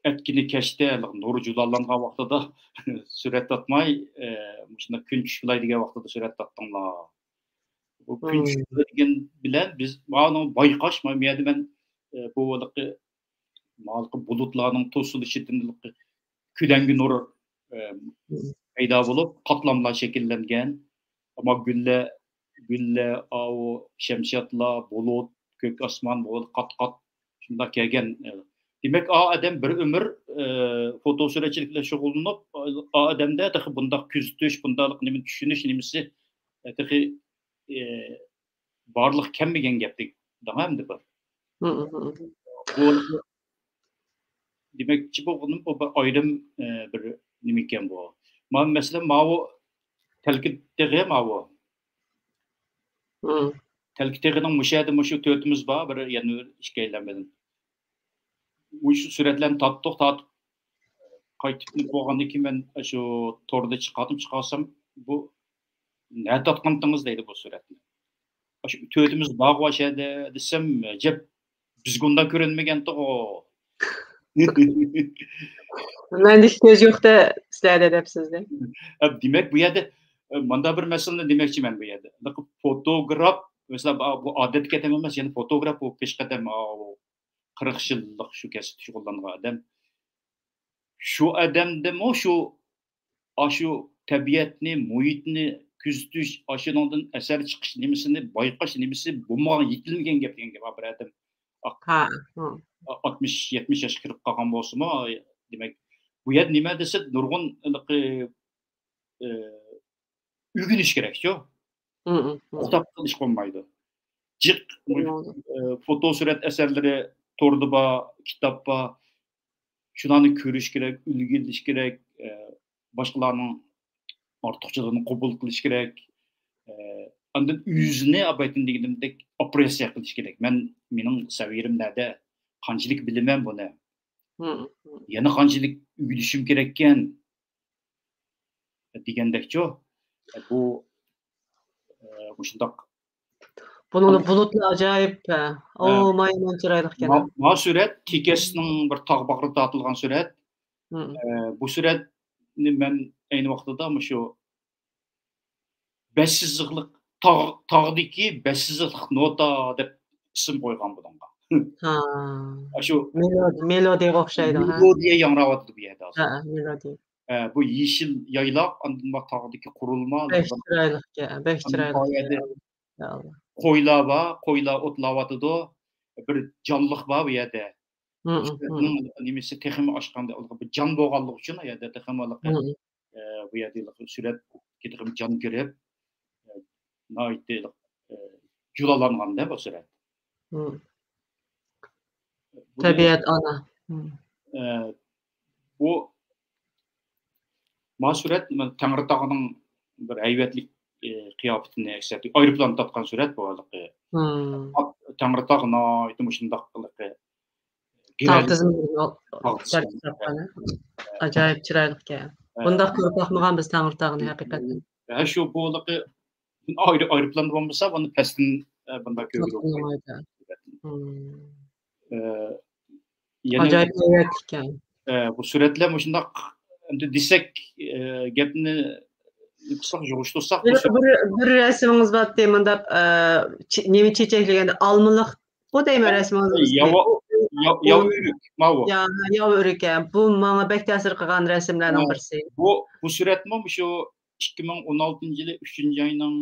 ئەتكىنى كەچتە نۇر جۇلالانغان ۋاقتىدا سۈرەت تارتماي، ئە، مۇشۇنداق كۈن چۈشۈپ كېلەي دېگەن ۋاقتىدا سۈرەت تارتتىڭلار. بۇ كۈن چۈشۈپ كېلەي دېگەن بىلەن بىز مانا بايقاش، مانا بۇ يەردە مەن، ئە، بۇ ھېلىقى، ھېلىقى بۇلۇتلارنىڭ توسۇلۇشىدىن ھېلىقى كۆلەڭگە نۇر، ئە، پەيدا بولۇپ، قاتلاملار شەكىللەنگەن. ئەمما گۈللە، گۈللە، ئاۋۇ شەمشادلار، بۇلۇت، كۆك ئاسمان، بۇ قات-قات شۇنداق كەلگەن. دېمەك، ئا ئادەم بىر ئۆمۈر، ئە، فوتو سۈرەتچىلىك بىلەن شۇغۇللىنىپ، ئا ئادەمدە تېخى بۇنداق كۆزىتىش، بۇنداق نېمىنى چۈشىنىش نېمىسى، ئە، تېخى، ئە، بارلىققا كەلمىگەن گەپ دەڭ ئەمدى بىر. بۇ دېمەكچى بولغىنىم، بۇ بىر ئايرىم، ئە، بىر نېمىكەن بۇ. مانا، مەسىلەن، ماۋۇ تەلكە تېغى، ماۋۇ. تەلكە تېغىنىڭ مۇشۇ يەردە مۇشۇ تۆتىمىز بار، بىر يەنە بىر ئىككىيلەن بىلەن. مۇشۇ سۈرەتلەرنى تارتتۇق، تارتىپ قايتىپ بولغاندىن كېيىن مەن شۇ توردا چىقاردىم، چىقارسام، بۇ نەدە تارتقانتىڭىز دەيدۇ بۇ سۈرەتنى. شۇ تۆتىمىز بارغۇ ئاشۇ يەردە دېسەم، ئەجەب بىزگە ئۇنداق كۆرۈنمىگەنتىغۇ. مەندىكى كۆز يوق-دە سىلەردە دەپسىز-دە. دېمەك، بۇ يەردە، ئە، مۇنداق بىر مەسىلىنى دېمەكچىمەن بۇ يەردە. فوتوگراف، مەسىلەن، بۇ ئادەتتىكى ئادەم ئەمەس، يەنە فوتوگراف، بۇ پېشقەدەم، ئاۋۇ قىرىق يىللىق شۇ كەسىپتە شۇغۇللانغان ئادەم. شۇ ئادەمدىمۇ شۇ، ئاشۇ تەبىئەتنى، مۇھىتنى كۆزىتىش، ئاشۇنىڭدىن ئەسەر چىقىش نېمىسىنى بايقاش نېمىسى بولمىغان، يېتىلمىگەن گەپ دېگەن گەپ. بىر ئادەم ئا-، ئاتمىش، يەتمىش ياشقا كىرىپ قالغان بولسىمۇ، دېمەك، بۇ يەر نېمە دېسە، نۇرغۇن ھېلىقى، ئى، ئۆگىنىش كېرەكچۇ. توختاپ قېلىش بولمايدۇ. جىق، ئى، فوتو سۈرەت ئەسەرلىرى توردا بار، كىتاب بار. شۇلارنى كۆرۈش كېرەك، ئۈلگە ئېلىش كېرەك، ئى، باشقىلارنىڭ ئارتۇقچىلىقىنى قوبۇل قىلىش كېرەك. ئى، ئاندىن ئۆزىنى ئاپايتىن دېگىنىمدەك ئوپېراتسىيە قىلىش كېرەك. مەن، مېنىڭ سەۋىيەم نەدە؟ قانچىلىك بىلىمەن بۇنى؟ يەنە قانچىلىك ئۆگىنىشىم كېرەككەن؟ دېگەندەكچۇ. بۇ، ئە، مۇشۇنداق. بۇنىڭدا بۇلۇتلار ئاجايىپ، ھە. ئو، مايمان چىرايلىق ئىكەن. ما سۈرەت تېكىستنىڭ بىر تاغ باغرىدا تارتىلغان سۈرەت. ئە، بۇ سۈرەتنى مەن ئەينى ۋاقتىدا مۇشۇ بەش سىزىقلىق تاغ، تاغدىكى بەش سىزىقلىق نوتا دەپ ئىسىم قويغان بۇنىڭغا. ھا. ئاشۇ مېلودىيە، مېلودىيەگە ئوخشايدۇ، ھا. مېلودىيە ياڭراۋاتىدۇ بۇ يەردە ھازىر. ھە، مېلودىيە. ئە، بۇ يېشىل يايلاق، ئاندىن بۇ تاغدىكى قۇرۇلما، بەك چىرايلىقكەن، بەك چىرايلىق. يا ئاللا. قويلار بار، قويلار ئوتلاۋاتىدۇ. بىر جانلىق بار بۇ يەردە. نېمىسى تېخىمۇ ئاشقاندەك، بىر جان بولغانلىقى ئۈچۈن ئۇ يەردە تېخىمۇ ئە، بۇ يەردە سۈرەتكە تېخىمۇ جان كىرىپ، ئە، ناھايىتى، ئە، جۇلالانغاندا بۇ سۈرەت. تەبىئەت ئانا. ئە، بۇ ما سۈرەت تەڭرىتاغنىڭ بىر ھەيۋەتلىك، ئە، قىياپىتىنى ئەكس ئەتتى. ئايروپىلان تارتقان سۈرەت بۇ ھېلىقى. تەڭرىتاغ ناھايىتى مۇشۇنداق ھېلىقى تاغ تىزمىدىن تارتقان، ئاجايىپ چىرايلىقكەن. بۇنداق كۆرۈپ باقمىغان بىز تەڭرىتاغنى ھەقىقەتەن. ھە، شۇ بۇ ھېلىقى ئايرو-، ئايروپىلان بولمىسا، بۇنى پەستىن، ئە، بۇنداق كۆرگىلى بولمايدۇ. ئە، يەنە ئاجايىپ ھەيۋەتلىككەن. ئە، بۇ سۈرەتلەر مۇشۇنداق، ئەمدى دېسەك، ئە، گەپنى قىلساق، يىغىشتۇرساق، بىر، بىر، بىر رەسىمىڭىز بار، مانداق، ئە، چې-، نېمە چېچەكلىگەندە، ئالمىلىق، بۇ دەيمەن رەسىمىڭىز. ياۋا، يا-، ياۋا ئۆرۈك، ماۋۇ. يا، ياۋا ئۆرۈك، ھە. بۇ ماڭا بەك تەسىر قىلغان رەسىملەرنىڭ بىرسى. بۇ، بۇ سۈرەتمۇ مۇشۇ ئىككى مىڭ ئون ئالتىنچى يىلى ئۈچىنچى ئاينىڭ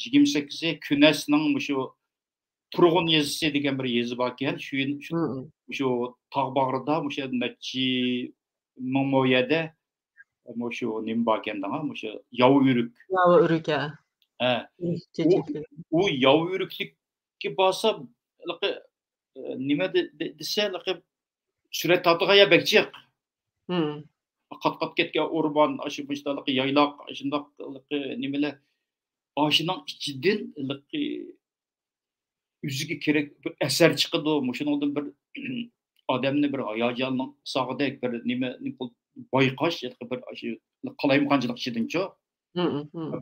يىگىرمە سەككىزى كۈنەسنىڭ مۇشۇ تۇرغۇن يېزىسى دېگەن بىر يېزا باركەن. شۇ يىل-، شۇ، مۇشۇ تاغ باغرىدا، مۇشۇ يەردە نەچچە مىڭ مو يەردە، مۇشۇ نېمە باركەن دەڭا، مۇشۇ ياۋا ئۆرۈك. ياۋا ئۆرۈك، ھە. ھە. ئۆرۈك ئۇ، چېچەكلىگەن. ئۇ ياۋا ئۆرۈكلۈككە بارسا، ھېلىقى، ئە، نېمە دە-، دە-، دېسە، ھېلىقى سۈرەت تارتىدىغان يەر بەك جىق. قات-قات كەتكەن ئورمان، ئاشۇ مۇشۇنداق يايلاق، شۇنداق نېمىلەر. ئاشۇنىڭ ئىچىدىن ھېلىقى ئۆزىگە كېرەك بىر ئەسەر چىقىدۇ. مۇشۇنىڭدىن بىر ئادەمنى بىر ھاياجانلىق ساغدەك بىر نېمە، نېمە قىل-، بايقاش، بىر ئاشۇ قالايمىقانچىلىق ئىچىدىنچۇ.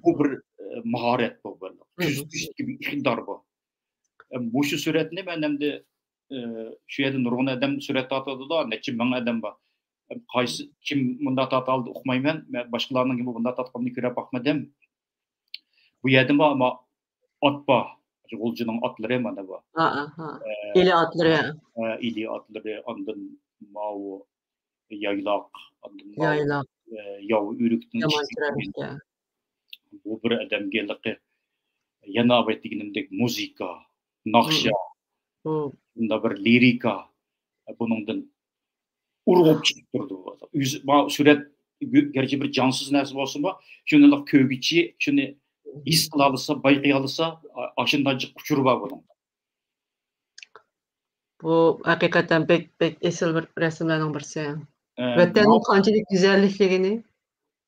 بۇ بىر، ئە، ماھارەت بۇ، بىر كۆزىتىشتىكى بىر ئىقتىدار بۇ. ئە، مۇشۇ سۈرەتنى مەن ئەمدى، ئە، شۇ يەردە نۇرغۇن ئادەم سۈرەت تارتىۋاتىدۇ، نەچچە مىڭ ئادەم بار. ئە، قايسى، كىم مۇنداق تارتالدى ئۇقمايمەن. مەن باشقىلارنىڭ بۇنداق تارتقىنىنى كۆرۈپ باقمىدىم. بۇ يەردىمۇ ئەمما ئات بار. غۇلجىنىڭ ئاتلىرى مانا بۇ. ھا، ھا. ئە، ئىلى ئاتلىرى. ئە، ئىلى ئاتلىرى، ئاندىن ماۋۇ يايلاق، ئاندىن ماۋۇ، يايلاق. ئە، ياۋا ئۆرۈكتىن يامان چىقىپ كەلگەن. بۇ بىر ئادەمگە ھېلىقى يەنە ئاۋەت دېگىنىمدەك مۇزىكا، ناخشا، بۇنداق بىر لىرىكا، بۇنىڭدىن ئۇرغۇپ چىقىپ تۇرىدۇ. ئۆزى، ما-، سۈرەت گۆ-، گەرچە بىر جانسىز نەرسە بولسىمۇ، شۇنى كۆرگۈچى، شۇنى ھېس قىلالىسا، بايقىيالىسا، ئا-، ئاشۇنداق جىق ئۇچۇر بار بۇنىڭدا. بۇ ھەقىقەتەن بەك، بەك ئېسىل بىر رەسىملەرنىڭ بىرسى. ئە، ۋەتەننىڭ ما-، قانچىلىك گۈزەللىكلىكىنى،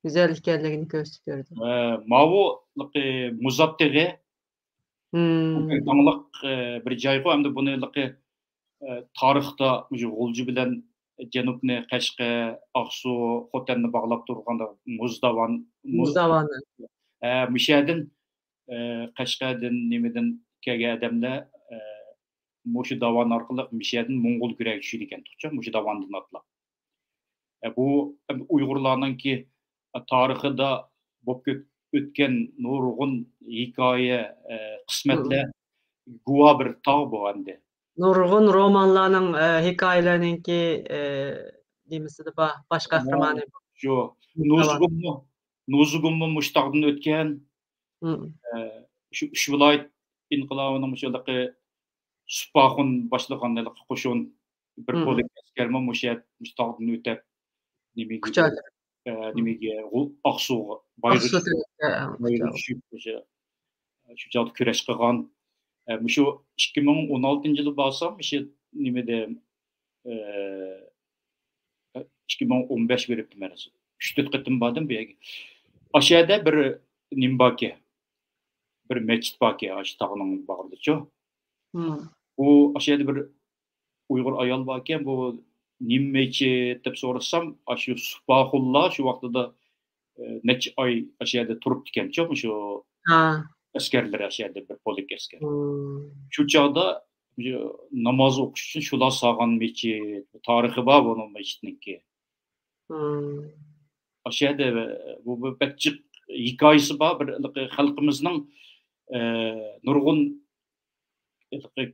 گۈزەل ئىكەنلىكىنى كۆرسىتىپ بېرىدۇ. ئە، ماۋۇ، لىقى، مۇزات تېغى. بۇ بەك داڭلىق، ئە، بىر جايغۇ، ئەمدى بۇنى، لىقى، ئە، تارىختا مۇشۇ غۇلجا بىلەن جەنۇبنى، قەشقەر، ئاقسۇ، خوتەننى باغلاپ تۇرغان مۇز داۋان، مۇز، مۇز داۋانى. ئە، مۇشۇ يەردىن، ئە، قەشقەردىن، نېمىدىن كەلگەن ئادەملەر، ئە، مۇشۇ داۋان ئارقىلىق مۇشۇ يەردىن موڭغۇل كۆرەگە چۈشىدىكەن، تۇغچە، مۇشۇ داۋاندىن ئاتلاپ. ئە، بۇ ئۇيغۇرلارنىڭكى تارىخىدا بولۇپ كۆت-، ئۆتكەن نۇرغۇن ھېكايە، ئە، قىسمەتلەر گۇۋاھ بىر تاغ بۇ ئەمدى. نۇرغۇن رومانلارنىڭ، ئە، ھېكايىلەرنىڭكى، ئە، نېمىسىدە بار، باش قەھرىمانى. شۇ نۇزۇگۇممۇ، نۇزۇگۇممۇ مۇشۇ تاغدىن ئۆتكەن. ئە، شۇ ئۈچ ۋىلايەت ئىنقىلابىنىڭ مۇشۇ ھېلىقى سۇپاخۇن باشلىغان ھېلىقى قوشۇن، بىر پولك ئەسكەرمۇ مۇشۇ يەر، مۇشۇ تاغدىن ئۆتۈپ، نېمىگە، ئە، نېمىگە، غۇ-، ئاقسۇغا، بايغا، بايغا چۈشۈپ، ئۆشە، شۇ چاغدا كۈرەش قىلغان. ئە، مۇشۇ ئىككى مىڭ ئون ئالتىنچى يىلى بارسام، مۇشۇ نېمىدە، ئە، ئىككى مىڭ ئون بەش بېرىپتىمەن. ئۈچ تۆت قېتىم باردىم بۇ يەرگە. ئاشۇ يەردە بىر نېمە باركەن، بىر مەسچىت باركەن، ئاشۇ تاغنىڭ باغرىدىچۇ. بۇ، ئاشۇ يەردە بىر ئۇيغۇر ئايال باركەن، بۇ نېمە مەسچىت دەپ سورىسام، ئاشۇ سۇپاخۇنلار شۇ ۋاقتىدا، ئە، نەچچە ئاي ئاشۇ يەردە تۇرۇپتىكەنچۇ، مۇشۇ ئەسكەرلىرى، ئاشۇ يەردە بىر پولك ئەسكەر. شۇ چاغدا ناماز ئوقۇش ئۈچۈن شۇلار سالغان مەسچىت، تارىخى بار بۇنىڭ مەسچىتنىڭكى. ئاشۇ يەردە بۇ، بۇ بەك جىق ھېكايىسى بار، بىر خەلقىمىزنىڭ، ئە، نۇرغۇن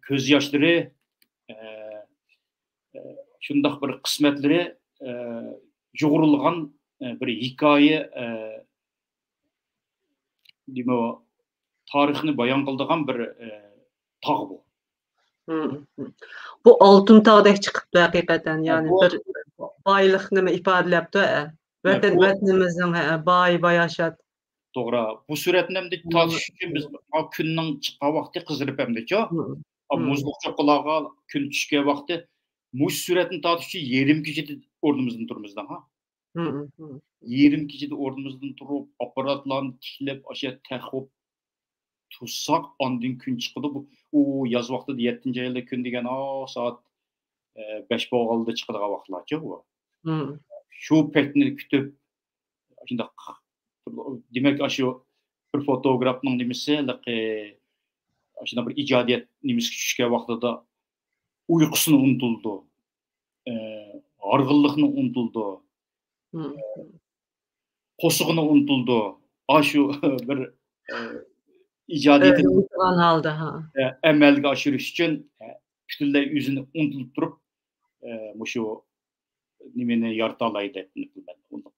كۆز ياشلىرى، ئە، ئە، شۇنداق بىر قىسمەتلىرى، ئە، يۇغۇرۇلغان، ئە، بىر ھېكايە، ئە، نېمە، تارىخنى بايان قىلىدىغان بىر، ئە، تاغ بۇ. بۇ ئالتۇن تاغدەك چىقىپتۇ ھەقىقەتەن، ھە، يەنى بۇ بىر بايلىقنى ئىپادىلەپتۇ، ھە. ھە، ۋەتەن، بۇ ۋەتىنىمىزنىڭ، ھە، باي، باياشات. توغرا. بۇ سۈرەتنى ئەمدى تارتىش ئۈچۈن بىز، ھە، كۈننىڭ چىققان ۋاقتى قىزىرىپ ئەمدىچۇ. مۇزلۇق چوققىلارغا كۈن چۈشكەن ۋاقتى مۇشۇ سۈرەتنى تارتىش ئۈچۈن يېرىم كېچىدە ئورنىمىزدىن تۇرىمىز دەڭا. يېرىم كېچىدە ئورنىمىزدىن تۇرۇپ، ئاپپاراتلارنى تىكلەپ، ئاشۇ يەردە تەخت بولۇپ تۇرساق، ئاندىن كۈن چىقىدۇ. بۇ، ئۇ ياز ۋاقتىدا يەتتىنچى ئايدا كۈن دېگەن، ئا، سائەت، ئە، بەش بولغاندا چىقىدىغان ۋاقىتلارچۇ بۇ. شۇ پەيتنى كۈتۈپ، شۇنداق، دېمەك، ئاشۇ بىر فوتوگرافنىڭ نېمىسى، ھېلىقى، ئاشۇنداق بىر ئىجادىيەت نېمىسىگە چۈشكەن ۋاقتىدا ئۇيقۇسىنى ئۇنتۇلىدۇ، ئە، ھارغىنلىقنى ئۇنتۇلىدۇ، ئە، قورسىقىنى ئۇنتۇلىدۇ، ئاشۇ بىر ئىجادىيىتىنى ئۆزىنى ئۇنتۇغان ھالدا، ھا. ئەمەلگە ئاشۇرۇش ئۈچۈن پۈتۈنلەي ئۆزىنى ئۇنتۇلۇپ تۇرۇپ، مۇشۇ نېمىنى يارىتالاي دەپ نېمە قىلىمەن. ئۇنداق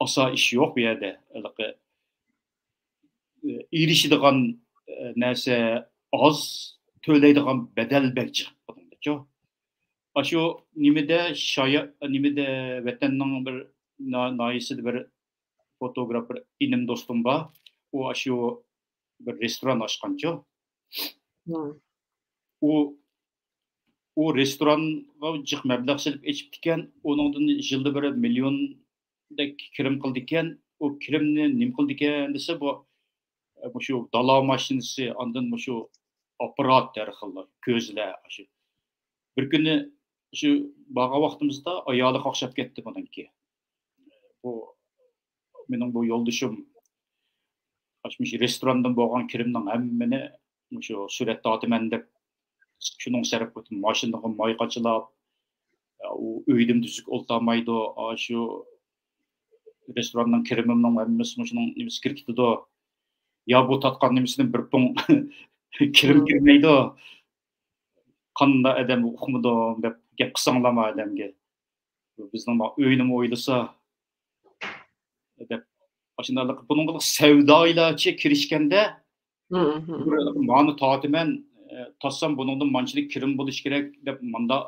ئاسان ئىش يوق بۇ يەردە. ھېلىقى ئېرىشىدىغان نەرسە ئاز، تۆلەيدىغان بەدەل بەك جىق بۇنىڭدىچۇ. ئاشۇ نېمىدە شايا-، نېمىدە ۋەتەننىڭ بىر نا-، ناھىيەسىدە بىر فوتوگراف بىر ئىنىم دوستۇم بار. ئۇ ئاشۇ بىر رېستوران ئاچقانچۇ. ئۇ، ئۇ رېستورانغا جىق مەبلەغ سېلىپ ئېچىپتىكەن. ئۇنىڭدىن يىلدا بىر مىليوندەك كىرىم قىلىدىكەن. ئۇ كىرىمنى نېمە قىلىدىكەن دېسە، بۇ، مۇشۇ دالا ماشىنىسى، ئاندىن مۇشۇ ئاپپارات، ھەر خىل كۆزلەر، ئاشۇ. بىر كۈنى شۇ بارغان ۋاقتىمىزدا ئايالى قاقشاپ كەتتى بۇنىڭكى. بۇ مېنىڭ بۇ يولدىشىم مۇشۇ رېستوراندىن بولغان كىرىمنىڭ ھەممىنى مۇشۇ سۈرەت تارتىمەن دەپ، شۇنىڭ سەرپ قىلىپ، ماشىنىغا ماي قاچىلاپ، ئۇ ئۆيدىمۇ تۈزۈك ئولتۇرمايدۇ، شۇ رېستوراننىڭ كىرىمىنىڭ ھەممىسى مۇشۇنىڭ نېمىسى كىرىپ كېتىدۇ. يا بۇ تارتقان نېمىسىدىن بىر پۇڭ كىرىم كىرمەيدۇ. قانداق ئادەم ئۇقمىدۇم دەپ گەپ قىلساڭلارمۇ ئادەمگە. بىزنىڭ ئۆينىمۇ ئويلىسا دەپ، ئاشۇنداق بۇنىڭغا سەۋدايىلارچە كىرىشكەندە، مانا تارتىمەن، تارتسام بۇنىڭدىن مانچىلىك كىرىم بولۇشى كېرەك دەپ ماندا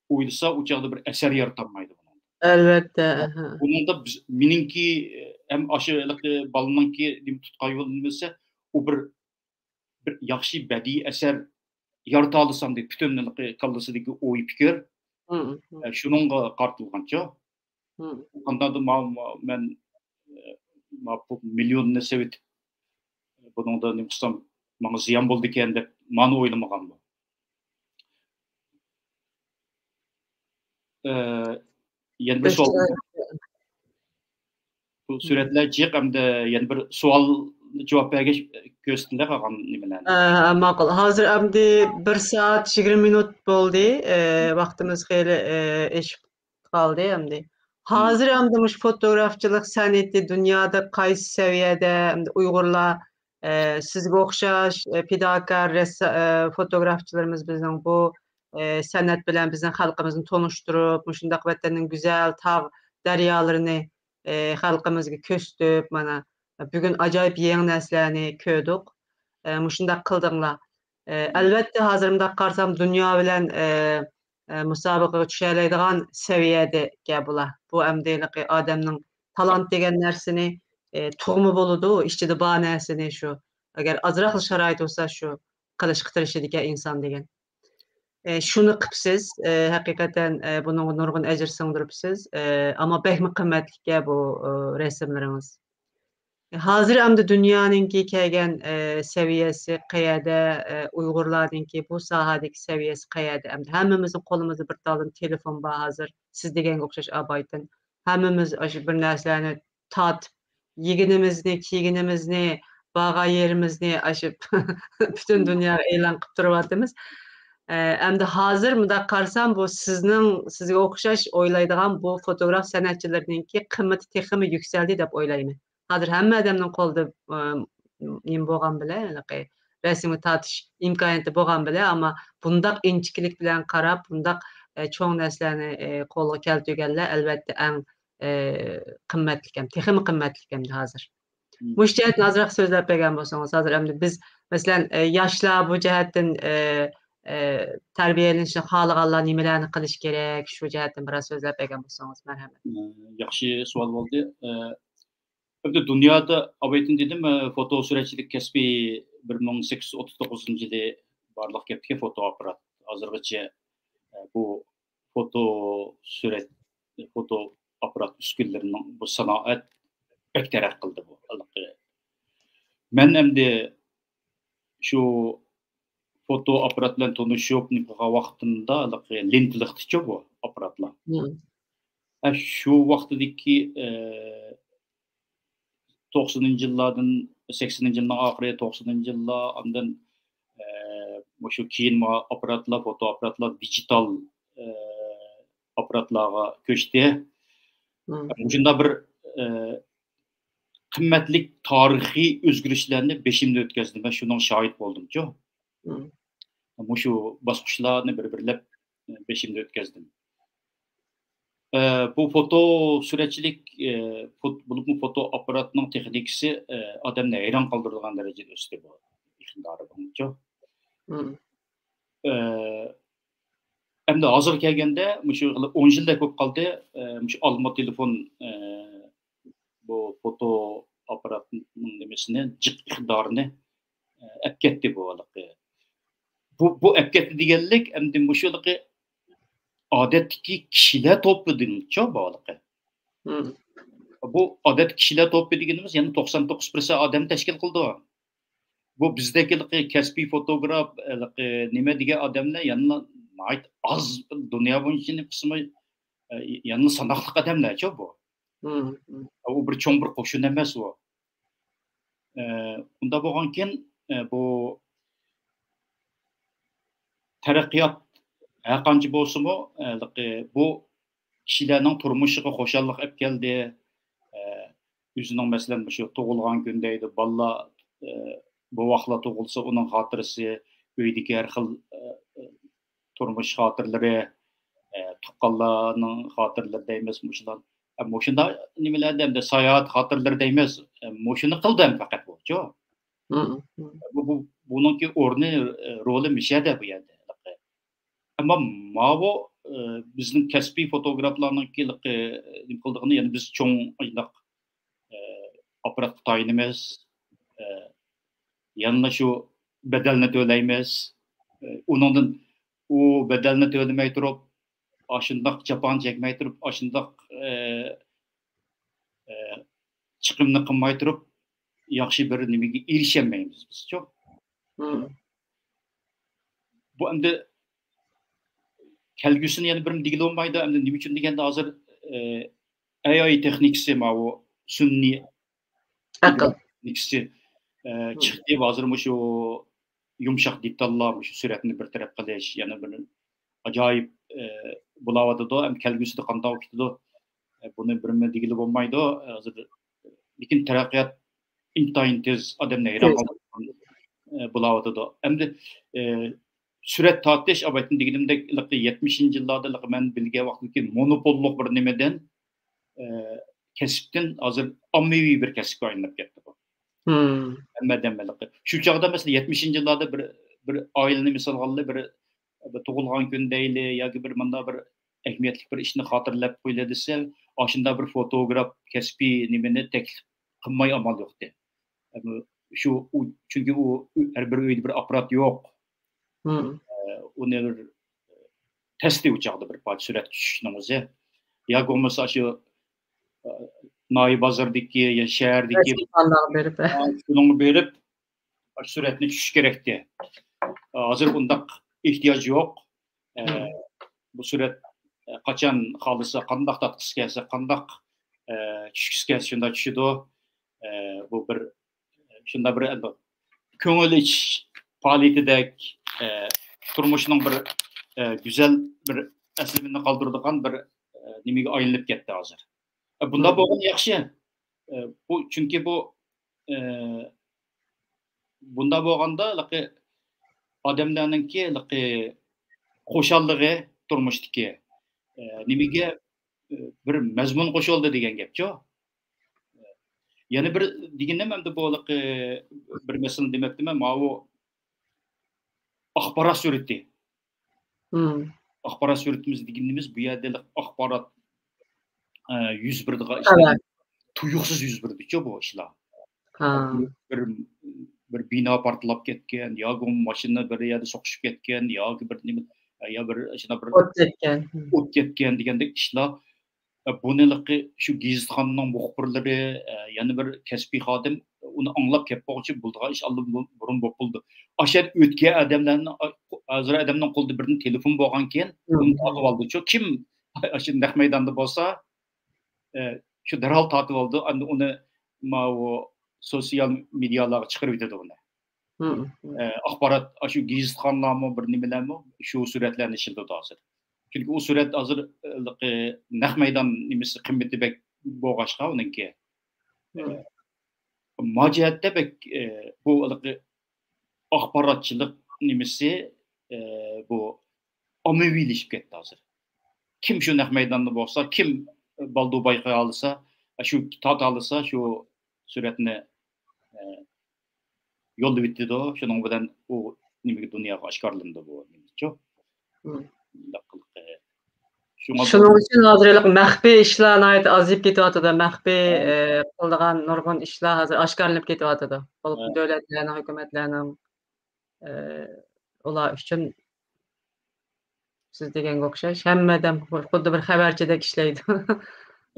ئويلىسا، ئۇ چاغدا بىر ئەسەر يارىتالمايدۇ بۇنىڭدا. ئەلۋەتتە. بۇنىڭدا بىز، مېنىڭكى ھەم ئاشۇ بالىنىڭكى نېمە تۇتقان يولى نېمە دېسە، ئۇ بىر بىر ياخشى بەدىئىي ئەسەر يارىتالىسام دەپ پۈتۈن كاللىسىدىكى ئوي پىكىر شۇنىڭغا قارىتىلغانچۇ. قانداقدۇر مەن بۇ مىليوننى سېۋىتىپ بۇنىڭدا نېمە قىلسام ماڭا زىيان بولىدىكەن دەپ مانا ئويلىمىغان بۇ. يەنە بىر سوئال. بۇ سۈرەتلەر جىق، ئەمدى يەنە بىر سوئال جاۋاب بەرگەچ كۆرسىتىڭلار قالغان نېمىلەرنى. ئە، ماقۇل. ھازىر ئەمدى بىر سائەت يىگىرمە مىنۇت بولدى. ئە، ۋاقتىمىز خېلى، ئە، ئېشىپ قالدى ئەمدى. ھازىر ئەمدى مۇشۇ فوتوگرافچىلىق سەنئىتى دۇنيادا قايسى سەۋىيەدە، ئەمدى ئۇيغۇرلار، ئە، سىزگە ئوخشاش، ئە، پىداكار رەسس-، ئە، فوتوگرافچىلىرىمىز بىزنىڭ بۇ، ئە، سەنئەت بىلەن بىزنىڭ خەلقىمىزنى تونۇشتۇرۇپ، مۇشۇنداق ۋەتەننىڭ گۈزەل تاغ، دەريالىرىنى، ئە، خەلقىمىزگە كۆرسىتىپ، مانا، بۈگۈن ئاجايىپ يېڭى نەرسىلەرنى كۆردۇق. ئە، مۇشۇنداق قىلدىڭلار. ئە، ئەلۋەتتە، ھازىر مۇنداق قارىسام، دۇنيا بىلەن، ئە، ئە، مۇسابىقىگە چۈشەلەيدىغان سەۋىيەدىكەن بۇلار. بۇ ئەمدى ھېلىقى ئادەمنىڭ تالانت دېگەن نەرسىنى، ئە، تۇغما بولىدۇ، ئىچىدە بار نەرسىنى شۇ. ئەگەر ئازراقلا شارائىت بولسا، شۇ قىلىشقا تىرىشىدىكەن ئىنسان دېگەن. ئە، شۇنى قىپسىز. ئە، ھەقىقەتەن، ئە، بۇنىڭغا نۇرغۇن ئەجىر سىڭدۈرۈپسىز. ئە، ئەمما بەكمۇ قىممەتلىككەن بۇ، ئە، رەسىملىرىڭىز. ھازىر ئەمدى دۇنيانىڭكى كەلگەن، ئە، سەۋىيەسى قەيەردە، ئە، ئۇيغۇرلارنىڭكى بۇ ساھەدىكى سەۋىيەسى قەيەردە؟ ئەمدى ھەممىمىزنىڭ قولىمىزدا بىر تالون تېلېفون بار ھازىر. سىز دېگەنگە ئوخشاش ئابايتىن. ھەممىمىز ئاشۇ بىر نەرسىلەرنى تارتىپ، يېگىنىمىزنى، كىيگىنىمىزنى، بارغان يېرىمىزنى ئاشۇ پۈتۈن دۇنياغا ئېلان قىلىپ تۇرۇۋاتىمىز. ئە، ئەمدى ھازىر مۇنداق قارىسام، بۇ سىزنىڭ، سىزگە ئوخشاش ئويلايدىغان بۇ فوتوگراف سەنئەتچىلىرىنىڭكى قىممىتى تېخىمۇ يۈكسەلدى دەپ ئويلايمەن. ھازىر ھەممە ئادەمنىڭ قولىدا، ئە، نېمە بولغان بىلەن، ھېلىقى رەسىمگە تارتىش ئىمكانىيىتى بولغان بىلەن، ئەمما بۇنداق ئىنچىكىلىك بىلەن قاراپ، بۇنداق، ئە، چوڭ نەرسىلەرنى، ئە، قولغا كەلتۈرگەنلەر ئەلۋەتتە ئەڭ، ئە، قىممەتلىك ھەم تېخىمۇ قىممەتلىك ئەمدى ھازىر. مۇشۇ جەھەتتىن ئازراق سۆزلەپ بەرگەن بولسىڭىز، ھازىر ئەمدى بىز، مەسىلەن، ئە، ياشلار بۇ جەھەتتىن، ئە، ئە، تەربىيەلىنىشنى خالىغانلار نېمىلەرنى قىلىشى كېرەك؟ شۇ جەھەتتىن بىراز سۆزلەپ بەرگەن بولسىڭىز، مەرھەمەت. ئە، ياخشى سوئال بولدى. ئە، ئەمدى دۇنيادا ئاۋايتىن دېدىم، ئە، فوتو سۈرەتچىلىك كەسپى بىر مىڭ سەككىز يۈز ئوتتۇز توققۇزىنچى يىلى بارلىققا كەپتىكەن فوتو ئاپپارات. ھازىرغىچە، ئە، بۇ فوتو سۈرەت، فوتو ئاپپارات ئۈسكۈنىلىرىنىڭ بۇ سانائەت بەك تەرەققىي قىلدى بۇ. مەن ئەمدى شۇ فوتو ئاپپارات بىلەن تونۇشۇپ نېمە قىلغان ۋاقتىمدا ھېلىقى لېنتىلىقتىچۇ بۇ ئاپپاراتلار. ھە، شۇ ۋاقتىدىكى، ئە، توقسىنىنچى يىللاردىن، سەكسىنىنچى يىلنىڭ ئاخىرى، توقسىنىنچى يىللار، ئاندىن، ئە، مۇشۇ كېيىن مۇ-، ئاپپاراتلار، فوتو ئاپپاراتلار دىجىتال، ئە، ئاپپاراتلارغا كۆچتى. مۇشۇنداق بىر، ئە، قىممەتلىك تارىخىي ئۆزگىرىشلەرنى بېشىمدىن ئۆتكەزدىم. مەن شۇنىڭغا شاھىت بولدۇمچۇ. مم. مۇشۇ باسقۇچلارنى بىر-بىرلەپ، ئە، بېشىمدىن ئۆتكەزدىم. ئە، بۇ فوتو سۈرەتچىلىك، ئە، فوت-، بولۇپمۇ فوتو ئاپپاراتنىڭ تېخنىكىسى، ئە، ئادەمنى ھەيران قالدۇرىدىغان دەرىجىدە ئۆستى بۇ ئىقتىدارى بويىچە. مم. ئە، ئەمدى ھازىرغا كەلگەندە مۇشۇ ئون يىلدەك بولۇپ قالدى. ئە، مۇشۇ ئالما تېلېفون، ئە، بۇ فوتو ئاپپاراتنىڭ نېمىسىنى، جىق ئىقتىدارىنى، ئە، ئەپ كەتتى بۇ ھېلىقى. بۇ، بۇ ئەپ كەتتى دېگەنلىك، ئەمدى مۇشۇ ھېلىقى ئادەتتىكى كىشىلەر توپىدىنچۇ بۇ ھېلىقى. مم. بۇ ئادەتتىكى كىشىلەر توپى دېگىنىمىز يەنە توقسان توققۇز پىرسەنت ئادەم تەشكىل قىلىدۇ. بۇ بىزدەك ھېلىقى كەسپىي فوتوگراف، ھېلىقى نېمە دېگەن ئادەملەر يەنىلا ناھايىتى ئاز، دۇنيا بويىچە قىسمى، ئە، يەنىلا ساناقلىق ئادەملەرچۇ بۇ. مم، مم. ئۇ بىر چوڭ بىر قوشۇن ئەمەس ئۇ. ئە، ئۇنداق بولغانكىن، ئە، بۇ تەرەققىيات ھەر قانچە بولسىمۇ، ئە، بۇ كىشىلەرنىڭ تۇرمۇشىغا خۇشاللىق ئەپ كەلدى. ئە، ئۆزىنىڭ، مەسىلەن، مۇشۇ تۇغۇلغان كۈن دەيدۇ، بالىلار، ئە، بوۋاقلار تۇغۇلسا، ئۇنىڭ خاتىرىسى، ئۆيدىكى ھەر خىل، ئە، تۇرمۇش خاتىرىلىرى، ئە، تۇغقانلارنىڭ خاتىرىلىرى دەيمىز، مۇشۇلار. ئە، مۇشۇنداق نېمىلەردە ئەمدى ساياھەت خاتىرىلىرى دەيمىز. ئە، مۇشۇنى قىلدى ئەمدى پەقەت بۇچۇ. مم، مم. بۇ، بۇ، بۇنىڭكى ئورنى، ئە، رولى مۇشۇ يەردە، بۇ يەردە. ئەمما ماۋۇ، ئە، بىزنىڭ كەسپىي فوتوگرافلارنىڭكى، ئە، نېمە قىلىدىغىنى، يەنى بىز چوڭ ئاينداق، ئە، ئاپپاراتقا تايىنىمىز. ئە، يەنىلا شۇ بەدەلنى تۆلەيمىز. ئە، ئۇنىڭدىن ئۇ بەدەلنى تۆلىمەي تۇرۇپ، ئاشۇنداق جاپانى چەكمەي تۇرۇپ، ئاشۇنداق، ئە، ئە، چىقىمنى قىلماي تۇرۇپ، ياخشى بىر نېمىگە ئېرىشەلمەيمىز بىزچۇ. مم. بۇ ئەمدى كەلگۈسىنى يەنە بىر دېگىلى بولمايدۇ. ئەمدى نېمە ئۈچۈن دېگەندە، ھازىر، ئە، ئەي ئاي تېخنىكىسى، ماۋۇ سۈنئىي ئەقىل تېخنىكىسى، ئە، مم. چىقتى. ھازىر مۇشۇ يۇمشاق دېتاللار، مۇشۇ سۈرەتنى بىر تەرەپ قىلىش، يەنە بىر ئاجايىپ، ئە، بولاۋاتىدۇ. ئەمدى كەلگۈسىدە قانداق بولۇپ كېتىدۇ؟ ئە، بۇنى بىرمۇ دېگىلى بولمايدۇ. ھازىر، لېكىن تەرەققىيات ئىنتايىن تېز، ئادەمنى ھەيران تېز. قالدۇرىدىغان، ئە، بولاۋاتىدۇ. ئەمدى، ئە، سۈرەت تارتىش، ئاۋۋالدىن دېگىنىمدەك، ھېلىقى يەتمىشىنچى يىللاردا ھېلىقى مەن بىلگەن ۋاقىتتىكى مونوپوللۇق بىر نېمىدىن، ئە، كەسىپتىن ھازىر ئاممىۋى بىر كەسىپكە ئايلىنىپ كەتتى بۇ. مم. ھەممە ئادەم ھېلىقى. شۇ چاغدا، مەسىلەن، يەتمىشىنچى يىللاردا بىر، بىر ئائىلىنى مىسالغا ئالدى، بىر، بىر تۇغۇلغان كۈن دەيلى ياكى بىر مۇنداق بىر ئەھمىيەتلىك بىر ئىشنى خاتىرىلەپ قويىلى دېسە، ئاشۇنداق بىر فوتوگراف كەسپىي نېمىنى تەكلىپ قىلماي ئامال يوقتى. ئەمما شۇ، ئۇ، چۈنكى ئۇ ھەر بىر ئۆيدە بىر ئاپپارات يوق. مم. ئە، ئۇنى بىر تەستى ئۇ چاغدا بىر پارچە سۈرەتكە چۈشۈشنىڭ ئۆزى. ياكى بولمىسا شۇ، ئە، ناھىيە بازىرىدىكى يا شەھەردىكى مەسىلەنلەرگە بېرىپ، ئە، شۇنىڭغا بېرىپ، سۈرەتنى چۈشۈش كېرەكتى. ھازىر ئۇنداق ئېھتىياج يوق. ئە، مم. بۇ سۈرەت، ئە، قاچان خالىسا، قانداق تارتقۇسى كەلسە، قانداق، ئە، چۈشكۈسى كەلسە، شۇنداق چۈشىدۇ. ئە، بۇ بىر، شۇنداق بىر، ئە، كۆڭۈل ئېچىش پائالىيىتىدەك، ئە، تۇرمۇشنىڭ بىر، ئە، گۈزەل بىر ئەسلىمىنى قالدۇرىدىغان بىر، ئە، نېمىگە ئايلىنىپ كەتتى ھازىر. ئە، بۇنداق مم. بولغىنى ياخشى. ئە، بۇ، چۈنكى بۇ، ئە، بۇنداق بولغاندا، ھېلىقى ئادەملەرنىڭكى ھېلىقى خۇشاللىقى تۇرمۇشتىكى، ئە، نېمىگە، ئە، بىر مەزمۇن قوشۇلدى دېگەن گەپچۇ. يەنە بىر دېگىنىم، ئەمدى بۇ ھېلىقى بىر مەسىلىنى دېمەپتىمەن، ماۋۇ ئاخبارات سۈرئىتى. مم. ئاخبارات سۈرئىتىمىز دېگىنىمىز بۇ يەردە ئاخبارات، ئە، يۈز بېرىدىغان ئىشلار تۇيۇقسىز يۈز بېرىدىچۇ بۇ ئىشلار. ھا. بىر، بىر بىنا پارتلاپ كەتكەن، ياكى ماشىنا بىر يەردە سوقۇشۇپ كەتكەن، ياكى بىر نېمە، يا بىر شۇنداق بىر ئوت كەتكەن. ئوت كەتكەن دېگەندەك ئىشلار. ئە، بۇنى ھېلىقى شۇ گېزىتخانىنىڭ مۇخبىرلىرى، ئە، يەنە بىر كەسپىي خادىم ئۇنى ئاڭلاپ كەپ بولغۇچە بولىدىغان ئىش ئاللىبۇرۇن بولۇپ بولدى. ئاشۇ يەردە ئۆتكەن ئادەملەرنىڭ، ھازىر ئادەمنىڭ قولىدا بىردىن تېلېفون بولغانكەن، مم. ئۇنى تارتىۋالدىچۇ. كىم ئاشۇ نەق مەيداندا بولسا، ئە، شۇ دەرھال تارتىۋالىدۇ. ئەمدى ئۇنى ماۋۇ سوتسىيال مېدىيالارغا چىقىرىۋېتىدۇ ئۇنى. مم. ئە، ئاخبارات، ئاشۇ گېزىتخانىلارمۇ، بىر نېمىلەرمۇ شۇ سۈرەتلەرنى ئىشلىتىدۇ ھازىر. چۈنكى ئۇ سۈرەت ھازىر، ئە، نەق مەيدان نېمىسى، قىممىتى بەك بولغاچقا ئۇنىڭكى. مم. ما جەھەتتە بەك، ئە، بۇ ھېلىقى ئاخباراتچىلىق نېمىسى، ئە، بۇ ئاممىۋىلىشىپ كەتتى ھازىر. كىم شۇ نەق مەيداندا بولسا، كىم بالدۇر بايقىيالىسا، شۇ تارتالىسا شۇ سۈرەتنى، ئە، يوللىۋېتىدۇ. شۇنىڭ بىلەن ئۇ نېمىگە، دۇنياغا ئاشكارىلىنىدۇ بۇ نېمىچۇ. مم. شۇنداق قىلىپ، ئە، شۇڭا شۇنىڭ ئۈچۈن ھازىر ھېلىقى مەخپىي ئىشلار ناھايىتى ئازىيىپ كېتىۋاتىدۇ. مەخپىي، ھە. ئە، قىلىدىغان نۇرغۇن ئىشلار ھازىر ئاشكارىلىنىپ كېتىۋاتىدۇ. بولۇپمۇ ھە. دۆلەتلەرنىڭ، ھۆكۈمەتلەرنىڭ، ئە، ئۇلار ئۈچۈن سىز دېگەنگە ئوخشاش. ھەممە ئادەم خۇددى بىر خەۋەرچىدەك ئىشلەيدۇ.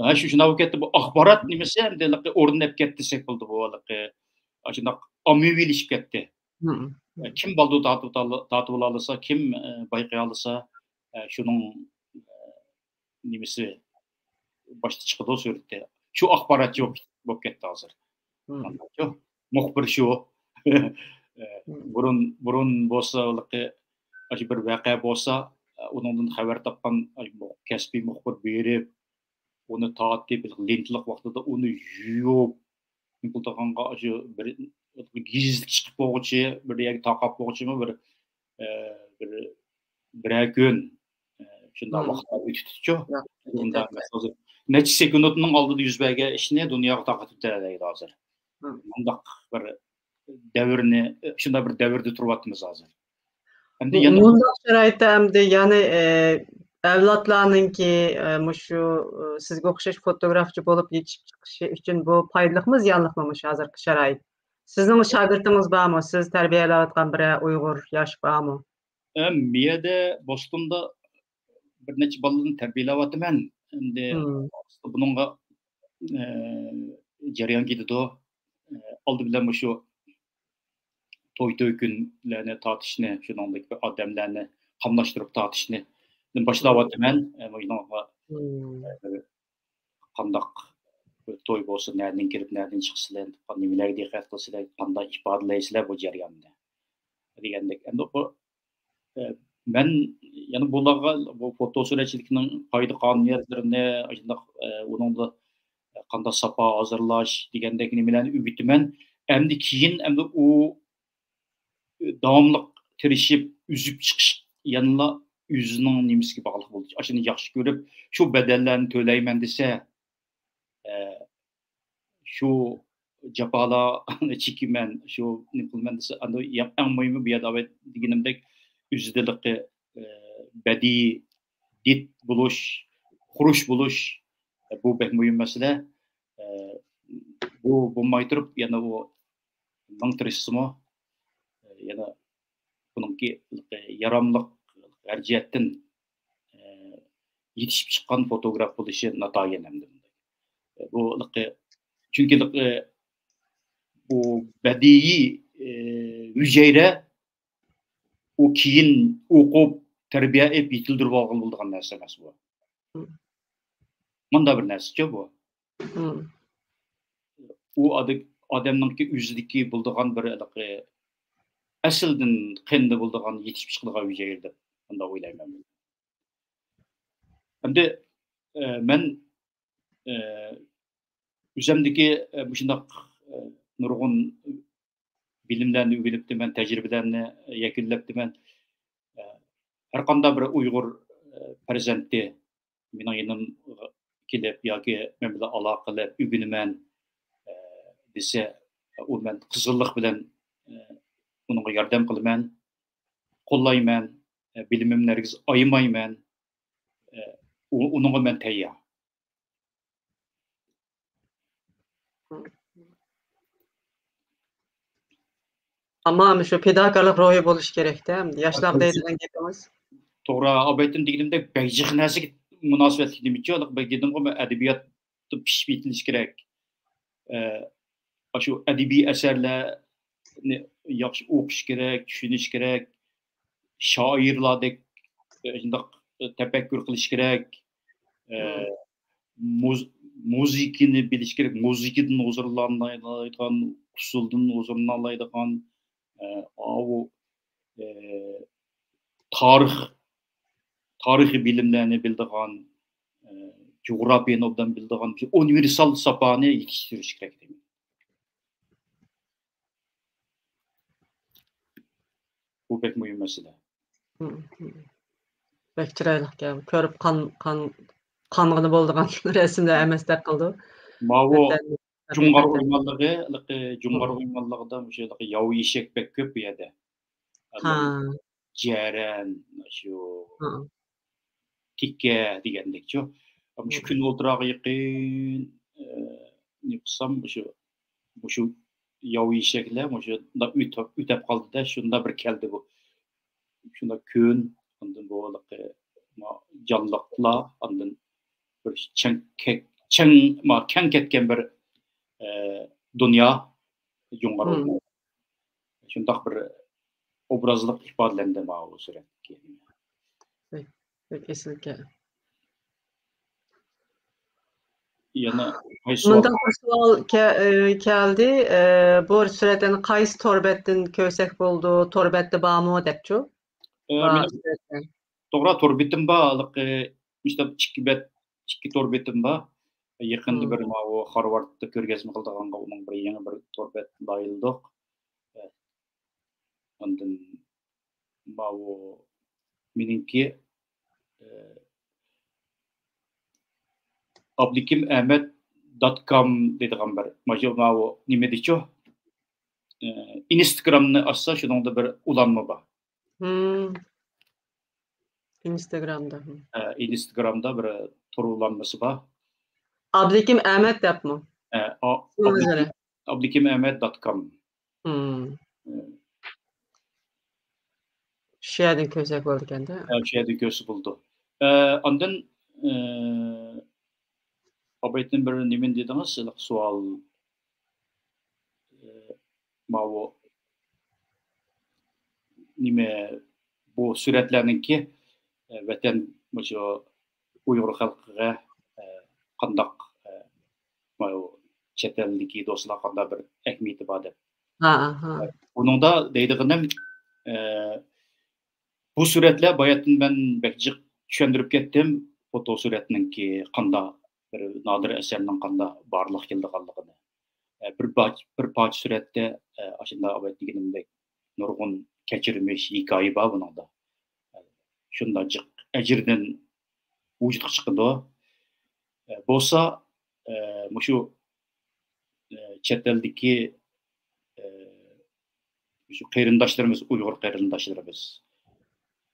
ھە، شۇ شۇنداق بولۇپ كەتتى. بۇ ئاخبارات نېمىسى ئەمدى ھېلىقى ئورۇن ئېلىپ كەتتى دېسەك بولىدۇ. بۇ ھېلىقى ئاشۇنداق ئاممىۋىلىشىپ كەتتى. مم. ئە، كىم بالدۇر تارتىۋېتال-، تارتىۋالالىسا، كىم، ئە، بايقىيالىسا، ئە، شۇنىڭ، ئە، نېمىسى باشتا چىقىدۇ سۈرەتتە. شۇ ئاخباراتچى بولۇپ، بولۇپ كەتتى ھازىر. مم. ئانداقچۇ. مۇخبىر شۇ. ئە، مم. بۇرۇن، بۇرۇن بولسا، ھېلىقى، ئاشۇ بىر ۋەقە بولسا، ئە، ئۇنىڭدىن خەۋەر تاپقان، ئاشۇ مۇخ-، كەسپىي مۇخبىر بېرىپ، ئۇنى تارتىپ، لېنتىلىق ۋاقتىدا ئۇنى يۇيۇپ، نېمە قىلىدىغانغا، ئاشۇ بىر گېزىتكە چىقىپ بولغۇچە، بىر يەرگە تارقاپ بولغۇچىمۇ بىر، ئە، بىر، بىرەر كۈن، ئە، شۇنداق مم. ۋاقىتلار ئۆتۈپتۇچۇ. ۋاقىت ئۇنداق ئۆتۈپتۇ. ئەمەس ھازىر. نەچچە سېكۇنتنىڭ ئالدىدا يۈز بەرگەن ئىشنى دۇنياغا تارقىتىپ بېرەلەيدۇ ھازىر. مم. مۇنداق بىر دەۋرنى، شۇنداق بىر دەۋردە تۇرۇۋاتىمىز ھازىر. ئەمدى مۇ-، يەنە مۇنداق شارائىتتا ئەمدى يەنى، ئە، ئەۋلادلارنىڭكى، ئە، مۇشۇ، ئە، سىزگە ئوخشاش فوتوگرافچى بولۇپ يېتىشىپ چىقىشى ئۈچۈن بۇ پايدىلىقمۇ، زىيانلىقمۇ مۇشۇ ھازىرقى شارائىت؟ سىزنىڭ شاگىرتىڭىز بارمۇ؟ سىز تەربىيەلەۋاتقان بىرەر ئۇيغۇر ياش بارمۇ؟ ئە، مۇ يەردە بوستوندا بىر نەچچە بالىلارنى تەربىيەلەۋاتىمەن. ئەمدى مم. بۇنىڭغا، ئە، جەريان كېتىدۇ. ئە، ئالدى بىلەن مۇشۇ توي-توي كۈنلەرنى تارتىشنى، شۇنىڭدەك بىر ئادەملەرنى قاملاشتۇرۇپ تارتىشنى باشلاۋاتىمەن. ئە، مۇشۇنىڭغا، مم. ئە، بىر قانداق بىر توي بولسا، نەدىن كىرىپ، نەدىن چىقسىلەر، نېمىلەرگە دىققەت قىلسىلەر، قانداق ئىپادىلەيسىلەر بۇ جەرياننى دېگەندەك. ئەمدى بۇ، ئە، مەن يەنە بۇلارغا بۇ فوتو سۈرەتچىلىكنىڭ قائىدە-قانۇنىيەتلىرىنى، ئاشۇنداق، ئە، ئۇنىڭدا قانداق ساپا ھازىرلاش دېگەندەك نېمىلەرنى ئۆگىتىمەن. ئەمدى كېيىن ئەمدى ئۇ داۋاملىق تىرىشىپ ئۈزۈپ چىقىش يەنىلا ئۆزىنىڭ نېمىسىگە باغلىق بولىدۇ. ئاشۇنى ياخشى كۆرۈپ، شۇ بەدەللەرنى تۆلەيمەن دېسە، ئە، شۇ جاپالارنى چېكىمەن، شۇ نېمە قىلىمەن دېسە، ئەڭ مۇھىمى بۇ يەردە ئاۋاي دېگىنىمدەك ئۆزىدىلىقى، ئە، بەدىئىي دىت بولۇش، خۇرۇچ بولۇش، ئە، بۇ بەك مۇھىم مەسىلە. ئە، بۇ بولماي تۇرۇپ يەنە ئۇ مىڭ تىرىشسىمۇ، ئە، يەنە بۇنىڭكى ياراملىق ھەر جەھەتتىن، ئە، يېتىشىپ چىققان فوتوگراف بولۇشى ناتايىن ئەمدى. بۇ، چۈنكى، بۇ بەدىئىي، ئە، ھۈجەيرە، ئۇ كېيىن ئوقۇپ، تەربىيە ئېلىپ يېتىلدۈرۈپ ئالغىلى بولىدىغان نەرسە ئەمەس بۇ. مم. مۇنداق بىر نەرسىچۇ بۇ. مم. ئۇ ئادە-، ئادەمنىڭكى ئۆزىدىكى بولىدىغان بىر ھېلىقى ئەسلىدىن قېنىدا بولىدىغان يېتىشىپ چىقىدىغان ھۈجەيرە دەپ مۇنداق ئويلايمەن. ئەمدى، ئە، مەن، ئە، ئۆزۈمدىكى، ئە، مۇشۇنداق، ئە، نۇرغۇن بىلىملەرنى ئۆگىنىپتىمەن، تەجرىبىلەرنى يەكۈنلەپتىمەن. ئە، ھەر قانداق بىر ئۇيغۇر، ئە، پەرزەنتى مېنىڭ يېنىمغا كېلىپ ياكى مەن بىلەن ئالاقە قىلىپ ئۆگىنىمەن، ئە، دېسە، ئۇ مەن قىزغىنلىق بىلەن، ئە، ئۇنىڭغا ياردەم قىلىمەن، قوللايمەن، ئە، بىلىمىمنى ھەرگىز ئايىمايمەن، ئە، ئۇ-، ئۇنىڭغا مەن تەييار. ئەمما شۇ پىداكارلىق روھى بولۇشى كېرەكتە، ياشلارغا دەيدىغان گېپىڭىز. توغرا، ئابايتىن دېگىنىمدەك بەك جىق نەرسىگە مۇناسىۋەتلىك نېمىچۇ، بەك دېدىمغۇ، مەن ئەدەبىياتتا پىشىپ يېتىلىش كېرەك. ئە، ئاشۇ ئەدەبىي ئەسەرلەرنى ياخشى ئوقۇش كېرەك، چۈشىنىش كېرەك. شائىرلاردەك، ئە، شۇنداق، ئە، تەپەككۇر قىلىش كېرەك. ئە، مۇز-، مۇزىكىنى بىلىش كېرەك. مۇزىكىدىن ھۇزۇرلىنالايدىغان، ئۇسسۇلدىن ھۇزۇرلىنالايدىغان، ئە، ئاۋۇ، ئە، تارىخ، تارىخىي بىلىملەرنى بىلىدىغان، ئە، جۇغراپىيەنى ئوبدان بىلىدىغان بىر ئۇنىۋېرسال ساپانى يېتىشتۈرۈش كېرەك دەيمەن. بۇ بەك مۇھىم مەسىلە. بەك چىرايلىق گەپ. كۆرۈپ قان، قان، قانغىنى بولىدىغان رەسىملەر ئەمەستەك قىلىدۇ. ماۋۇ جۇڭغار ئويمانلىقى، جۇڭغار ئويمانلىقىدا مۇشۇ ياۋا ئېشەك بەك كۆپ بۇ يەردە. جەرەن، شۇ تىكە دېگەندەكچۇ. مۇشۇ كۈن ئوتتۇرىغا يېقىن، ئە، نېمە قىلسام، مۇشۇ، مۇشۇ ياۋا ئېشەكلەر مۇشۇنداق ئۆتۈپ، ئۆتۈپ قالدى-دە، شۇنداق بىر كەلدى بۇ. شۇنداق كۈن، ئاندىن بۇ ھېلىقى، ما، جانلىقلار، ئاندىن بىر چەڭ كەك-، چەڭ، ما، كەڭ كەتكەن بىر، ئە، دۇنيا، جۇڭغار ئويمانلىقى. شۇنداق بىر ئوبرازلىق ئىپادىلەندى ماۋۇ سۈرەتتىكى. بەك، بەك ئېسىلكەن. يەنە قايسى سوئال؟ مۇنداق بىر سوئال كە-، ئە، كەلدى. ئە، بۇ سۈرەتلەرنى قايسى تور بەتتىن كۆرسەك بولىدۇ؟ تور بەتتە بارمۇ دەپچۇ؟ ئە، بار مېنىڭ سۈرەتلەر. توغرا، تور بېتىم بار. ھېلىقى، مۇشۇنداق ئىككى بەت، ئىككى تور بېتىم بار. يېقىندا بىر ماۋۇ خارۋاردتا كۆرگەزمە قىلىدىغانغا ئۇنىڭ بىر يېڭى بىر تور بەت لايىھەلىدۇق. ئاندىن ماۋۇ مېنىڭكى، ئە، ئابلىكىم ئەمەت دات كام دەيدىغان بىر، مانا شۇ ماۋۇ نېمىدىچۇ؟ ئە، ئىنستگرامنى ئاچسا، شۇنىڭدا بىر ئۇلانما بار. ئىنستگرامدا. ئە، ئىنستگرامدا بىر تور ئۇلانمىسى بار. ئابلىكىم ئەمەت دەپمۇ؟ ئە، ئا-، ئابلىكىم، ئابلىكىم ئەمەت دات كام. شۇ يەردىن كۆرسەك بولىدىكەن-دە. ھە، شۇ يەردىن كۆرسە بولىدۇ. ئە، ئاندىن، ئە، ئابايتىن بىر نېمىنى دېدىڭىز؟ ھېلىقى سوئال. ئە، ماۋۇ نېمە، بۇ سۈرەتلەرنىڭكى، ئە، ۋەتەن، مۇشۇ ئۇيغۇر خەلقىگە، ئە، قانداق، ئە، ماۋۇ چەت ئەلدىكى دوستلارغا قانداق بىر ئەھمىيىتى بار دەپ. ھە، ھە. بۇنىڭدا دەيدىغىنىم، ئە، بۇ سۈرەتلەر باياتىن مەن بەك جىق چۈشەندۈرۈپ كەتتىم. فوتو سۈرەتنىڭكى قانداق بىر نادىر ئەسەرنىڭ قانداق بارلىققا كېلىدىغانلىقىنى. ئە، بىر باج-، بىر پارچە سۈرەتتە، ئە، ئاشۇنداق ئاۋات دېگىنىمدەك نۇرغۇن كەچۈرمىش، ھېكايە بار بۇنىڭدا. شۇنداق جىق ئەجىردىن ۋۇجۇدقا چىقىدۇ. ئە، بولسا، ئە، مۇشۇ، ئە، چەت ئەلدىكى، ئە، مۇشۇ قېرىنداشلىرىمىز، ئۇيغۇر قېرىنداشلىرىمىز،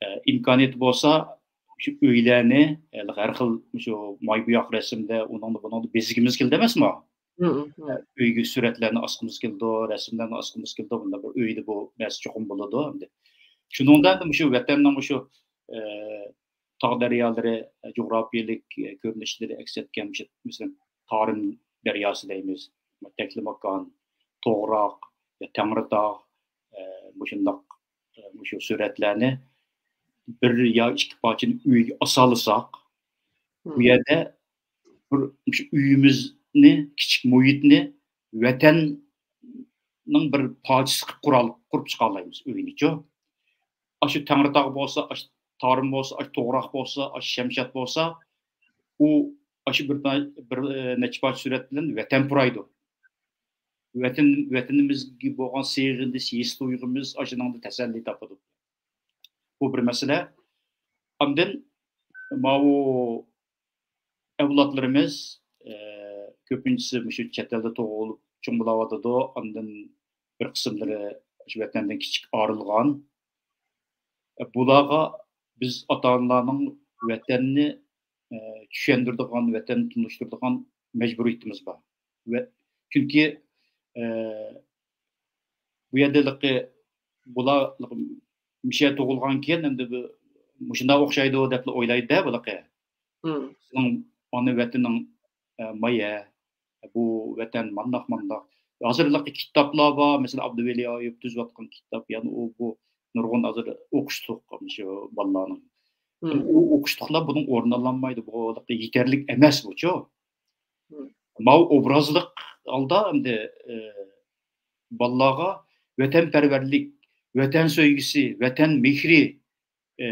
ئە، ئىمكانىيىتى بولسا، مۇشۇ ئۆيلەرنى، ئە، ھەر خىل مۇشۇ ماي بوياق رەسىمدە، ئۇنىڭدا، بۇنىڭدا بېزىگىمىز كېلىدۇ ئەمەسمۇ؟ ئۆيگە سۈرەتلەرنى ئاسقۇمىز كېلىدۇ، رەسىملەرنى ئاسقۇمىز كېلىدۇ. بۇنداق بىر ئۆيدە بۇ نەرسە چوقۇم بولىدۇ ئەمدى. شۇنىڭدا ئەمدى مۇشۇ ۋەتەننىڭ مۇشۇ، ئە، تاغ دەريالىرى، جۇغراپىيەلىك، ئە، كۆرۈنۈشلىرى ئەكس ئەتكەن، مۇشۇ، مەسىلەن، تارىم دەرياسى دەيمىز، تەكلىماكان، توغراق، يا تەڭرىتاغ، ئە، مۇشۇنداق، ئە، مۇشۇ سۈرەتلەرنى بىر يا ئىككى پارچىنى ئۆيگە ئاسالىساق، بۇ يەردە بىر مۇشۇ ئۆيىمىزنى، كىچىك مۇھىتنى ۋەتەننىڭ بىر پارچىسى قىلىپ قۇرال-، قۇرۇپ چىقالايمىز ئۆينىچۇ. ئاشۇ تەڭرىتاغ بولسا، ئاشۇ تارىم بولسا، ئاشۇ توغراق بولسا، ئاشۇ شەمشاد بولسا، ئۇ ئاشۇ بىر، بىر، ئە، نەچچە پارچە سۈرەت بىلەن ۋەتەن پۇرايدۇ. ۋەتەن، ۋەتىنىمىزگە بولغان سېغىنىش ھېس تۇيغۇمىز ئاشۇنىڭدا تەسەللى تاپىدۇ. بۇ بىر مەسىلە. ئاندىن ماۋۇ ئەۋلادلىرىمىز، ئە، كۆپىنچىسى مۇشۇ چەت ئەلدە تۇغۇلۇپ چوڭ بولاۋاتىدۇ. ئاندىن بىر قىسىملىرى شۇ ۋەتەندىن كىچىك ئايرىلغان. ئە، بۇلارغا بىز ئاتا-ئانىلارنىڭ ۋەتەننى، ئە، چۈشەندۈرىدىغان، ۋەتەننى تونۇشتۇرىدىغان مەجبۇرىيىتىمىز بار. ۋە چۈنكى، ئە، بۇ يەردە ھېلىقى بۇلار مۇشۇ يەردە تۇغۇلغان كېيىن ئەمدى بۇ مۇشۇنداق ئوخشايدۇ دەپلا ئويلايدۇ-دە بۇلىقى. سېنىڭ ئانا ۋەتىنىڭ، ئە، مايە، بۇ ۋەتەن مانداق، مانداق. ھازىر ھېلىقى كىتابلار بار، مەسىلەن، ئابدۇۋەلى ئايۇپ تۈزۈۋاتقان كىتاب، يەنە ئۇ، بۇ نۇرغۇن ھازىر ئوقۇشلۇق شۇ بالىلارنىڭ. ئۇ ئوقۇشلۇقلار بۇنىڭ ئورنىنى ئالالمايدۇ، بۇ ھېلىقى يېتەرلىك ئەمەس بۇچۇ. ماۋۇ ئوبرازلىق ھالدا ئەمدى، ئە، بالىلارغا ۋەتەنپەرۋەرلىك، ۋەتەن سۆيگۈسى، ۋەتەن مېھرى، ئە،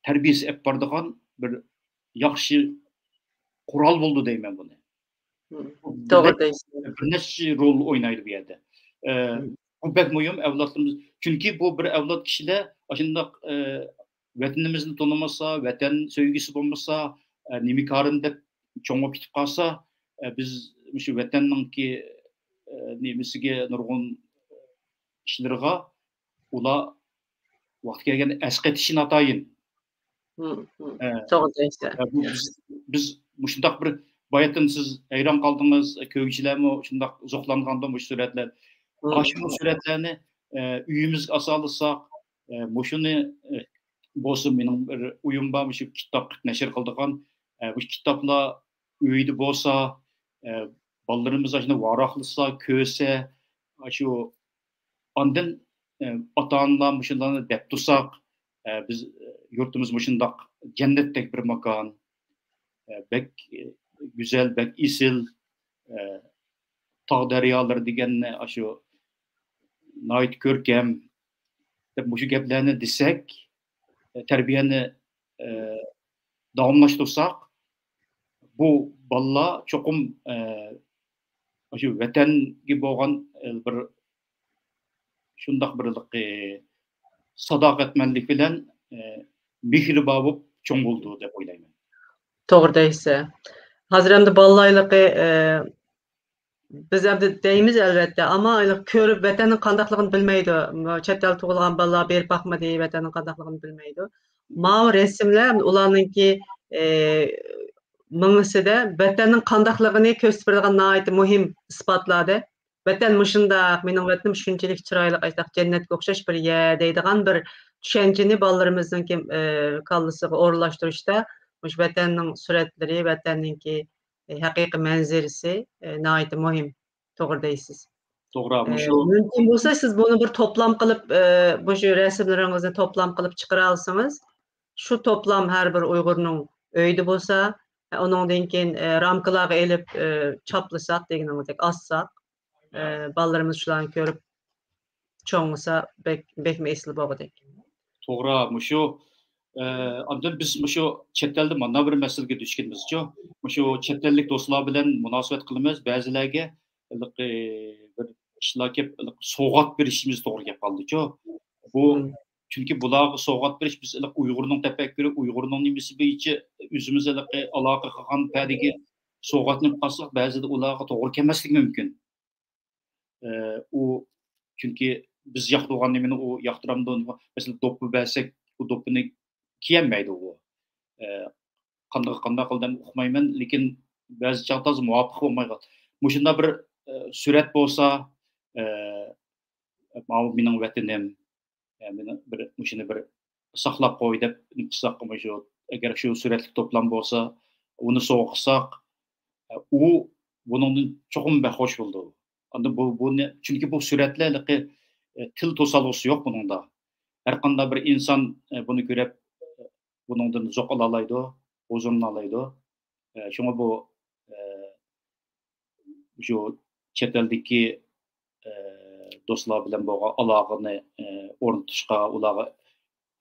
تەربىيەسى ئېلىپ بارىدىغان بىر ياخشى قورال بولىدۇ دەيمەن بۇنى. بۇ بىر نەچچە، بىر نەچچە رول ئوينايدۇ بۇ يەردە. ئە، بۇ بەك مۇھىم ئەۋلادلىرىمىز. چۈنكى بۇ بىر ئەۋلاد كىشىلەر ئاشۇنداق، ئە، ۋەتىنىمىزنى تونۇمىسا، ۋەتەن سۆيگۈسى بولمىسا، ئە، نېمە كارىم دەپ چوڭىيىپ كېتىپ قالسا، ئە، بىز مۇشۇ ۋەتەننىڭكى، ئە، نېمىسىگە، نۇرغۇن ئىشلىرىغا ئۇلار ۋاقتى كەلگەندە ئەسقېتىشى ناتايىن. ئە، توغرا دەيسىز. ئە، بۇ بىز، بىز مۇشۇنداق بىر، باياتىن سىز ھەيران قالدىڭىز، كۆرگۈچىلەرمۇ شۇنداق زوقلانغاندا مۇشۇ سۈرەتلەر. ئاشۇ سۈرەتلەرنى، ئە، ئۆيىمىزگە ئاسالىساق، ئە، مۇشۇنى، ئە، بولسا مېنىڭ بىر ئويۇم بار، مۇشۇ كىتاب نەشر قىلىدىغان، ئە، مۇشۇ كىتابلار ئۆيدە بولسا، ئە، بالىلىرىمىز ئاشۇنى ۋاراقلىسا، كۆرسە، ئاشۇ ئاندىن، ئە، ئاتا-ئانىلار مۇشۇلارنى دەپ تۇرساق، ئە، بىز، ئە، يۇرتىمىز مۇشۇنداق جەننەتتەك بىر ماكان، ئە، بەك، ئە، گۈزەل، بەك ئېسىل، ئە، تاغ دەريالىرى دېگەننى ئاشۇ ناھايىتى كۆركەم دەپ مۇشۇ گەپلەرنى دېسەك، ئە، تەربىيەنى، ئە، داۋاملاشتۇرساق، بۇ بالىلار چوقۇم، ئە، شۇ ۋەتەنگە بولغان، ئە، بىر شۇنداق بىر، ئە، ساداقەتمەنلىك بىلەن، ئە، مېھرى بار بولۇپ چوڭ بولىدۇ دەپ ئويلايمەن. توغرا دەيسىز. ھازىر ئەمدى بالىلار ھېلىقى، ئە، بىز ئەمدى دەيمىز ئەلۋەتتە، ئەمما ھېلىقى كۆرۈپ ۋەتەننىڭ قانداقلىقىنى بىلمەيدۇ. چەت ئەلدە تۇغۇلغان بالىلار بېرىپ باقمىدى، ۋەتەننىڭ قانداقلىقىنى بىلمەيدۇ. ماۋۇ رەسىملەر ئۇلارنىڭكى، ئە، مېڭىسىدە ۋەتەننىڭ قانداقلىقىنى كۆرسىتىپ بېرىدىغان ناھايىتى مۇھىم ئىسپاتلاردە. ۋەتەن مۇشۇنداق، مېنىڭ ۋەتىنىم شۇنچىلىك چىرايلىق، ئاشۇنداق جەننەتكە ئوخشاش بىر يەر دەيدىغان بىر چۈشەنچىنى بالىلىرىمىزنىڭكى، ئە، كاللىسىغا ئورۇنلاشتۇرۇشتا مۇشۇ ۋەتەننىڭ سۈرەتلىرى، ۋەتەننىڭكى، ئە، ھەقىقىي مەنزىرىسى، ئە، ناھايىتى مۇھىم. توغرا دەيسىز. توغرا، ئە، مۇشۇ مۇمكىن بولسا سىز بۇنى بىر توپلام قىلىپ، ئە، مۇشۇ رەسىملىرىڭىزنى توپلام قىلىپ چىقىرالىسىڭىز، شۇ توپلام ھەر بىر ئۇيغۇرنىڭ ئۆيىدە بولسا، ئە، ئۇنىڭدىن كېيىن، ئە، رامكىلارغا ئېلىپ، ئە، چاپلىساق دېگىنىڭىزدەك ئاسساق، ئە، بالىلىرىمىز شۇلارنى كۆرۈپ چوڭىسا بەك، بەكمۇ ئېسىل بولغۇدەك. توغرا، مۇشۇ، ئە، ئاندىن بىز مۇشۇ چەت ئەلدە مانا بىر مەسىلىگە دۇچ كېلىمىزچۇ. مۇشۇ چەت ئەللىك دوستلار بىلەن مۇناسىۋەت قىلىمىز. بەزىلەرگە ھېلىقى بىر ئىشلار كېلىپ، ھېلىقى سوۋغات بېرىشىمىز توغرا كېلىپ قالدىچۇ. بۇ، چۈنكى بۇلارغا سوۋغات بېرىش، بىز ھېلىقى ئۇيغۇرنىڭ تەپەككۇرى، ئۇيغۇرنىڭ نېمىسى بويىچە ئۆزىمىز ھېلىقى ئالاقە قىلغان پەدىگە سوۋغاتنى ئېلىپ قالساق، بەزىدە ئۇلارغا توغرا كەلمەسلىكى مۇمكىن. ئە، ئۇ، چۈنكى بىز ياقتۇرغان نېمىنى ئۇ ياقتۇرامدۇ؟ مەسىلەن، دوپپا بەرسەك، ئۇ دوپپىنى كىيەلمەيدۇ ئۇ. ئە، قانداق، قانداق قىلدى ئۇقمايمەن، لېكىن بەزى چاغدا تازا مۇۋاپىق بولماي قالدى. مۇشۇنداق بىر، ئە، سۈرەت بولسا، ئە، ماۋۇ مېنىڭ ۋەتىنىم، يەنى بىر، مۇشۇنى بىر ساقلاپ قوي دەپ قىلساق، مۇشۇ، ئەگەر شۇ سۈرەتلىك توپلام بولسا، ئۇنى سوۋغا قىلساق، ئۇ بۇنىڭدىن چوقۇم بەك خوش بولىدۇ. ئاندىن بۇ، بۇنى، چۈنكى بۇ سۈرەتلەر ھېلىقى، ئە، تىل توسالغۇسى يوق بۇنىڭدا. ھەر قانداق بىر ئىنسان، ئە، بۇنى كۆرۈپ، بۇنىڭدىن زوق ئالالايدۇ، ھۇزۇرلىنالايدۇ. ئە، شۇڭا بۇ، ئە، شۇ چەت ئەلدىكى، ئە، دوستلار بىلەن بولغان ئالاقىنى، ئە، ئورنىتىشقا، ئۇلارغا،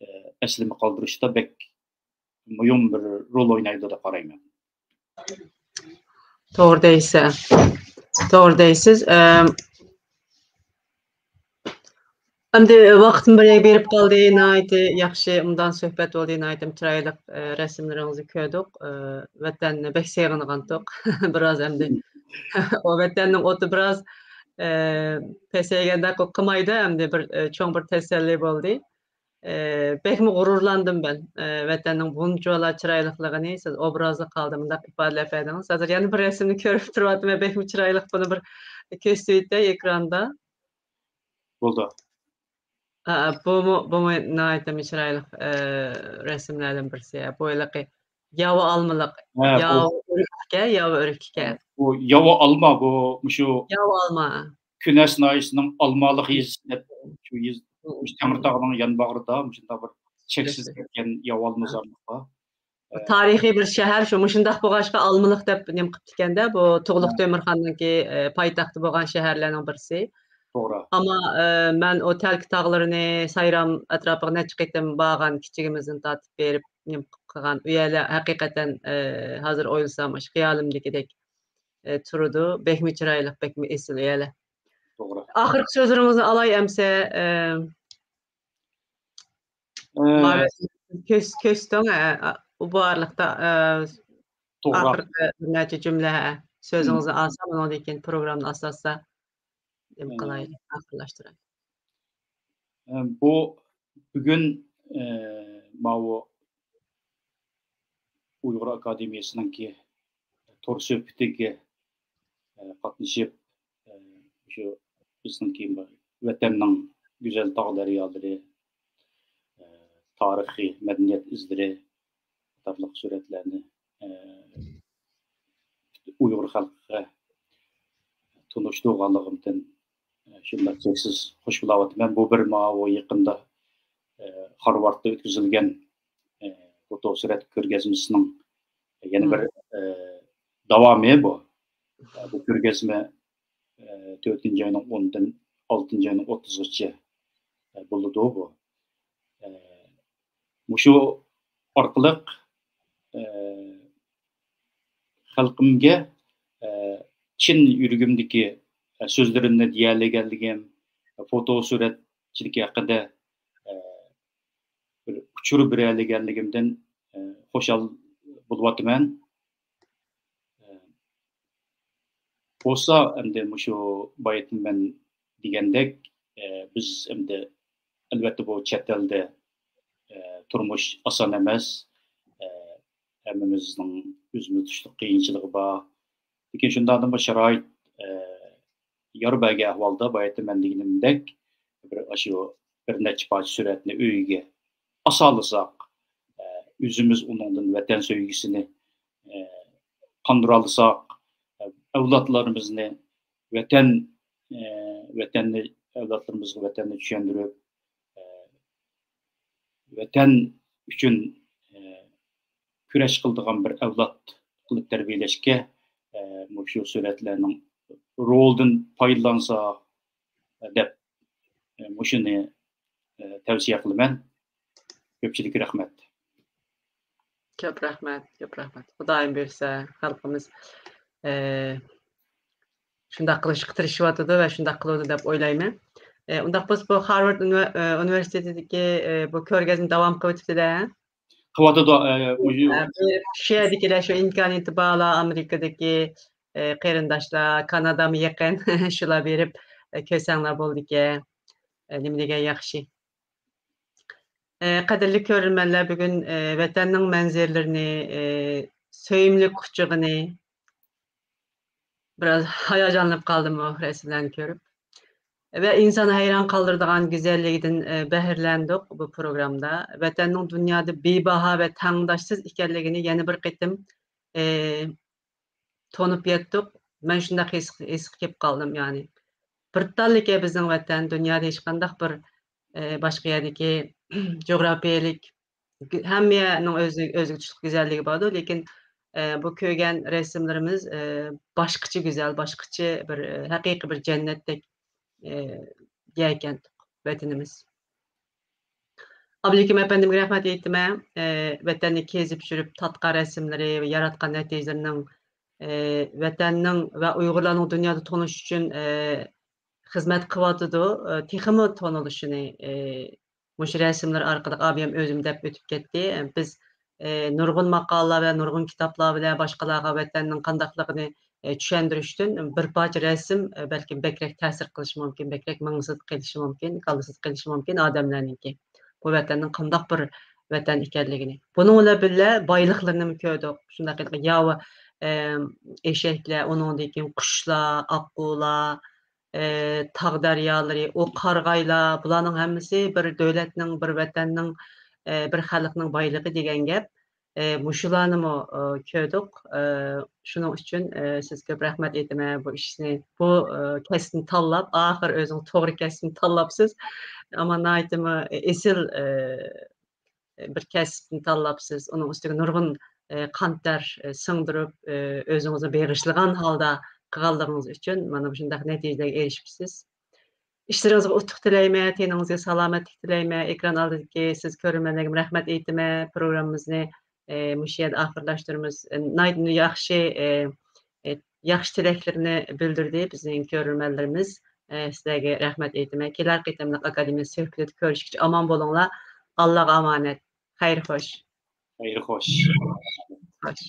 ئە، ئەسلىمە قالدۇرۇشتا بەك مۇھىم بىر رول ئوينايدۇ دەپ قارايمەن. توغرا دەيسىز. توغرا دەيسىز. ئەم، ئەمدى ۋاقىتمۇ بىر يەرگە بېرىپ قالدى. ناھايىتى ياخشى، ئوبدان سۆھبەت بولدى. ناھايىتى چىرايلىق، ئە، رەسىملىرىڭىزنى كۆردۇق. ئە، ۋەتەننى بەك سېغىنغانتۇق. بىراز ئەمدى ئۇ ۋەتەننىڭ ئوتى بىراز، ئە، پەسەيگەندەك قىلمايدۇ. ئەمدى بىر، ئە، چوڭ بىر تەسەللى بولدى. ئە، بەكمۇ غۇرۇرلاندىم مەن. ئە، ۋەتەننىڭ بۇنچىۋالا چىرايلىقلىقىنى سىز ئوبرازلىق ھالدا مۇنداق ئىپادىلەپ بەردىڭىز. ھازىر يەنە بىر رەسىمنى كۆرۈپ تۇرۇۋاتىمەن. بەكمۇ چىرايلىق، بۇنى بىر كۆرسىتىۋېتەي ئېكراندا. بولدى. ئا، بۇمۇ، بۇمۇ ناھايىتى چىرايلىق، ئە، رەسىملەردىن بىرسى. بۇ ھېلىقى ياۋا ئالمىلىق، ھە، بۇ ياۋا ئۆرۈككە، ياۋا ئۆرۈككە. بۇ ياۋا ئالما، بۇ مۇشۇ ياۋا ئالما. كۈنەس ناھىيەسىنىڭ ئالمالىق يېزىسى دەپ، شۇ يېزا، مم. مۇشۇ تەڭرىتاغنىڭ يانباغرىدا مۇشۇنداق بىر چەكسىز كەتكەن ياۋا ئالما زارلىقى بار. تارىخىي بىر شەھەر شۇ، مۇشۇنداق بولغاچقا ئالمىلىق دەپ نېمە قىپتىكەندە، بۇ تۇغلۇق تۆمۈرخاننىڭكى، ئە، پايتەختى بولغان شەھەرلەرنىڭ بىرسى. توغرا. ئەمما، ئە، مەن ئۇ تەلكە تاغلىرىنى، سايرام ئەتراپىغا نەچچە قېتىم بارغان، كىچىكىمىزدىن تارتىپ بېرىپ، نېمە قىلغان ئۇ يەرلەر ھەقىقەتەن، ئە، ھازىر ئويلىسام، ئاشۇ خىيالىمدىكىدەك، ئە، تۇرىدۇ. بەكمۇ چىرايلىق، بەكمۇ ئېسىل ئۇ يەرلەر. توغرا. ئاخىرقى سۆزلىرىڭىزنى ئالاي ئەمسە. ئە، ئە، ماۋۇ كۆس-، كۆستۈڭ، ئە، ئە، بۇ ئارىلىقتا، ئە، توغرا. ئاخىرقى بىر نەچچە جۈملە، ھە، سۆزىڭىزنى ئالسام، ئۇنىڭدىن كېيىن پروگراممىنى ئاستا-ئاستا نېمە ئە، قىلايلى، ئاخىرلاشتۇرايلى. ئە، بۇ بۈگۈن، ئە، ماۋۇ ئۇيغۇر ئاكادېمىيەسىنىڭكى تور سۆھبىتىگە، ئە، قاتنىشىپ، ئە، شۇ بىزنىڭكى ۋەتەننىڭ گۈزەل تاغ دەريالىرى، ئە، تارىخىي مەدەنىيەت ئىزلىرى قاتارلىق سۈرەتلەرنى، ئە، ئۇيغۇر خەلقىگە تونۇشتۇرغانلىقىمدىن، ئە، شۇنداق چەكسىز خۇش بولاۋاتىمەن. بۇ بىر ماۋۇ يېقىندا، ئە، خارۋاردتا ئۆتكۈزۈلگەن، ئە، فوتو سۈرەت كۆرگەزمىسىنىڭ يەنە بىر، ئە، داۋامى بۇ. ئە، بۇ كۆرگەزمە، ئە، تۆتىنچى ئاينىڭ ئونىدىن ئالتىنچى ئاينىڭ ئوتتۇزىغىچە، ئە، بولىدۇ بۇ. ئە، مۇشۇ ئارقىلىق، ئە، خەلقىمگە، ئە، چىن يۈرىكىمدىكى، ئە، سۆزلىرىمنى دېيەلىگەنلىكىم، فوتو سۈرەتچىلىكى ھەققىدە، ئە، بىر ئۇچۇر بېرەلىگەنلىكىمدىن، ئە، خۇشال بولۇۋاتىمەن. ئە، بولسا ئەمدى مۇشۇ بايىتىن مەن دېگەندەك، ئە، بىز ئەمدى ئەلۋەتتە بۇ چەت ئەلدە، ئە، تۇرمۇش ئاسان ئەمەس. ئە، ھەممىمىزنىڭ ئۆزىمىزگە تۇشلۇق قىيىنچىلىقى بار. لېكىن شۇنداقتىمۇ شارائىت، ئە، يار بەرگەن ئەھۋالدا بايىتىن مەن دېگىنىمدەك بىر ئاشۇ بىر نەچچە پارچە سۈرەتنى ئۆيگە ئاسالىساق، ئە، ئۆزىمىز ئۇنىڭدىن ۋەتەن سۆيگۈسىنى، ئە، قاندۇرالىساق، ئە، ئەۋلادلىرىمىزنى ۋەتەن، ئە، ۋەتەننى، ئەۋلادلىرىمىزغا ۋەتەننى چۈشەندۈرۈپ، ئە، ۋەتەن ئۈچۈن، ئە، كۈرەش قىلىدىغان بىر ئەۋلاد قىلىپ تەربىيەلەشكە، ئە، مۇشۇ سۈرەتلەرنىڭ رولىدىن پايدىلانسا دەپ، ئە، مۇشۇنى، ئە، تەۋسىيە قىلىمەن. كۆپچىلىككە رەھمەت. كۆپ رەھمەت، كۆپ رەھمەت. خۇدايىم بۇيرۇسا، خەلقىمىز، ئە، شۇنداق قىلىشقا تىرىشىۋاتىدۇ ۋە شۇنداق قىلىدۇ دەپ ئويلايمەن. ئە، ئۇنداق بولسا، بۇ خارۋارد ئۇنىۋېر-، ئە، ئۇنىۋېرسىتېتىدىكى، ئە، بۇ كۆرگەزمە داۋام قىلىۋېتىپتۇ-دە. قىلىۋاتىدۇ، ئە، مۇشۇ. ئە، بۇ شۇ يەردىكىلەر، شۇ ئىمكانىيىتى بارلار، ئامېرىكىدىكى، ئە، قېرىنداشلار، كانادامۇ يېقىن، شۇلار بېرىپ، ئە، كۆرسەڭلار بولىدىكەن. ئە، نېمە دېگەن ياخشى. ئە، قەدىرلىك كۆرۈرمەنلەر، بۈگۈن، ئە، ۋەتەننىڭ مەنزىرىلىرىنى، ئە، سۆيۈملۈك قۇچىقىنى، بىراز ھاياجانلىنىپ قالدىم بۇ رەسىملەرنى كۆرۈپ. ۋە ئىنسان ھەيران قالدۇرىدىغان گۈزەللىكىدىن، ئە، بەھرىلەندۇق بۇ پروگرامدا. ۋەتەننىڭ دۇنيادا بىباھا ۋە تەڭداشسىز ئىكەنلىكىنى يەنە بىر قېتىم، ئە، تونۇپ يەتتۇق. مەن شۇنداق ھېس، ھېسقا كېلىپ قالدىم، يەنى. بىر تاللىكەن بىزنىڭ ۋەتەن، دۇنيادا ھېچقانداق بىر، ئە، باشقا يەردىكى جۇغراپىيەلىك، ھەممە يەرنىڭ ئۆزى، ئۆزىگە تۇشلۇق گۈزەللىكى باردۇ، لېكىن، ئە، بۇ كۆرگەن رەسىملىرىمىز، ئە، باشقىچە گۈزەل، باشقىچە بىر، ئە، ھەقىقىي بىر جەننەتتەك، ئە، يەركەن ۋەتىنىمىز. ئابلىكىم ئەپەندىمگە رەھمەت ئېيتىمەن. ئە، ۋەتەننى كېزىپ يۈرۈپ تارتقان رەسىملىرى ۋە ياراتقان نەتىجىلىرىنىڭ، ئە، ۋەتەننىڭ ۋە ئۇيغۇرلارنىڭ دۇنيادا تونۇش ئۈچۈن، ئە، خىزمەت قىلىۋاتىدۇ، ئە، تېخىمۇ تونۇلۇشىنى، ئە، مۇشۇ رەسىملەر ئارقىلىق ئابىيەم ئۆزىمۇ دەپ ئۆتۈپ كەتتى. ئە، بىز، ئە، نۇرغۇن ماقالىلەر ۋە نۇرغۇن كىتابلار بىلەن باشقىلارغا ۋەتەننىڭ قانداقلىقىنى، ئە، چۈشەندۈرۈشتىن بىر پارچە رەسىم، ئە، بەلكىم بەكرەك تەسىر قىلىشى مۇمكىن، بەكرەك مېڭىسىدا قېلىشى مۇمكىن، كاللىسىدا قېلىشى مۇمكىن ئادەملەرنىڭكى. بۇ ۋەتەننىڭ قانداق بىر ۋەتەن ئىكەنلىكىنى. بۇنىڭ بىلەن بىللە بايلىقلىرىنىمۇ كۆردۇق. شۇنداق ياۋا، ئە، ئېشەكلەر، ئۇنىڭدىن كېيىن قۇشلار، ئاققۇلار، ئى، تاغ دەريالىرى، ئۇ قارىغايلار، بۇلارنىڭ ھەممىسى بىر دۆلەتنىڭ، بىر ۋەتەننىڭ، ئى، بىر خەلقنىڭ بايلىقى دېگەن گەپ. ئى، مۇشۇلارنىمۇ، ئى، كۆردۇق. ئى، شۇنىڭ ئۈچۈن، ئى، سىزگە كۆپ رەھمەت ئېيتىمەن بۇ ئىشنى، بۇ، ئى، كەسىپنى تاللاپ، ئاخىر ئۆزىڭىز توغرا كەسىپنى تاللاپسىز. ئەمما ناھايىتىمۇ ئېسىل، ئى، بىر كەسىپنى تاللاپسىز، ئۇنىڭ ئۈستىگە نۇرغۇن، ئى، قان تەر، ئى، سىڭدۈرۈپ، ئى، ئۆزىڭىزنى بېغىشلىغان ھالدا قىلغانلىقىڭىز ئۈچۈن مانا مۇشۇنداق نەتىجىلەرگە ئېرىشىپسىز. ئىشلىرىڭىزغا ئۇتۇق تىلەيمەن، تېنىڭىزگە سالامەتلىك تىلەيمەن. ئېكران ئالدىدىكى سىز كۆرۈرمەنلەرگىمۇ رەھمەت ئېيتىمەن. پروگراممىمىزنى، ئە، مۇشۇ يەردە ئاخىرلاشتۇرىمىز. ئە، ناھايىتى ياخشى، ئە، ئە، ياخشى تىلەكلىرىنى بىلدۈردى بىزنىڭ كۆرۈرمەنلىرىمىز. ئە، سىلەرگە رەھمەت ئېيتىمەن. كېلەر قېتىملىق ئاكادېمىيە سۆھبىتىدە كۆرۈشكىچە ئامان بولۇڭلار. ئاللاغا ئامانەت. خەير خوش. خەير خوش. خوش.